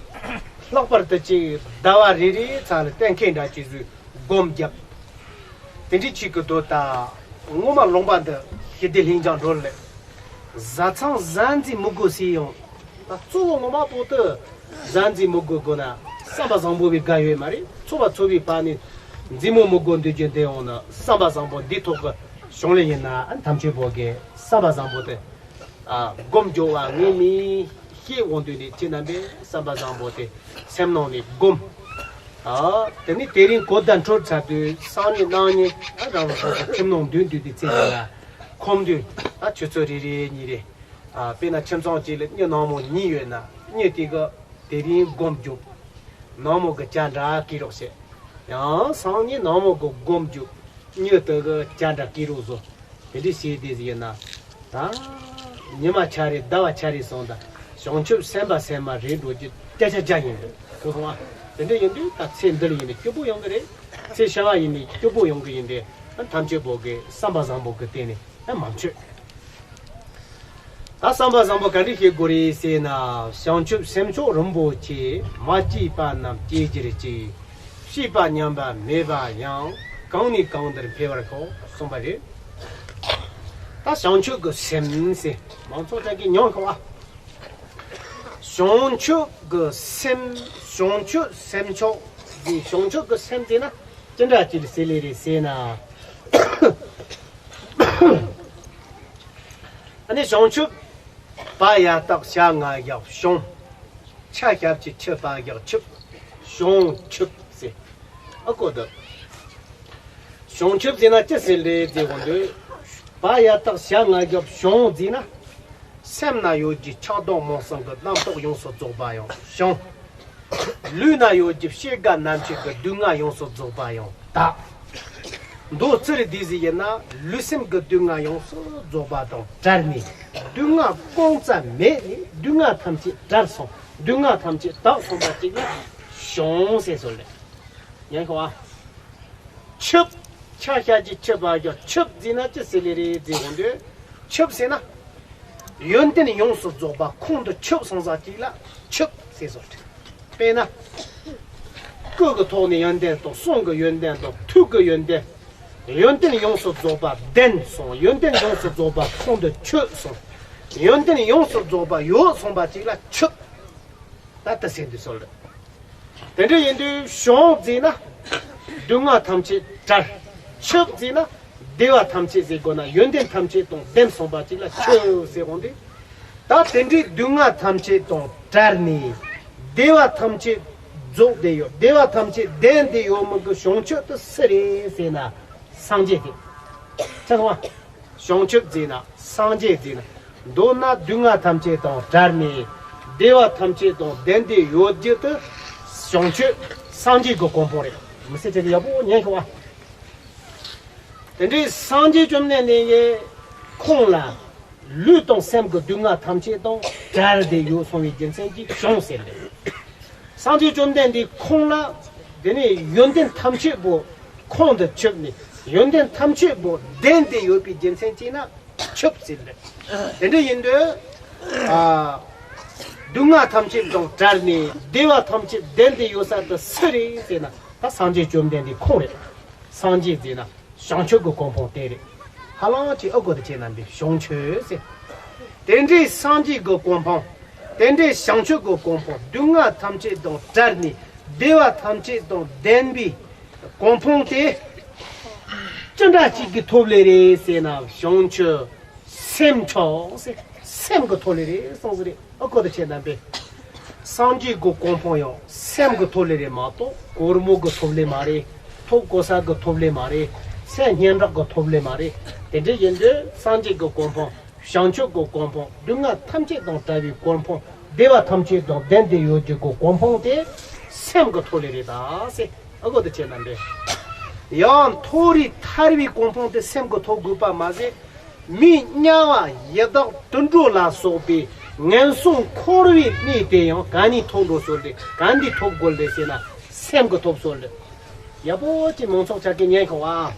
ལྷག་པར་དུ་ཅིག་ཟླ་བ་རེ་རེའི་ཚ་ལ་གཏན་འཁེལ་འདྲ་ཅིག་བཟོས། སྒོམ་རྒྱབ། དེ་འདྲའི་ཆིག་གི་དོ་ད། ངོ་མ་ལུང་པ་འདི་ཞི་བདེ་ལྷིང་འཇགས་འགྲོ་ལེ། བཟའ་ཚང་བཟའ་འཛིན་མི་དགོས་སྲིད་ཡོང་། ད་གཙོ་བོ་ངོ་མ་པོ་ཏི། བཟའ་འཛིན་མི་དགོས་དགོས་ན་བསམ་པ་བཟང་པོ་བའི་དགའ་ཡོད་མ་རེད། འཚོ་བ་འཚོ་བའི་བར་ནས་འཛིན་མོ་མི་དགོས་འདོད་རྒྱུ་འདི་ཡོང་ན་བསམ་པ་བཟང་པོ་འདི་ཐོག་གི་བྱུང་ལེ་ཡིན་ན་ཐམས་ཅད་པོ་གི་བསམ་པ་བཟང་པོ་དེ། ཨ་སྒོམ་སྦྱོར་བ་ངས་མི་ཤེས་འོང་དུས་ནས་ཁྱེད་རྣམ་པས་བསམ་པ་བཟང་པོ་དེ་སེམས་ནང་ནས་སྒོམ། ཨ་དེ་ནས་དེ་རིང་གོ་བརྡ་འཕྲོད་ཚར་དུས་སང་ཉིན་གནངས་ཉིན་ཨ་རང་རང་སོ་སོ་ཁྱིམ་ནང་འདུས་འདུས་དེ་ཚེ་ཡིན་ལ་ཁོམ་དུས་ཨ་ཆུ་ཚོད་རེ་རེ་གཉིས་རེ། ཨ་དཔེར་ན་ཁྱིམ་ཚང་གཅིག་ལ་མྱི་ནག་མོ་གཉིས་ཡོད་ན་མྱི་དེ་གི་དེ་རིང་སྒོམ་རྒྱོབ། ནག་མོ་གི་བྱ་འདྲ་སྐྱེ་རོགས་བྱེད། ཡང་སང་ཉིན་ནག་མོ་གི་སྒོམ་རྒྱོབ། མྱི་དེ་གི་བྱ་འདྲ་སྐྱེ་རོགས་བཟོ། དེ་འདྲ་བྱས་དེ་ཟིག་ཡིན་ན། ད་ཉི་མ་ཆ་རེ་ཟླ་བ་ཆ་རེ་སོང་ད་བྱང་ཆུབ་སེམས་དཔའ་སེམས་མ་རེད་འགྲོ་རྒྱུ་སྐད་ཆ་རྒྱ་ཡིན་འདུག་གོ་སོང་ཨ། དེ་འདྲ་ཡིན་དུས་ད་ཚེ་འདི་ལ་ཡིན་ནས་སྐྱིད་པོ་ཡོང་གི་རེད། ཚེ་ཕྱི་མ་ཡིན་ནས་སྐྱིད་པོ་ཡོང་གི་ཡིན་ཏེ། ཐམས་ཅད་པོ་གི་བསམ་པ་བཟང་པོ་གི་སྟེང་ནས་མ་མཆོད། ད་བསམ་པ་བཟང་པོ་ག་འདྲ་བྱེད་དགོས་རེད་ཟེར་ན། བྱང་ཆུབ་སེམས་མཆོག་རིན་པོ་ཆེ། མ་སྐྱེས་པ་རྣམས་སྐྱེ་གྱུར་ཅིག། སྐྱེས་པ་ཉམས་པ་མེད་པ་ཡང་། གང་ནས་གང་དུར་འཕེལ་བར་ཤོག་གསུངས་པ་རེད། ད་བྱང་ཆུབ་ཀྱི་སེམས་ཟེར་མང་ཚོགས་ཅག་གིས་མྱོང་ཤོག་ཨ། བྱང་ཆུབ་ཀྱི་སེམས། བྱང་ཆུབ་སེམས་མཆོག་ཟེར། བྱང་ཆུབ་ཀྱི་སེམས་ཟེར་ན་ཅི་འདྲ་ཅིག་ཟེར་ལེ་རེད་ཟེར་ན། ཨ་ནི་བྱང་ཆུབ། བ་ཡ་བཏགས་བྱ་ང་བཞག་བྱང་། ཆ་ཞབས་ཀྱུ་ཆུ་བ་བཞག་ཆུབ། བྱང་ཆུབ་ཟེར། ཨ་གོ་ད། བྱང་ཆུབ་ཟེར་ན་ཅི་ཟེར་རེད་ཟེར་གོ་འདོད། བ་ཡ་བཏགས་བྱ་ང་བཞག་བྱང་ཟེར་ན། སེམས་ན་ཡོད་ཀྱི་ཆགས་སྡང་རྨོངས་གསུམ་གྱི་རྣམ་རྟོག་ཡོངས་སུ་རྫོགས་པ་ཡང་བྱང་། ལུས་ན་ཡོད་ཀྱི་སྐྱེ་རྒ་ན་འཆི་གི་སྡུག་བསྔལ་ཡོངས་སུ་རྫོགས་པ་ཡང་དག། མདོ་ཚིག་རེ་འདི་ཟིག་ཡིན་ན་ལུས་སེམས་ཀྱི་སྡུག་བསྔལ་ཡོངས་སུ་རྫོགས་པ་དང་བྲལ་ནས་སྡུག་བསྔལ་ཀུན་རྫོབ་མེད་ནས་སྡུག་བསྔལ་ཐམས་ཅད་བྲལ་སོང་། སྡུག་བསྔལ་ཐམས་ཅད་དག་སོང་བ་ཅིག་ལ་བྱང་ཟེར་སོང་ལེ། ཉན་ཤོག་ཨ། ཆུབ། ཆ་ཤ་གི་ཆུ་བ་ཡོད་ཆུབ་ཟེར་ན་ཅི་ཟེར་ལེ་རེད་ཟེར་གོ་འདོད། ཆུབ་ཟེར་ན། ཡོན་ཏན་ཡོངས་སུ་རྫོགས་པ་ཁོང་དུ་ཆུད་སོང་ས་ཅིག་ལ་ཆུབ་ཟེར་སོ། དཔེར་ན། སྐུ་གི་ཐོག་ནས་ཡོན་ཏན་དང་གསུང་གི་ཡོན་ཏན་དང་ཐུགས་ཀྱི་ཡོན་ཏན། ཡོན་ཏན་ཡོངས་སུ་རྫོགས་པ་ལྡན་སོང་། ཡོན་ཏན་ཡོངས་སུ་རྫོགས་པ་ཁོང་དུ་ཆུད་སོང་། ཡོན་ཏན་ཡོངས་སུ་རྫོགས་པ་ཡོད་སོང་བ་ཅིག་ལ་ཆུབ། ད་ལྟ་ཟེར་དུས་སོ་ལ། དེ་འདྲ་ཡིན་དུས་བྱང་ཟེར་ན། སྡུག་བསྔལ་ཐམས་ཅད་བྲལ། ཆུབ་ཟེར་ན། བདེ་བ་ཐམས་ཅད་ཟེར་དགོས་ན་ཡོན་ཏན་ཐམས་ཅད་དང་ལྡན་སོང་བ་ཅིག་ལ་ཆུབ་ཟེར་འོང་དུས། ད་དེ་འདྲའི་སྡུག་བསྔལ་ཐམས་ཅད་དང་བྲལ་ནས། བདེ་བ་ཐམས་ཅད་རྫོགས་བསྡད་ཡོད། བདེ་བ་ཐམས་ཅད་ལྡན་བསྡད་ཡོད་མི་གི་བྱང་ཆུབ་དེ་སུ་རེད་ཟེར་ན། སངས་རྒྱས་དེ། ཆ་སོང་བ། བྱང་ཆུབ་ཟེར་ན་སངས་རྒྱས་ཟེར་ན། མདོར་ན་སྡུག་བསྔལ་ཐམས་ཅད་དང་བྲལ་ནས་བདེ་བ་ཐམས་ཅད་དང་ལྡན་ཏེ་ཡོད་རྒྱུ་དེ་བྱང་ཆུབ་སངས་རྒྱས་ཀྱི་གོ་འཕང་རེད། མི་ཚེ་གཅིག་ཡག་པོ་ཉན་ཤོག་ཨ། དེ་འདྲའི་སངས་རྒྱས་བཅོམ་ལྡན་འདས་ཀྱིས་ཁོང་ལ་ལུས་དང་སེམས་ཀྱི་སྡུག་བསྔལ་ཐམས་ཅད་དང་བྲལ་ཏེ་ཡོད་སོང་བའི་རྒྱུ་མཚན་གྱིས་བྱང་ཟེར་ཏེ། སངས་རྒྱས་བཅོམ་ལྡན་འདས་ཁོང་ལ་དེ་ནས་ཡོན་ཏན་ཐམས་ཅད་པོ་ཁོང་དུ་ཆུད་ནས་ཡོན་ཏན་ཐམས་ཅད་པོ་ལྡན་ཏེ་ཡོད་པའི་རྒྱུ་མཚན་གྱིས་ན་ཆུབ་ཟེར་ཏེ། དེ་འདྲ་ཡིན་དུས་ ཨ། སྡུག་བསྔལ་ཐམས་ཅད་དང་བྲལ་ནས་བདེ་བ་ཐམས་ཅད་ལྡན་ཏེ་ཡོད་ས་དེ་སུ་རེད་ཟེར་ན། ད་སངས་རྒྱས་བཅོམ་ལྡན་འདས་ཁོང་རེད། སངས་རྒྱས་ཟེར་ན་བྱང་ཆུབ་ཀྱི་གོ་འཕང་དེ་རེད། ཧ་ལམ་ཅིག་ཨ་གོ་དེ་བྱས་ན་འདི་བྱང་ཆུབ་ཟེར། དེ་འདྲའི་སངས་རྒྱས་ཀྱི་གོ་འཕང་། དེ་འདྲའི་བྱང་ཆུབ་ཀྱི་གོ་འཕང་སྡུག་བསྔལ་ཐམས་ཅད་དང་བྲལ་ནས་བདེ་བ་ཐམས་ཅད་དང་ལྡན་པའི་གོ་འཕང་དེ་ཅི་འདྲ་ཅིག་གི་ཐོག་ལས་རེད་ཟེར་ན། བྱང་ཆུབ་སེམས་མཆོག་ཟེར། སེམས་ཀྱི་ཐོག་ལས་རེད་གསུངས་ཟེར་རེད། ཨ་གོ་དེ་བྱས་ན་འདི། སངས་རྒྱས་ཀྱི་གོ་འཕང་ཡང་སེམས་ཀྱི་ཐོག་ལས་རེད་མ་གཏོགས་སྒོར་མོ་གི་ཐོག་ལས་མ་རེད། ཐོབ་གོ་ས་གི་ཐོག་ལས་མ་རེད། ཚེ་སྙན་གྲགས་ཀྱི་ཐོག་ལས་མ་རེད། དེ་འདྲ་ཡིན་དུས་སངས་རྒྱས་ཀྱི་གོ་འཕང་། བྱང་ཆུབ་ཀྱི་གོ་འཕང་། སྡུག་བསྔལ་ཐམས་ཅད་དང་བྲལ་བའི་གོ་འཕང་། བདེ་བ་ཐམས་ཅད་དང་ལྡན་ཏེ་ཡོད་རྒྱུ་གི་གོ་འཕང་དེ་སེམས་ཀྱི་ཐོག་ལས་རེད་ད་ཟེར། ཨ་གོ་དེ་བྱས་ན་འདི། ཡང་མཐོ་རིས་ཐར་བའི་གོ་འཕང་དེ་སེམས་ཀྱི་ཐོག་དགོས་པ་མ་ཟད། མིའི་དམྱལ་བ་ཡི་དྭགས་དུད་འགྲོ་ལ་སོགས་པའི་ངན་སོང་འཁོར་བའི་གནས་དེ་ཡང་ག་ནས་ཐོབ་འགྲོ་སྲོལ་ཏེ། ག་འདི་ཐོབ་དགོས་ལེ་ཟེར་ན་སེམས་ཀྱི་ཐོབ་སྲོལ་ལེ། ཡག་པོ་ཅིག་མང་ཚོགས་ཆ་གི་ཉན་ཤོག་ཨ།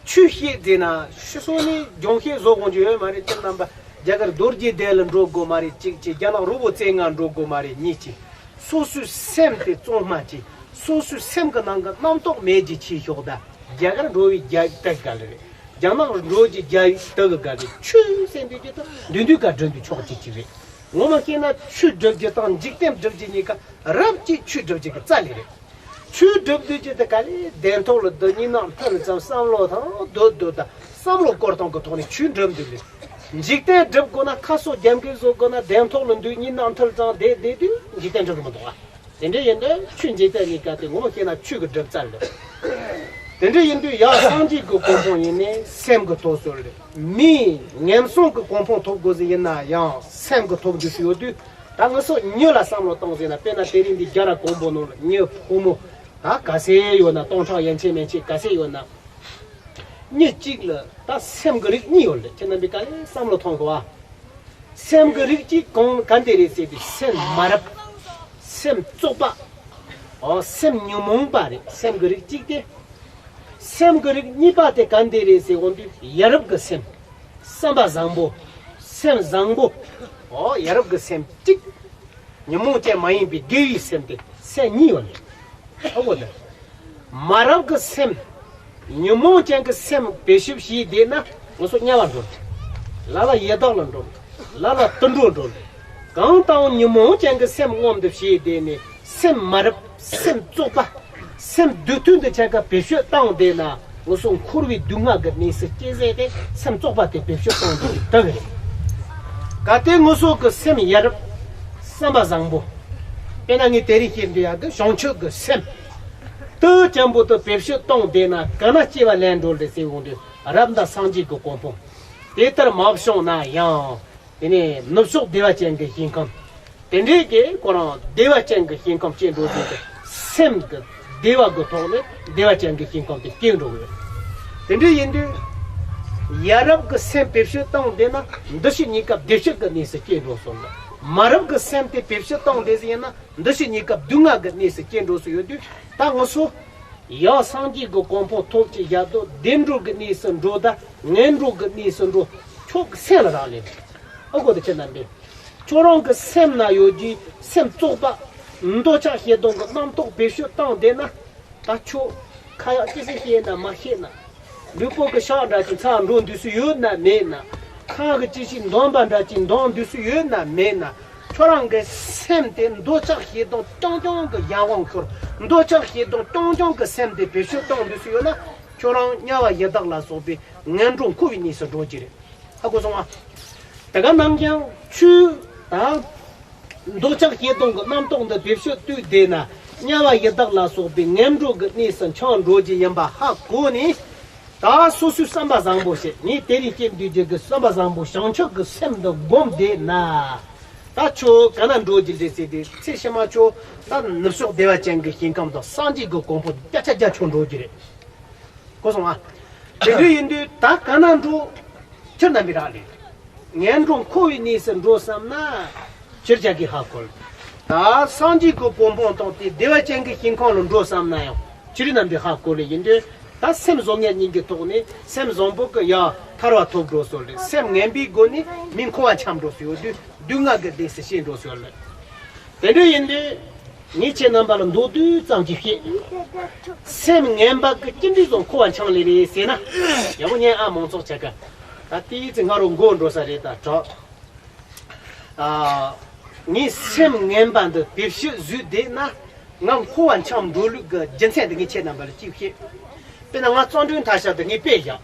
ཆོས་བཤད་ཟེར་ན་ཕྱི་སོ་ནས་སྦྱོང་བཤད་བཟོ་དགོས་རྒྱུ་ཡོད་མ་རེད། ཁྱེད་རྣམ་པ་རྒྱ་གར་རྡོ་རྗེ་གདན་ལ་འགྲོ་དགོས་མ་རེད་གཅིག་གཅིག་རྒྱ་ནག་རི་བོ་རྩེ་ལྔ་འགྲོ་དགོས་མ་རེད་གཉིས་གཅིག་སོ་སོའི་སེམས་དེ་གཙང་མ་གྱིས། སོ་སོའི་སེམས་ཀྱི་ནང་གི་རྣམ་རྟོག་མེད་ཀྱི་ཆས་ཤོག་ད། རྒྱ་གར་འགྲོ་བའི་རྒྱ་ཡིག་དག་ག་ལེ་རེད། རྒྱ་ནག་འགྲོ་རྒྱུ་རྒྱ་ཡིག་དག་ག་ལེ། ཆོས་ཟེར་འདུག་རྒྱུ་དང་འདུས་འདུས་ཀ་འགྲིམ་རྒྱུ་ཕྱོགས་གཅིག་གཅིག་རེད། ངོ་མ་བཤད་ན་ཆོས་སྒྲུབ་རྒྱུ་དང་འཇིག་རྟེན་སྒྲུབ་རྒྱུ་གཉིས་ཀ་རབ་ཀྱིས་ཆོས་སྒྲུབ་རྒྱུ་གི་རྩ་ལས་རེད། ཆོས་སྒྲུབ་འདོད་ཀྱི་དེ་ག་ལས་གདན་ཐོག་ལ་འདུག་གཉིད་ནག་འཐུལ་ཙམ་བསམ་བློ་དང་སྡོད་སྡོད་དང་བསམ་བློ་སྐོར་གཏོང་གི་ཐོག་ནས་ཆོས་སྒྲུབ་འདོད་ལས། འཇིག་རྟེན་སྒྲུབ་དགོས་ན་ཁ་སོ་རྒྱབ་འགལ་བཟོ་དགོས་ན་གདན་ཐོག་ལ་འདུག་གཉིད་ནག་འཐུལ་ཙམ་བསྡད་བསྡད་དུས་འཇིག་རྟེན་སྒྲུབ་གི་མི་འདུག་ཨ། དེ་འདྲ་ཡིན་དུས་ཆོས་འཇིག་རྟེན་གཉིས་ཀ་དེ་ངོ་མ་བཤད་ན་ཆོས་ཀྱི་སྒྲུབ་རྩལ་རེད། དེ་འདྲ་ཡིན་དུས་ཡང་སངས་རྒྱས་ཀྱི་གོ་འཕང་ཡིན་ནའི་སེམས་ཀྱི་ཐོག་སོ་རེད། མིའི་ངན་སོང་གི་གོ་འཕང་ཐོབ་དགོས་ཟེར་ཡིན་ན་ཡང་སེམས་ཀྱི་ཐོབ་འདོད་སུ་ཡོད་དུས། ད་ང་ཚོ་མྱི་ལ་བསམ་བློ་གཏོང་ཟེར་ན། དཔེར་ན་དེ་རིང་འདི་རྒྱ་ར་དགོན་པོ་ནང་ལ་མྱི་ཕོ་མོ་ད་ག་ཚད་ཡོད་ན། སྟོང་ཕྲག་ཡན་ཆད་མན་ཆད་ག་ཚད་ཡོད་ན། མྱི་གཅིག་ལ་ད་སེམས་ཀྱི་རིགས་གཉིས་ཡོད་རེད། ཁྱེད་རྣམ་པས་ག་ལེ་བསམ་བློ་ཐོངས་གོ་ཨ། སེམས་ཀྱི་རིགས་གཅིག་གང་ག་འདི་རེད་ཟེར་དུས་སེམས་མ་རབས། སེམས་བཙོག་པ། ཨོ་སེམས་ཉོན་མོངས་པ་རེད་སེམས་ཀྱི་རིགས་གཅིག་དེ། སེམས་ཀྱི་རིགས་གཉིས་པ་དེ་ག་འདི་རེད་ཟེར་འོང་དུས་ཡ་རབས་ཀྱི་སེམས། བསམ་པ་བཟང་པོ། སེམས་བཟང་པོ། ཨོ་ཡ་རབས་ཀྱི་སེམས་གཅིག་ཉོན་མོངས་ཅན་མ་ཡིན་པའི་དགེ་བའི་སེམས་དེ་སེམས་གཉིས་ཡོད་ནས། ཨོ་གོ་ནས། མ་རབས་ཀྱི་སེམས། ཉོན་མོངས་ཅན་གྱི་སེམས་བེད་སྤྱོད་བྱས་བསྡད་ན་ང་ཚོ་དམྱལ་བར་འགྲོ། ལ་ལ་ཡི་དྭགས་ལ་འགྲོ། ལ་ལ་དུད་འགྲོ་འགྲོ། གང་ལྟར་ཉོན་མོངས་ཅན་གྱི་སེམས་མངོན་དུ་བྱས་བསྡད་ནས་སེམས་མ་རབས་སེམས་བཙོག་པ། སེམས་སྡུག་ཐུན་དུ་ཆ་ག་བེད་སྤྱོད་བཏང་བསྡད་ན་ང་ཚོ་འཁོར་བའི་སྡུག་བསྔལ་གྱི་གནས་སུ་སྐྱེ་ཟེར་ཏེ་སེམས་བཙོག་པ་དེ་བེད་སྤྱོད་གཏོང་དགོས་ཀྱི་རེད། གལ་ཏེ་ང་ཚོ་གི་སེམས་ཡ་རབས་བསམ་པ་བཟང་པོ། དཔེར་ན་ངས་དེ་རིང་བཤད་འདོད་ཡག་གི་བྱང་ཆུབ་ཀྱི་སེམས་དུ་ཅན་པོ་དུ་བེད་སྤྱོད་གཏོང་བསྡད་ན་ག་ན་སྐྱེ་བ་ལེན་འགྲོ་རེད་ཟེར་འོང་དུས་རབ་དང་སངས་རྒྱས་ཀྱི་གོ་འཕང་དེ་ལྟར་མ་བྱུང་ན་ཡང་། དེ་ནས་ནུབ་ཕྱོགས་བདེ་བ་ཅན་གྱི་ཞིང་ཁམས། དེ་འདྲའི་གི་ཁོ་རང་བདེ་བ་ཅན་གྱི་ཞིང་ཁམས་སྐྱེ་འགྲོ་དུས་ཀྱི་སེམས་ཀྱི་བདེ་བ་གི་ཐོག་ནས་བདེ་བ་ཅན་གྱི་ཞིང་ཁམས་དེ་སྐྱེ་འགྲོ་གི་ཡོད། དེ་འདྲ་ཡིན་དུས་ཡ་རབས་ཀྱི་སེམས་བེད་སྤྱོད་བཏང་བསྡད་ན་འདུ་བྱེད་གཉིས་ཀ་བདེ་སྤྱོད་ཀྱི་གནས་སུ་སྐྱེ་འགྲོ་སོང་ལ། མ་རབས་ཀྱི་སེམས་དེ་བེད་སྤྱོད་བཏང་བསྡད་ཟིན་ཡིན་ན་འདུ་བྱེད་གཉིས་ཀ་སྡུག་བསྔལ་གྱི་གནས་སུ་སྐྱེ་འགྲོ་སོང་ཡོད་དུས་ད་ང་ཚོ། ཡང་སངས་རྒྱས་ཀྱི་གོ་འཕང་ཐོབ་ཀྱི་ཡ་དོ་བདེ་འགྲོ་གི་གནས་སུ་འགྲོ་ད་ངན་འགྲོ་གི་གནས་སུ་འགྲོ་ཁྱོད་ཀྱི་སེམས་ལ་རག་ལས། ཨ་གོ་དེ་ཁྱེད་རྣམ་པས་ཁྱོད་རང་གི་སེམས་ན་ཡོད་ཀྱི་སེམས་བཙོག་པ། འདོད་ཆགས་ཞེ་སྡང་གི་རྣམ་རྟོག་བེད་སྤྱོད་བཏང་བསྡད་ན་ད་ཁྱོད་ཁ་ཡག་ཅི་ཞིག་བཤད་ན་མ་བཤད་ན། ལུས་པོ་གི་ཤ་འདྲ་ཅིག་ཚ་འགྲོ་འདུག་སུ་ཡོད་ན་མེད་ན། ཁ་གི་ཅི་ཞིག་འདོན་པ་འདྲ་ཅིག་འདོན་འདུག་སུ་ཡོད་ན་མེད་ན། ཁྱོད་རང་གི་སེམས་དེ་འདོད་ཆགས་ཞེ་སྡང་རྐྱང་རྐྱང་གི་གཞན་དབང་ཤོར། འདོད་ཆགས་ཞེ་སྡང་རྐྱང་རྐྱང་གི་སེམས་དེ་བེད་སྤྱོད་གཏོང་འདུག་སུ་ཡོད་ན། ཁྱོད་རང་དམྱལ་བ་ཡི་དྭགས་ལ་སོགས་པའི་ངན་འགྲོ་འཁོར་བའི་གནས་སུ་འགྲོ་གི་རེད། ཧ་གོ་སོང་ཨ། དེ་ག་ནང་ཀྱང་ཆོས་དང་། འདོད་ཆགས་ཞེ་སྡང་གི་རྣམ་རྟོག་འདི་བེད་སྤྱོད་བཏུས་བསྡད་ན་དམྱལ་བ་ཡི་དྭགས་ལ་སོགས་པའི་ངན་འགྲོ་གི་གནས་སུ་འཁྱམས་འགྲོ་གི་ཡིན་པ་ཧ་གོ་ནས། ད་སོ་སོའི་བསམ་པ་བཟང་པོ་བྱེད། ངས་དེ་རིང་སྐྱེ་འདུས་རྒྱུ་གི་བསམ་པ་བཟང་པོ་བྱང་ཆུབ་ཀྱི་སེམས་འདི་བསྒོམས་བསྡད་ན། ད་ཁྱོད་ག་ན་འགྲོ་གི་རེད་ཟེར་ཏེ་ཚེ་ཕྱི་མ་ཁྱོད་ད་ནུབ་ཕྱོགས་བདེ་བ་ཅན་གྱི་ཞིང་ཁམས་དང་སངས་རྒྱས་ཀྱི་གོ་འཕང་བརྒྱ་ཆ་བརྒྱ་ཁྱོད་འགྲོ་གི་རེད། གོ་སོང་ཨ། དེ་འདྲ་ཡིན་དུས་ད་ག་ན་འགྲོ། ཁྱེད་རྣམ་པས་རག་ལས། ངན་འགྲོ་འཁོར་བའི་གནས་སུ་འགྲོ་བསམ་ན། ཁྱེད་ཅག་གིས་ཧ་གོ་ལ། ད་སངས་རྒྱས་ཀྱི་གོ་འཕང་དང་དེ་བདེ་བ་ཅན་གྱི་ཞིང་ཁམས་ལ་འགྲོ་བསམ་ན་ཡང་ཁྱེད་རྣམ་པས་ཧ་གོ་ལ་ཡིན་དུས། ད་སེམས་བཟང་ངན་གཉིས་ཀྱི་ཐོག་ནས་སེམས་བཟང་པོ་གི་ཡང་ཐར་བ་ཐོབ་འགྲོ་སོང་ལེ། སེམས་ངན་པའི་སྒོ་ནས་མི་འཁོར་བ་འཁྱམས་འགྲོ་སོང་ཡོད་དུས་སྡུག་བསྔལ་གྱི་གནས་སུ་སྐྱེས་འགྲོ་སོང་ལེ། དེ་འདྲ་ཡིན་དུས་ངས་ཁྱེད་རྣམ་པ་ལ་མདོར་བསྡུས་ཙམ་གྱིས་བཤད། སེམས་ངན་པ་གི་ཅི་འདྲའི་བཟང་འཁོར་བ་འཁྱམས་ལེ་རེད་ཟེར་ན། ཡག་པོ་ཉན་ཨ། མང་ཚོགས་ཆ་ག་ད་དེའི་ཚེ་ང་རང་མགོ་འགྲོ་ས་རེད་ད་དྲག་ཨ། ངས་སེམས་ངན་པ་འདི་བེད་སྤྱོད་བཟོས་བསྡད་ན་ང་འཁོར་བ་འཁྱམས་འགྲོ་ལུགས་ཀྱི་རྒྱུ་མཚན་འདི་ངས་ཁྱེད་རྣམ་པ་ལ་གཅིག་བཤད། དཔེར་ན་ང་བརྩམས་སྒྲུང་མཐའ་ཤག་འདི་ངས་དཔེ་བཞག་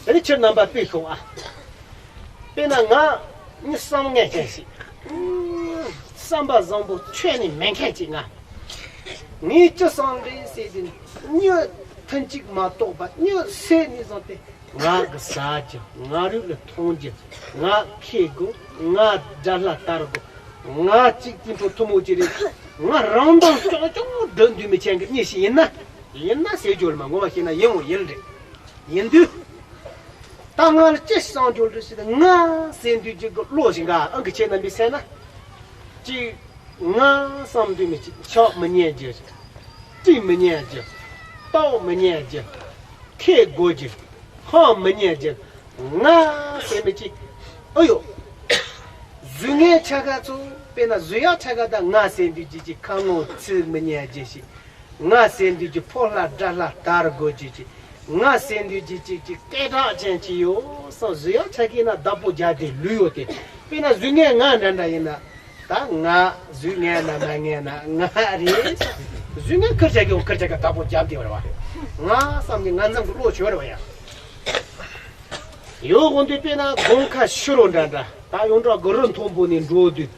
དེ་ནས་ཁྱེད་རྣམ་པ་དཔེ་ཤོག་ཨ། དཔེར་ན་ང་ནི་བསམ་ངན་ཅན་ཞིག་བསམ་པ་བཟང་པོ་ཁྱོན་ནས་མེད་མཁན་ཅིག་ང་། ངས་ཅི་བསམ་རེད་ཟེར་དུས་མྱི་ཐུན་གཅིག་མ་གཏོགས་པ་མྱི་བསད་ནས་བཟུང་སྟེ། ང་གི་ཟ་རྒྱུ། ང་རུས་ལ་འཐུང་རྒྱུ། ང་ཁེ་དགོས། ང་དགྲ་ལྷ་དར་དགོས། ང་གཅིག་དེ་འཕྲོ་ཐུ་མོ་ཅི་རེད། ང་རང་དང་ཅོག་ཅོག་འགྲོ་འདུག་མི་ཆེན་གི་མྱི་ཞིག་ཡིན་ན། ཡིན་ན་ཟེར་རྒྱུ་ལ་མ་ངོ་མ་བཤད་ན་ཡིན་འོང་ཡིན་རེད། ཡིན་དུས། ད་ང་ལ་ཅི་བསམ་རྒྱུ་རེད་ཟེར་ན་ང་ཟེར་འདུག་རྒྱུ་གི་བློ་ཞིག་འགའ་ཨང་གི་ཁྱེད་རྣམ་པས་སེམས་ན། གཅིག་ང་བསམ་དུས་མི་གཅིག་ཆགས་མི་ཉན་རྒྱུ། སྐྲག་མི་ཉན་རྒྱུ། ལྟོགས་མི་ཉན་རྒྱུ། ཁེ་དགོས་རྒྱུ། ཧང་མི་ཉན་རྒྱུ། ང་ཟེར་མི་གཅིག་ཨ་ཡོ། གཟུགས་ངན་ཆ་ག་ཚོ་དཔེར་ན་གཟུགས་ཡག་ཆ་ག་ད་ང་ཟེར་འདུག་རྒྱུ་གཅིག་ཁ་ངོ་ཚིག་མི་ཉན་རྒྱུ་ཞིག་ང་ཟེར་འདུག་རྒྱུ་ཕོ་ལྷ་དགྲ་ལྷ་དར་དགོས་རྒྱུ་གཅིག་ང་ཟེར་འདུག་རྒྱུ་གཅིག་གཅིག་སྐད་གྲགས་ཅན་གཅིག་ཡོད་བསམ། གཟུགས་ཡག་ཆ་གི་ན་བདག་པོ་རྒྱག་དེ་ལུས་ཡོད་དེ། དཔེར་ན་གཟུགས་ངན་ང་འདྲ་འདྲ་ཡིན་ན། ད་ང་གཟུགས་ངན་ན་མ་ངན་ན་ང་རེད། གཟུགས་ངན་ཁུར་ཆ་གི་འོ་ཁུར་ཆ་གི་བདག་པོ་རྒྱབ་དེ་བར་བ། ང་བསམ་གི་ང་འཛམ་གི་བློ་ཆོས་རེད་བ་ཡ། ཡོད་དགོན་དུ་དཔེར་ན་དགོན་ཁ་ཤི་རོ་འདྲ་འདྲ་ད་ཡོངས་གྲགས་གི་རི་མཐོན་པོ་ནས་འགྲོ་དུས།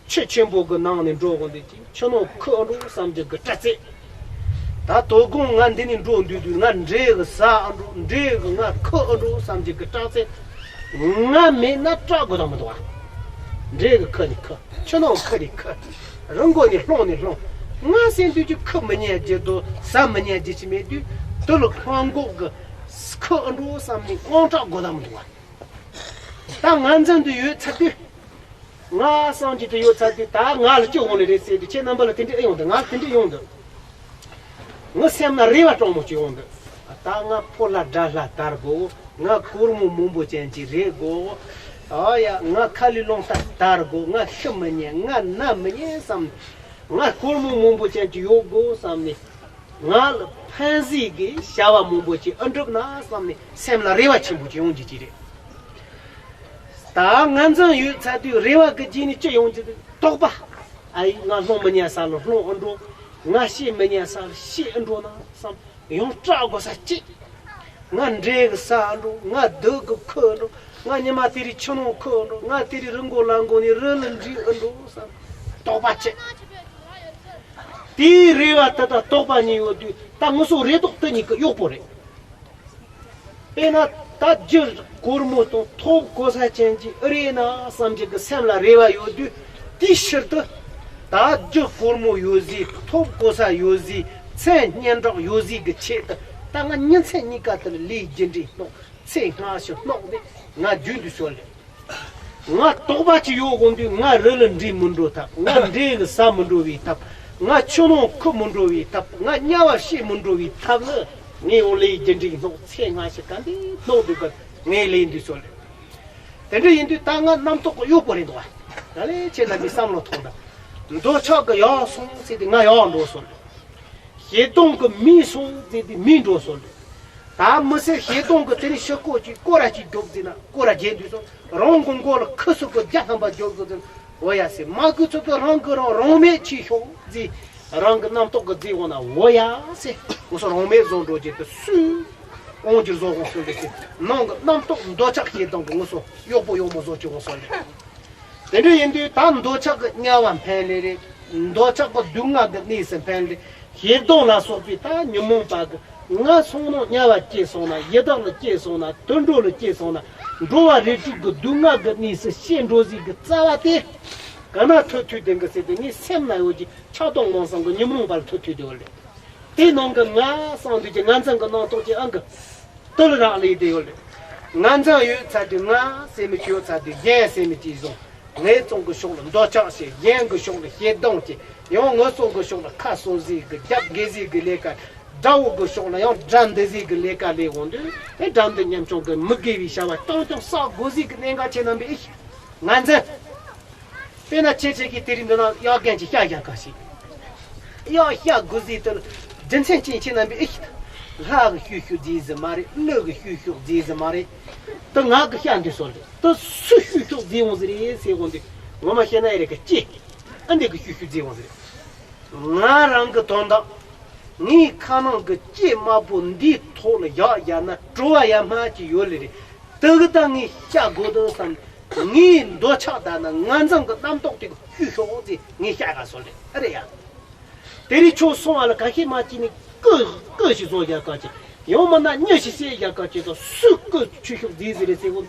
ཆུ་ཆེན་པོ་གི་ནང་ནས་འགྲོ་དགོན་དུས་ཀྱི་ཆུ་ནང་ཁུ་འགྲོ་བསམ་གྱི་གི་སྐྲག་ཚེ། ད་དོ་དགོང་ང་འདི་ནས་འགྲོ་འདུག་དུས་ང་འདྲེ་གི་ཟ་འགྲོ་འདྲེ་གི་ང་ཁུ་འགྲོ་བསམ་གྱི་གི་སྐྲག་ཚེ། ང་མེད་ན་སྐྲག་དགོས་དང་མི་འདུག་ཨ། འདྲེ་གི་ཁུ་ནི་ཁུ། ཆུ་ནང་ཁུ་ནི་ཁུ། རི་མགོ་ནི་སློང་ནི་སློང་། ང་སེམས་དུས་ཀྱི་ཁུ་མི་ཉན་རྒྱུ་དོ་ཟ་མི་ཉན་རྒྱུ་ཅི་མེད་དུས། དུ་ལ་ཁང་འགོག་གི་ཁུ་འགྲོ་བསམ་ནི་དངངས་སྐྲག་དགོས་དང་མི་འདུག་ཨ། ད་ང་འཛམ་དུ་ཡོད་ཚར་དུས། ང་སངས་རྒྱས་དུ་ཡོད་ཚར་དུས་ད་ང་ལ་ཅི་འོང་ལེ་རེད་ཟེར་དུས་ཁྱེད་རྣམ་པ་ལ་དེ་འདྲ་ཨེ་ཡོང་འདུག་ང་ལ་དེ་འདྲ་ཡོང་འདུག་ངའི་སེམས་ན་རེ་བ་སྤྲང་མོ་ཅིག་ཡོང་འདུག་ད་ང་ཕོ་ལྷ་དགྲ་ལྷ་དར་དགོས། ང་སྒོར་མོ་མང་པོ་ཅན་ཅིག་རེད་དགོས། ཨ་ཡ་ང་ཁ་ལུད་རླུང་རྟ་དར་དགོས། ང་ཤི་མི་ཉན། ང་ན་མི་ཉན་བསམ། ང་སྒོར་མོ་མང་པོ་ཅན་ཅིག་ཡོད་དགོས་བསམ་ནས། ང་ལ་ཕན་སེམས་ཀྱི་བྱ་བ་མང་པོ་ཅིག་ཨ་འགྲུབ་ན་བསམ་ནས་སེམས་ལ་རེ་བ་ཆེན་པོ་ཅིག་ཡོང་གི་ཅིག་རེད། ད་ང་ཚང་ཡོད་ཚར་དུས་རེ་བ་གི་རྗེས་ནས་ཅི་ཡོང་གི་འདུག་དོགས་པ། ཨ་ཡི་ང་སློང་མི་ཉན་ས་ལ་སློང་ཨ་འགྲོ། ང་ཤེས་མི་ཉན་ས་ལ་ཤེས་ཨ་འགྲོ་ན་བསམ་ཡང་སྐྲག་དགོས་ས་ཅི། ང་འདྲེ་གི་ཟ་ཨ་འགྲོ། ང་བདུད་གི་ཁུ་ཨ་འགྲོ། ང་ཉི་མ་དེ་རིང་ཆུ་ནང་ཁུ་ཨ་འགྲོ། ང་དེ་རིང་རི་མགོ་ལ་མགོ་ནས་རི་ལ་འགྲིལ་ཨ་འགྲོ་བསམ་དོགས་པ་ཅི། དེའི་རེ་བ་དེ་དང་དོགས་པ་གཉིས་ཡོད་དུས་ད་ངུ་སོ་རེ་དོགས་དེ་གཉིས་ཀྱི་གཡོག་པོ་རེད། དཔེར་ན་ད་རྒྱུ་སྒོར་མོ་དང་ཐོབ་གོ་ས་ཅན་གྱི་ཨེ་རེད་ན་བསམ་གྱི་གི་སེམས་ལ་རེ་བ་ཡོད་དུས་དེའི་ཕྱིར་དུ། ད་རྒྱུ་སྒོར་མོ་ཡོད་ཟིག་ཐོབ་གོ་ས་ཡོད་ཟིག་མཚན་སྙན་གྲགས་ཡོད་ཟིག་གི་ཆེད་དུ་ད་ང་ཉིན་མཚན་གཉིས་ཀ་དེར་ལས་རྒྱུ་འབྲས་སྣོག་ཚེ་སྔ་ཕྱི་སྣོག་སྟེ་ང་རྒྱུན་དུ་ཤོར་ལེ། ང་དོགས་པ་ཅིག་ཡོད་དགོངས་དུས་ང་རི་ལ་འགྲིལ་མི་འགྲོ་ཐབས། ང་འདྲེ་གི་ཟ་མི་འགྲོ་བའི་ཐབས། ང་ཆུ་ནང་ཁུ་མི་འགྲོ་བའི་ཐབས། ང་དམྱལ་བ་སྐྱེ་མི་འགྲོ་བའི་ཐབས་ནི་ངས་འོང་ལས་རྒྱུ་འབྲས་སྣོག་ཚེ་སྔ་ཕྱི་ག་འདི་སྣོག་འདུག་ག་ངས་ལས་འདི་ཚོ་ལས། དེ་འདྲ་ཡིན་དུས་ད་ང་རྣམ་རྟོག་གི་གཡོག་པོ་རེད་འདུག་བ། ད་ལས་ཁྱེད་རྣམ་པའི་བསམ་བློ་ཐོངས་དང་། འདོད་ཆགས་ཀྱི་ཡག་སོང་ཟེར་ཏེ་ང་ཡག་འགྲོ་སོང་། ཞེ་སྡང་གི་མི་སོང་ཟེར་ཏེ་མི་འགྲོ་སོང་། ད་མི་སེར་ཞེ་སྡང་གི་དེ་ནི་ཤི་ཀོ་ཅིག་ཀོ་ར་ཅིག་རྒྱོབ་ཟེར་ན་ཀོ་ར་རྒྱན་དུས་སོང་། རང་གི་མགོ་ལ་ཁུ་སུ་གི་རྒྱ་ལྷམ་པ་རྒྱོབ་དགོས་ཟེར་ན། འོ་ཡ་ཟེར། མ་གི་ཚོད་དུ་རང་གི་རང་རང་མེད་ཆེ་ཤོག་ཟེར། རང་གི་རྣམ་རྟོག་གི་རྫས་འོང་ན་འོ་ཡ་ཟེར། ངོ་སོ་རང་མེད་བཟོ་འགྲོ་རྒྱུ་དེ་སུས་དབང་སྒྱུར་བཟོ་དགོས་ཟེར་ལེ་ཟེར། ནང་གི་རྣམ་རྟོག་འདོད་ཆགས་ཞེ་སྡང་གི་ངོ་སོ་གཡོག་པོ་གཡོག་མོ་བཟོ་རྒྱུ་ངོ་སོ་ལེ། དེ་འདྲ་ཡིན་དུས་ད་འདོད་ཆགས་ཀྱི་དམྱལ་བ་འཕེན་ལེ་རེད། འདོད་ཆགས་ཀྱི་སྡུག་བསྔལ་གྱི་གནས་སུ་འཕེན་ལེ། ཞེ་སྡང་ལ་སོགས་པའི་ད་ཉོན་མོངས་པ་གི་ང་སོང་ན་དམྱལ་བ་སྐྱེས་སོང་ན་ཡི་དྭགས་ལ་སྐྱེས་སོང་ན་དུད་འགྲོ་ལ་སྐྱེས་སོང་ན་འགྲོ་བ་རིགས་དྲུག་གི་སྡུག་བསྔལ་གྱི་གནས་སུ་སྐྱེ་འགྲོ་ཟིག་གི་རྩ་བ་དེ་ག་ན་ཐུག་ཐུག་དེ་འགི་ཟེར་དེ་ངའི་སེམས་ན་ཡོད་ཀྱི་ཆགས་སྡང་མང་སང་གི་ཉོན་མོངས་པ་ལ་ཐུག་ཐུག་དེ་ཡོད་ལེ། དེ་ནང་གི་ང་སང་དུས་ཀྱི་ང་ཚང་གི་ནང་ཐོག་ཀྱི་ཨང་གི་དུ་ལ་རག་ལས་དེ་ཡོད་ལེ། ང་ཚང་ཡོད་ཚ་དུས་ང་སེམས་མི་ཡོད་ཚ་དུས་གཞན་སེམས་མི་གྱིས་བཟུང་། ངའི་ཚང་གི་ཕྱོགས་ལ་འདོད་ཆགས་བྱེད། གཞན་གི་ཕྱོགས་ལ་ཞེ་སྡང་བྱེད། ཡང་ངའི་ཚང་གི་ཕྱོགས་ལ་ཁ་གསོ་ཟིག་གི་རྒྱབ་འགེལ་ཟིག་གི་ལས་ཀ་དགྲ་བོ་གི་ཕྱོགས་ལ་ཡང་དགྲ་འདི་ཟིག་གི་ལས་ཀ་ལས་འོང་དུས། ཨེ་དགྲ་འདི་ཉམ་ཆུང་གི་མི་དགེ་བའི་བྱ་བ་རྐྱང་རྐྱང་བསགས་དགོས་ཟིག་གི་གནད་འགག་ཆེ་རྣམ་པའི་ཨེ་ཤེས། ང་འཛིན། དཔེར་ན་ཁྱེད་ཆོ་གིས་དེ་རིང་འདི་ན་གཡག་རྒན་གྱི་ཤ་བཞག་ག་ཞིག་གཡག་ཤ་དགོས་ཟིག་དེ་རྒྱུ་མཚན་ཅི་ཆེ་རྣམ་པའི་ཨེ་ཤེས། ལྷ་གི་ཤུལ་ཤུལ་རྫས་ཟིག་མ་རེད། ཀླུ་གི་ཤུལ་ཤུལ་རྫས་ཟིག་མ་རེད། དེ་ང་གི་ཤ་འདི་སོ་རེད། དེ་སུ་ཤུལ་ཤུལ་རྫས་འོང་ཟིག་རེད་ཟེར་འོང་དུས། ངོ་མ་བཤད་ན་ཨེ་རེད་གི་ལྕེ། ཨ་འདི་གི་ཤུལ་ཤུལ་རྫས་འོང་ཟིག་རེད། ང་རང་གི་དོན་དག་ངའི་ཁ་ནང་གི་ལྕེ་དམར་པོ་འདིའི་ཐོག་ལ་བཞག་བཞག་ན་བྲོ་བ་ཡ་མ་ཅིག་ཡོད་ལེ་རེད། དེ་གི་ད་ངའི་ཤ་དགོས་དོན་བསམ། ངའི་འདོད་ཆགས་ད་ན་ང་འཛིན་གི་རྣམ་རྟོག་དེ་གི་ཤུལ་ཤུལ་རྫས་ངའི་ཤ་ག་སོ་རེད། ཨ་རེད་ཡ། དེ་རིང་ཁྱོད་སོང་བ་ལ་ག་ཤེད་མ་ཅིག་ནས་སྐུ་སྐུ་ཞིག་བཟོ་རྒྱག་ག་ཅིག་ཡང་མིན་ན་མྱི་ཞིག་བསད་རྒྱག་ག་ཅིག་དང་སུས་སྐུ་ཤུལ་ཤུལ་རྫས་ཟིག་རེད་ཟེར་གོ།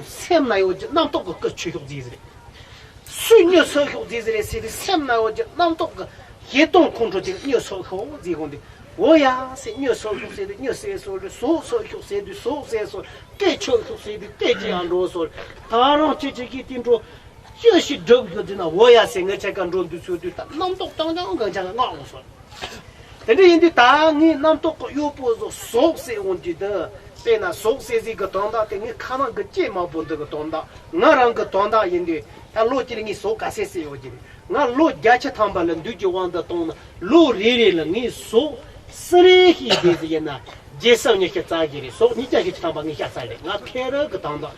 སེམས་ན་ཡོད་ཀྱི་རྣམ་རྟོག་གི་སྐུ་ཤུལ་ཤུལ་རྫས་ཟིག་རེད། སུས་མྱི་གསོད་ཤོག་རྫས་ཟིག་རེད་ཟེར་དུས་སེམས་ན་ཡོད་ཀྱི་རྣམ་རྟོག་གི་ཞེ་སྡང་ཁོང་ཁྲོ་དེ་མྱི་གསོད་ཤོག་རྫས་གོ་འདི། འོ་ཡ་ཟེར་མྱི་གསོད་ཤོག་ཟེར་དུས་མྱི་གསོད་སོ་རེད། ཟོག་གསོད་ཤོག་ཟེར་དུས་ཟོག་གསོད་སོ། སྐད་ཆོད་ཤོག་ཟེར་དུས་སྐད་ཅིག་ཡང་འགྲོ་སོ་རེད། ད་རང་ཁྱེད་ཅག་གིས་དེ་འགྲོ། ཅི་ཞིག་སྒྲུབ་དགོས་དུས་ན་འོ་ཡ་ཟེར་ངེད་ཆ་ག་འགྲོ་འདུག་ཚུལ་དུས་ད་རྣམ་རྟོག་རྐྱང་རྐྱང་གི་ཆ་ག་ངག་འོང་སོང་། དེ་འདྲ་ཡིན་དུས་ད་ངའི་རྣམ་རྟོག་གི་གཡོག་པོ་ཟོ་ཟོག་ཟེར་འོང་དུས་དུ། དཔེར་ན་ཟོག་ཟེར་ཟིག་གི་དོན་དག་དེ་ངའི་ཁ་ནང་གི་ལྕེ་དམར་པོ་འདི་གི་དོན་དག་ང་རང་གི་དོན་དག་ཡིན་དུས། ད་ལོ་གཅིག་ལ་ངས་ཟོག་ག་ཚད་ཟོས་ཡོད་ཀྱི་རེད། ང་ལོ་བརྒྱད་ཅུ་ཐམ་པ་ལ་འདུས་ཀྱི་དབང་དུ་བཏང་ན་ལོ་རེ་རེ་ལ་ངས་ཟོག་སུ་རེ་ཤི་དེ་ཟིག་ཡིན་ན་བརྒྱད་སེམས་ཉི་ཤུ་རྩ་གི་རེད། ཟོག་ཉིས་བརྒྱ་ཞིག་ཐམ་པ་ངས་བཤད་ཚར་རེད། ང་ཁེ་རུ་གི་དོན་དག་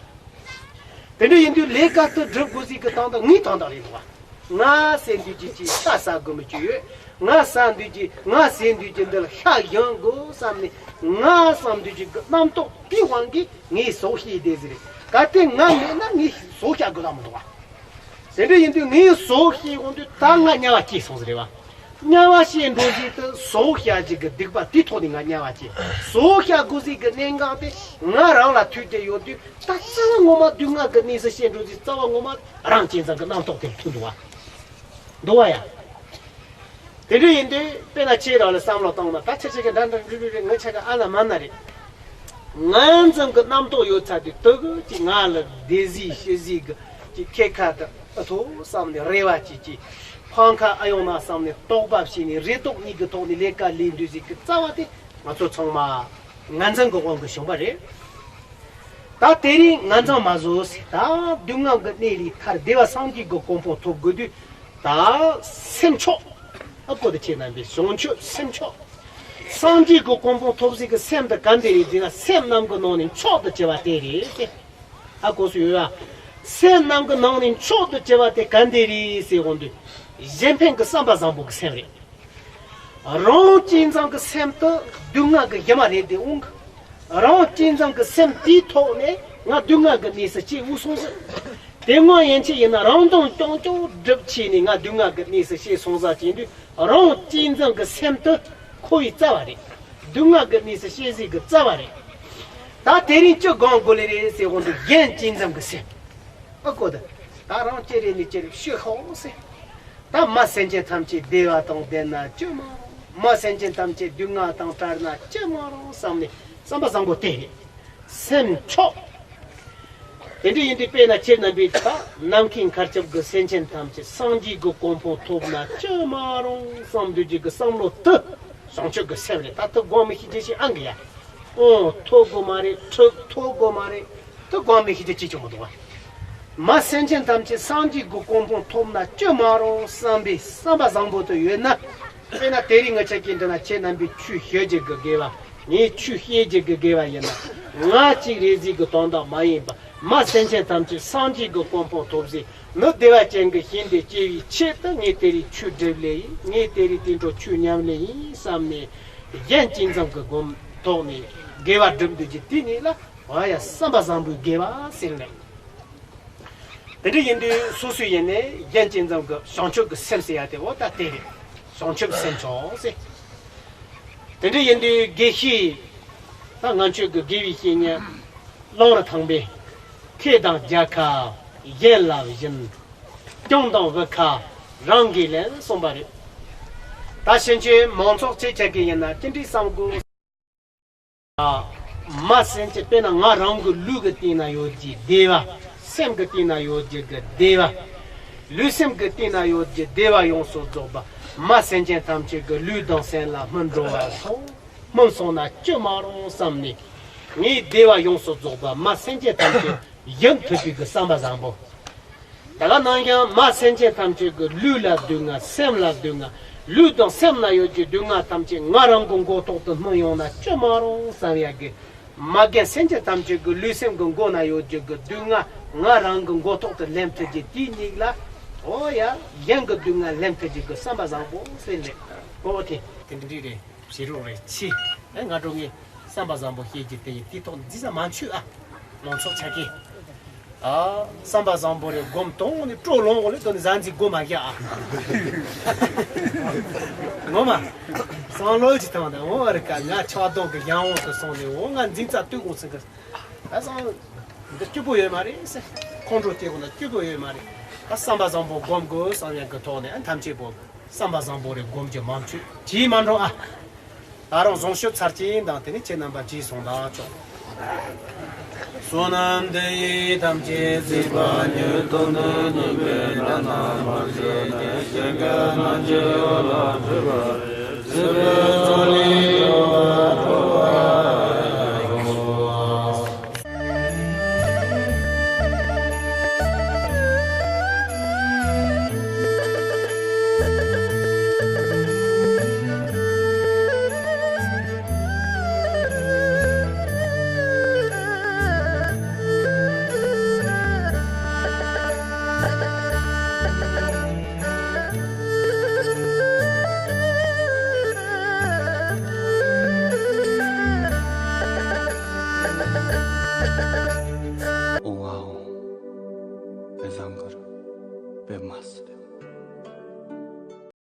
དེ་འདྲ་ཡིན་དུས་ལས་ཀ་དེ་སྒྲུབ་དགོས་ཟིག་གི་དོན་དག་ངའི་དོན་དག་རེད་འདུག་བ། ང་ཟེར་འདུག་ཅིག་ཅིག་ཤ་ཟ་དགོས་མི་ཅིག་ཡོད། ང་ཟ་འདུག་ཅིག་ང་ཟེར་འདུག་ཅིག་འདི་ལ་ཤ་ཞེན་དགོས་བསམ་ནས། ང་བསམ་འདུག་ཅིག་གི་རྣམ་རྟོག་དེའི་དབང་གིས་ངས་ཟོག་ཤི་བསྡད་ཟིག་རེད། གལ་ཏེ་ང་མེད་ན་ངས་ཟོག་ཤ་དགོས་ལ་མི་འདུག་བ། དེ་འདྲ་ཡིན་དུས་ངས་ཟོག་ཤི་འོང་དུས་ད་ང་དམྱལ་བ་སྐྱེས་སོང་ཟེར་རེད་བ། དམྱལ་བ་སྐྱེས་འགྲོ་ཟིག་དུ་ཟོག་ཤ་ཅིག་གི་སྡིག་པ་དེའི་ཐོག་ནས་ང་དམྱལ་བ་སྐྱེས། ཟོག་ཤ་དགོས་ཟིག་གི་གནད་འགག་དེ་ང་རང་ལ་ཐུག་བསྡད་ཡོད་དུས། ད་རྩ་བ་ངོ་མ་སྡུག་བསྔལ་གི་གནས་སུ་སྐྱེས་འགྲོ་ཟིག་རྩ་བ་ངོ་མ་རང་གཅེས་འཛིན་གི་རྣམ་རྟོག་དེར་ཐུག་འདུག་བ། འདུག་བ་ཡ། དེ་འདྲ་ཡིན་དུས་དཔེར་ན་ཁྱེད་རང་ལ་བསམ་བློ་བཏང་ན། ད་ཁྱེད་ཆ་ག་འདྲ་འདྲ་འདྲ་འདྲ་རེད། ངེད་ཆ་ག་ཨ་ན་མ་ན་རེད། ངན་འཛིན་གི་རྣམ་རྟོག་ཡོད་ཚར་དུས་དེ་གི་ཅིག་ང་ལ་བདེ་ཟིག་ཤི་ཟིག་གི་ཅིག་ཁེ་ཁ་དུ་ཨ་ཐོ་བསམ་ནས་རེ་བ་ཅིག་ཅིག་ཕམ་ཁ་ཨ་ཡོང་ན་བསམ་ནས་དོགས་པ་བྱས་ནས་རེ་དོགས་གཉིས་ཀྱི་ཐོག་ནས་ལས་ཀ་ལས་འདུག་ཟིག་གི་རྩ་བ་དེ་ང་ཚོ་ཚང་མ་ངན་འཛིན་གི་དབང་གིས་བྱུང་བ་རེད། ད་དེ་རིང་ངན་འཛིན་མ་བཟོ་ཟེར། ད་སྡུག་བསྔལ་གི་གནས་ལས་ཐར་བདེ་བ་སངས་རྒྱས་ཀྱི་གོ་འཕང་ཐོབ་དགོས་དུས། ད་སེམས་མཆོག་ཨ་ཀོ་དེ་ཁྱེད་རྣམ་པས་བྱང་ཆུབ་སེམས་མཆོག་སངས་རྒྱས་ཀྱི་གོ་འཕང་ཐོབ་ཟིག་གི་སེམས་དེ་ག་འདི་རེད་ཟེར་ན། སེམས་རྣམས་ཀྱི་ནང་ནས་མཆོག་ཏུ་གྱུར་པ་དེ་རེད་ཟེར། ཨ་ཀོ་སུ་ཡོད་ཡ། སེམས་རྣམས་ཀྱི་ནང་ནས་མཆོག་ཏུ་གྱུར་པ་དེ་ག་འདི་རེད་ཟེར་འོང་དུས། གཞན་ཕན་གྱི་བསམ་པ་བཟང་པོ་གི་སེམས་རེད། རང་གཅེས་འཛིན་གྱི་སེམས་དེ་སྡུག་བསྔལ་གྱི་གཞི་མ་རེད་དེ་འོང་གི། རང་གཅེས་འཛིན་གྱི་སེམས་དེའི་ཐོག་ནས་ང་སྡུག་བསྔལ་གྱི་གནས་སུ་སྐྱེས་འུ་སོང་ཟིག་དེ་སྔོན་ཡན་ཆད་ཡིན་ན་རང་དོན་རྐྱང་རྐྱང་སྒྲུབ་བྱས་ནས་ང་སྡུག་བསྔལ་གྱི་གནས་སུ་སྐྱེས་སོང་ཟིག་བྱས་དུས། རང་གཅེས་འཛིན་གྱི་སེམས་དེ་ཁོ་བོའི་རྩ་བ་རེད། སྡུག་བསྔལ་གྱི་གནས་སུ་སྐྱེས་ཟིག་གི་རྩ་བ་རེད། ད་དེ་རིང་ཅི་སྒོམ་དགོས་ལེ་རེད་ཟེར་འོང་དུས། གཞན་གཅེས་འཛིན་གྱི་སེམས། ཨ་ཀོ་ད། ད་རང་ཅི་རེད་ནི་ཅི་རེད་ཤི་ཤོག་ཟེར། ད་མ་སེམས་ཅན་ཐམས་ཅད་བདེ་བ་དང་ལྡན་ན་ཅི་མ་རུང་། མ་སེམས་ཅན་ཐམས་ཅད་སྡུག་བསྔལ་དང་བྲལ་ན་ཅི་མ་རུང་བསམ་ནས་བསམ་པ་བཟང་པོ་དེ་རེད། སེམས་མཆོག་དེ་འདྲ་ཡིན་དུས་དཔེར་ན་ཁྱེད་རྣམ་པས་ད་ནམ་མཁའི་མཁའ་ཁྱབ་ཀྱི་སེམས་ཅན་ཐམས་ཅད་སངས་རྒྱས་ཀྱི་གོ་འཕང་ཐོབ་ན་ཅི་མ་རུང་བསམ་འདོད་ཀྱི་བསམ་བློ་དེ། བྱང་ཆུབ་ཀྱི་སེམས་རེད། ད་དེ་སྒོམ་མི་ཤེས་ཀྱི་ཞིག་ཨང་གི་ཡ། ཨོ་ཐོབ་དགོས་མ་རེད། ཁྲིད་ཐོབ་དགོས་མ་རེད། དེ་སྒོམ་མི་ཤེས་ཀྱི་ཅི་བྱུང་མི་འདུག་བ། མ་སེམས་ཅན་ཐམས་ཅད་སངས་རྒྱས་ཀྱི་གོ་འཕང་ཐོབ་ན་ཅི་མ་རུང་བསམ་པའི་བསམ་པ་བཟང་པོ་དེ་ཡོད་ན། དཔེར་ན་དེ་རིང་ང་ཆ་གིས་འདི་ན་ཁྱེད་རྣམ་པས་ཆོས་ཞུ་རྒྱུ་གི་དགེ་བ། ངས་ཆོས་བཤད་རྒྱུ་གི་དགེ་བ་ཡིན་ན། ང་གཅིག་རེ་ཟིག་གི་དོན་དག་མ་ཡིན་པ། མ་སེམས་ཅན་ཐམས་ཅད་སངས་རྒྱས་ཀྱི་གོ་འཕང་ཐོབ་ཟིག་ནི་བདེ་བ་ཅན་གྱི་ཞིང་དུ་སྐྱེ་བའི་ཆེད་དུ་ངས་དེ་རིང་ཆོས་སྒྲུབ་ལེ་ཡིན། ངས་དེ་རིང་དེ་འཕྲོ་ཆོས་ཉམས་ལེ་ཡིན་བསམ་ནས། གཞན་གཅེས་འཛིན་གྱི་སྒོམ་ཐོག་ནས་དགེ་བ་སྒྲུབ་འདོད་ཀྱི་དེ་ཉིད་ལ་འོ་ཡ་བསམ་པ་བཟང་པོའི་དགེ་བ་ཟེར་ནས། དེ་འདྲ་ཡིན་དུས་སོ་སོ་ཡིན་ནས་གཞན་གཅེས་འཛིན་གྱི་བྱང་ཆུབ་ཀྱི་སེམས་ཟེར་ཡ་དེ་འོ་ད་དེ་རེད། བྱང་ཆུབ་སེམས་མཆོག་ཟེར། དེ་འདྲ་ཡིན་དུས་དགེ་བཤེས། ད་ང་ཆོས་ཀྱི་དགེ་བའི་བཤེས་གཉེན། གླང་རི་ཐང་པས། ཁེ་དང་རྒྱལ་ཁ་གཞན་ལ་བྱིན། སྐྱོང་དང་བུ་ཁ་རང་གིས་ལེན་གསུངས་པ་རེད། ད་ཕྱིན་ཆད་མང་ཚོགས་ཆེ་ཆ་གི་ཡིན་ན་ཅི་འདྲའི་བསམ་དགོས། མ་སེམས་ཅན་དཔེར་ན་ང་རང་གི་ལུས་ཀྱི་སྟེང་ན་ཡོད་ཀྱི་བདེ་བ། སེམས་ཀྱི་སྟེང་ན་ཡོད་ཀྱི་གི་བདེ་བ། ལུས་སེམས་ཀྱི་སྟེང་ན་ཡོད་ཀྱི་བདེ་བ་ཡོངས་སུ་རྫོགས་པ། མ་སེམས་ཅན་ཐམས་ཅད་ཀྱི་ལུས་དང་སེམས་ལ་སྨིན་འགྲོ་བ་སོགས། སྨིན་སོང་ན་ཅི་མ་རུང་བསམ་ནས། ངའི་བདེ་བ་ཡོངས་སུ་རྫོགས་པ་མ་སེམས་ཅན་ཐམས་ཅད་ཡིད་མཐུན་པའི་གི་བསམ་པ་བཟང་པོ། ད་ག་ནང་ཡང་མ་སེམས་ཅན་ཐམས་ཅད་ཀྱི་ལུས་ལ་སྡུག་བསྔལ། སེམས་ལ་སྡུག་བསྔལ། ལུས་དང་སེམས་ན་ཡོད་ཀྱི་སྡུག་བསྔལ་ཐམས་ཅད་ང་རང་གི་མགོ་ཐོག་ཏུ་སྨིན་ཡོང་ན་ཅི་མ་རུང་བསམ་ཡ་གི། མ་རྒན་སེམས་ཅན་ཐམས་ཅད་ཀྱི་ལུས་སེམས་ཀྱི་མགོ་ན་ཡོད་ཀྱི་གི་སྡུག་བསྔལ་ང་རང་གི་མགོ་ཐོག་ཏུ་ལེན་ཐུབ་ཀྱི་དེའི་སྙིང་ལ། ཨོ་ཡ། གཞན་གྱི་སྡུག་བསྔལ་ལེན་ཐུབ་ཀྱི་གི་བསམ་པ་བཟང་པོ་ཟེར་ལེ། ཨོ་དེ་དེ་འདྲ་རེད། བྱེད་རོགས་རེད། ཆི། ཨེ་ང་འགྲོ་ངེས། བསམ་པ་བཟང་པོ་བཤད་ཀྱི་དེ་ཡིན། དེ་ཐོག་འཛིན་ས་མ་འཆུག་ཨ། མང་ཚོགས་ཆ་གི། ཨ། བསམ་པ་བཟང་པོ་རེ་སྒོམ་གཏོང་ནས་སྤྲོ་ལོང་གོ་ལེ་དོ་ནི་ཟ་འཛི་སྒོམ་མ་རྒྱག་ཨ། ངོ་མ། སང་ལོ་ཅི་ཐང་དང་འོ་ཨ་རི་ཀ་ང་ཆགས་སྡང་གི་གཞན་དབང་དུ་སོང་ནས་འོ་ང་འཛིན་རྩ་དུས་དགོངས་ཚིག་གི། ཨ་སང་། འདི་སྐྱིད་པོ་ཡོད་མ་རེད་ཟེར། ཁོང་ཁྲོ་སྐྱེ་དགོས་ན་སྐྱིད་པོ་ཡོད་མ་རེད། ཨ་བསམ་པ་བཟང་པོ་སྒོམ་དགོས་བསམ་ཡག་གི་ཐོག་ནས་ཨ་ཐམས་ཅད་པོ། བསམ་པ་བཟང་པོ་རེ་སྒོམ་རྒྱུ་མ་འཆུག་ཅིས་མ་འགྲོ་ཨ། ད་རུང་བཟང་སྤྱོད་ཚར་གཅིག་དང་དེ་ནི་ཁྱེད་རྣམ་པ་གྱིས་སོང་ད་ཆོག་བསོད་ནམས་འདི་ཡིས་ཐམས་ཅད་གཟིགས་པ་ཉིད། དོན་དུ་གཉེར་པའི་དགྲ་རྣམས་ཕམ་བྱས་ཏེ། སྐྱེ་རྒ་ན་འཆིའི་རྦ་ཀློང་འཁྲུགས་པ། སྲིད་པའི་མཚོ་ལས་འགྲོ་བ་སྒྲོལ་བར་ཤོག Wow. Bezangar. Bemas.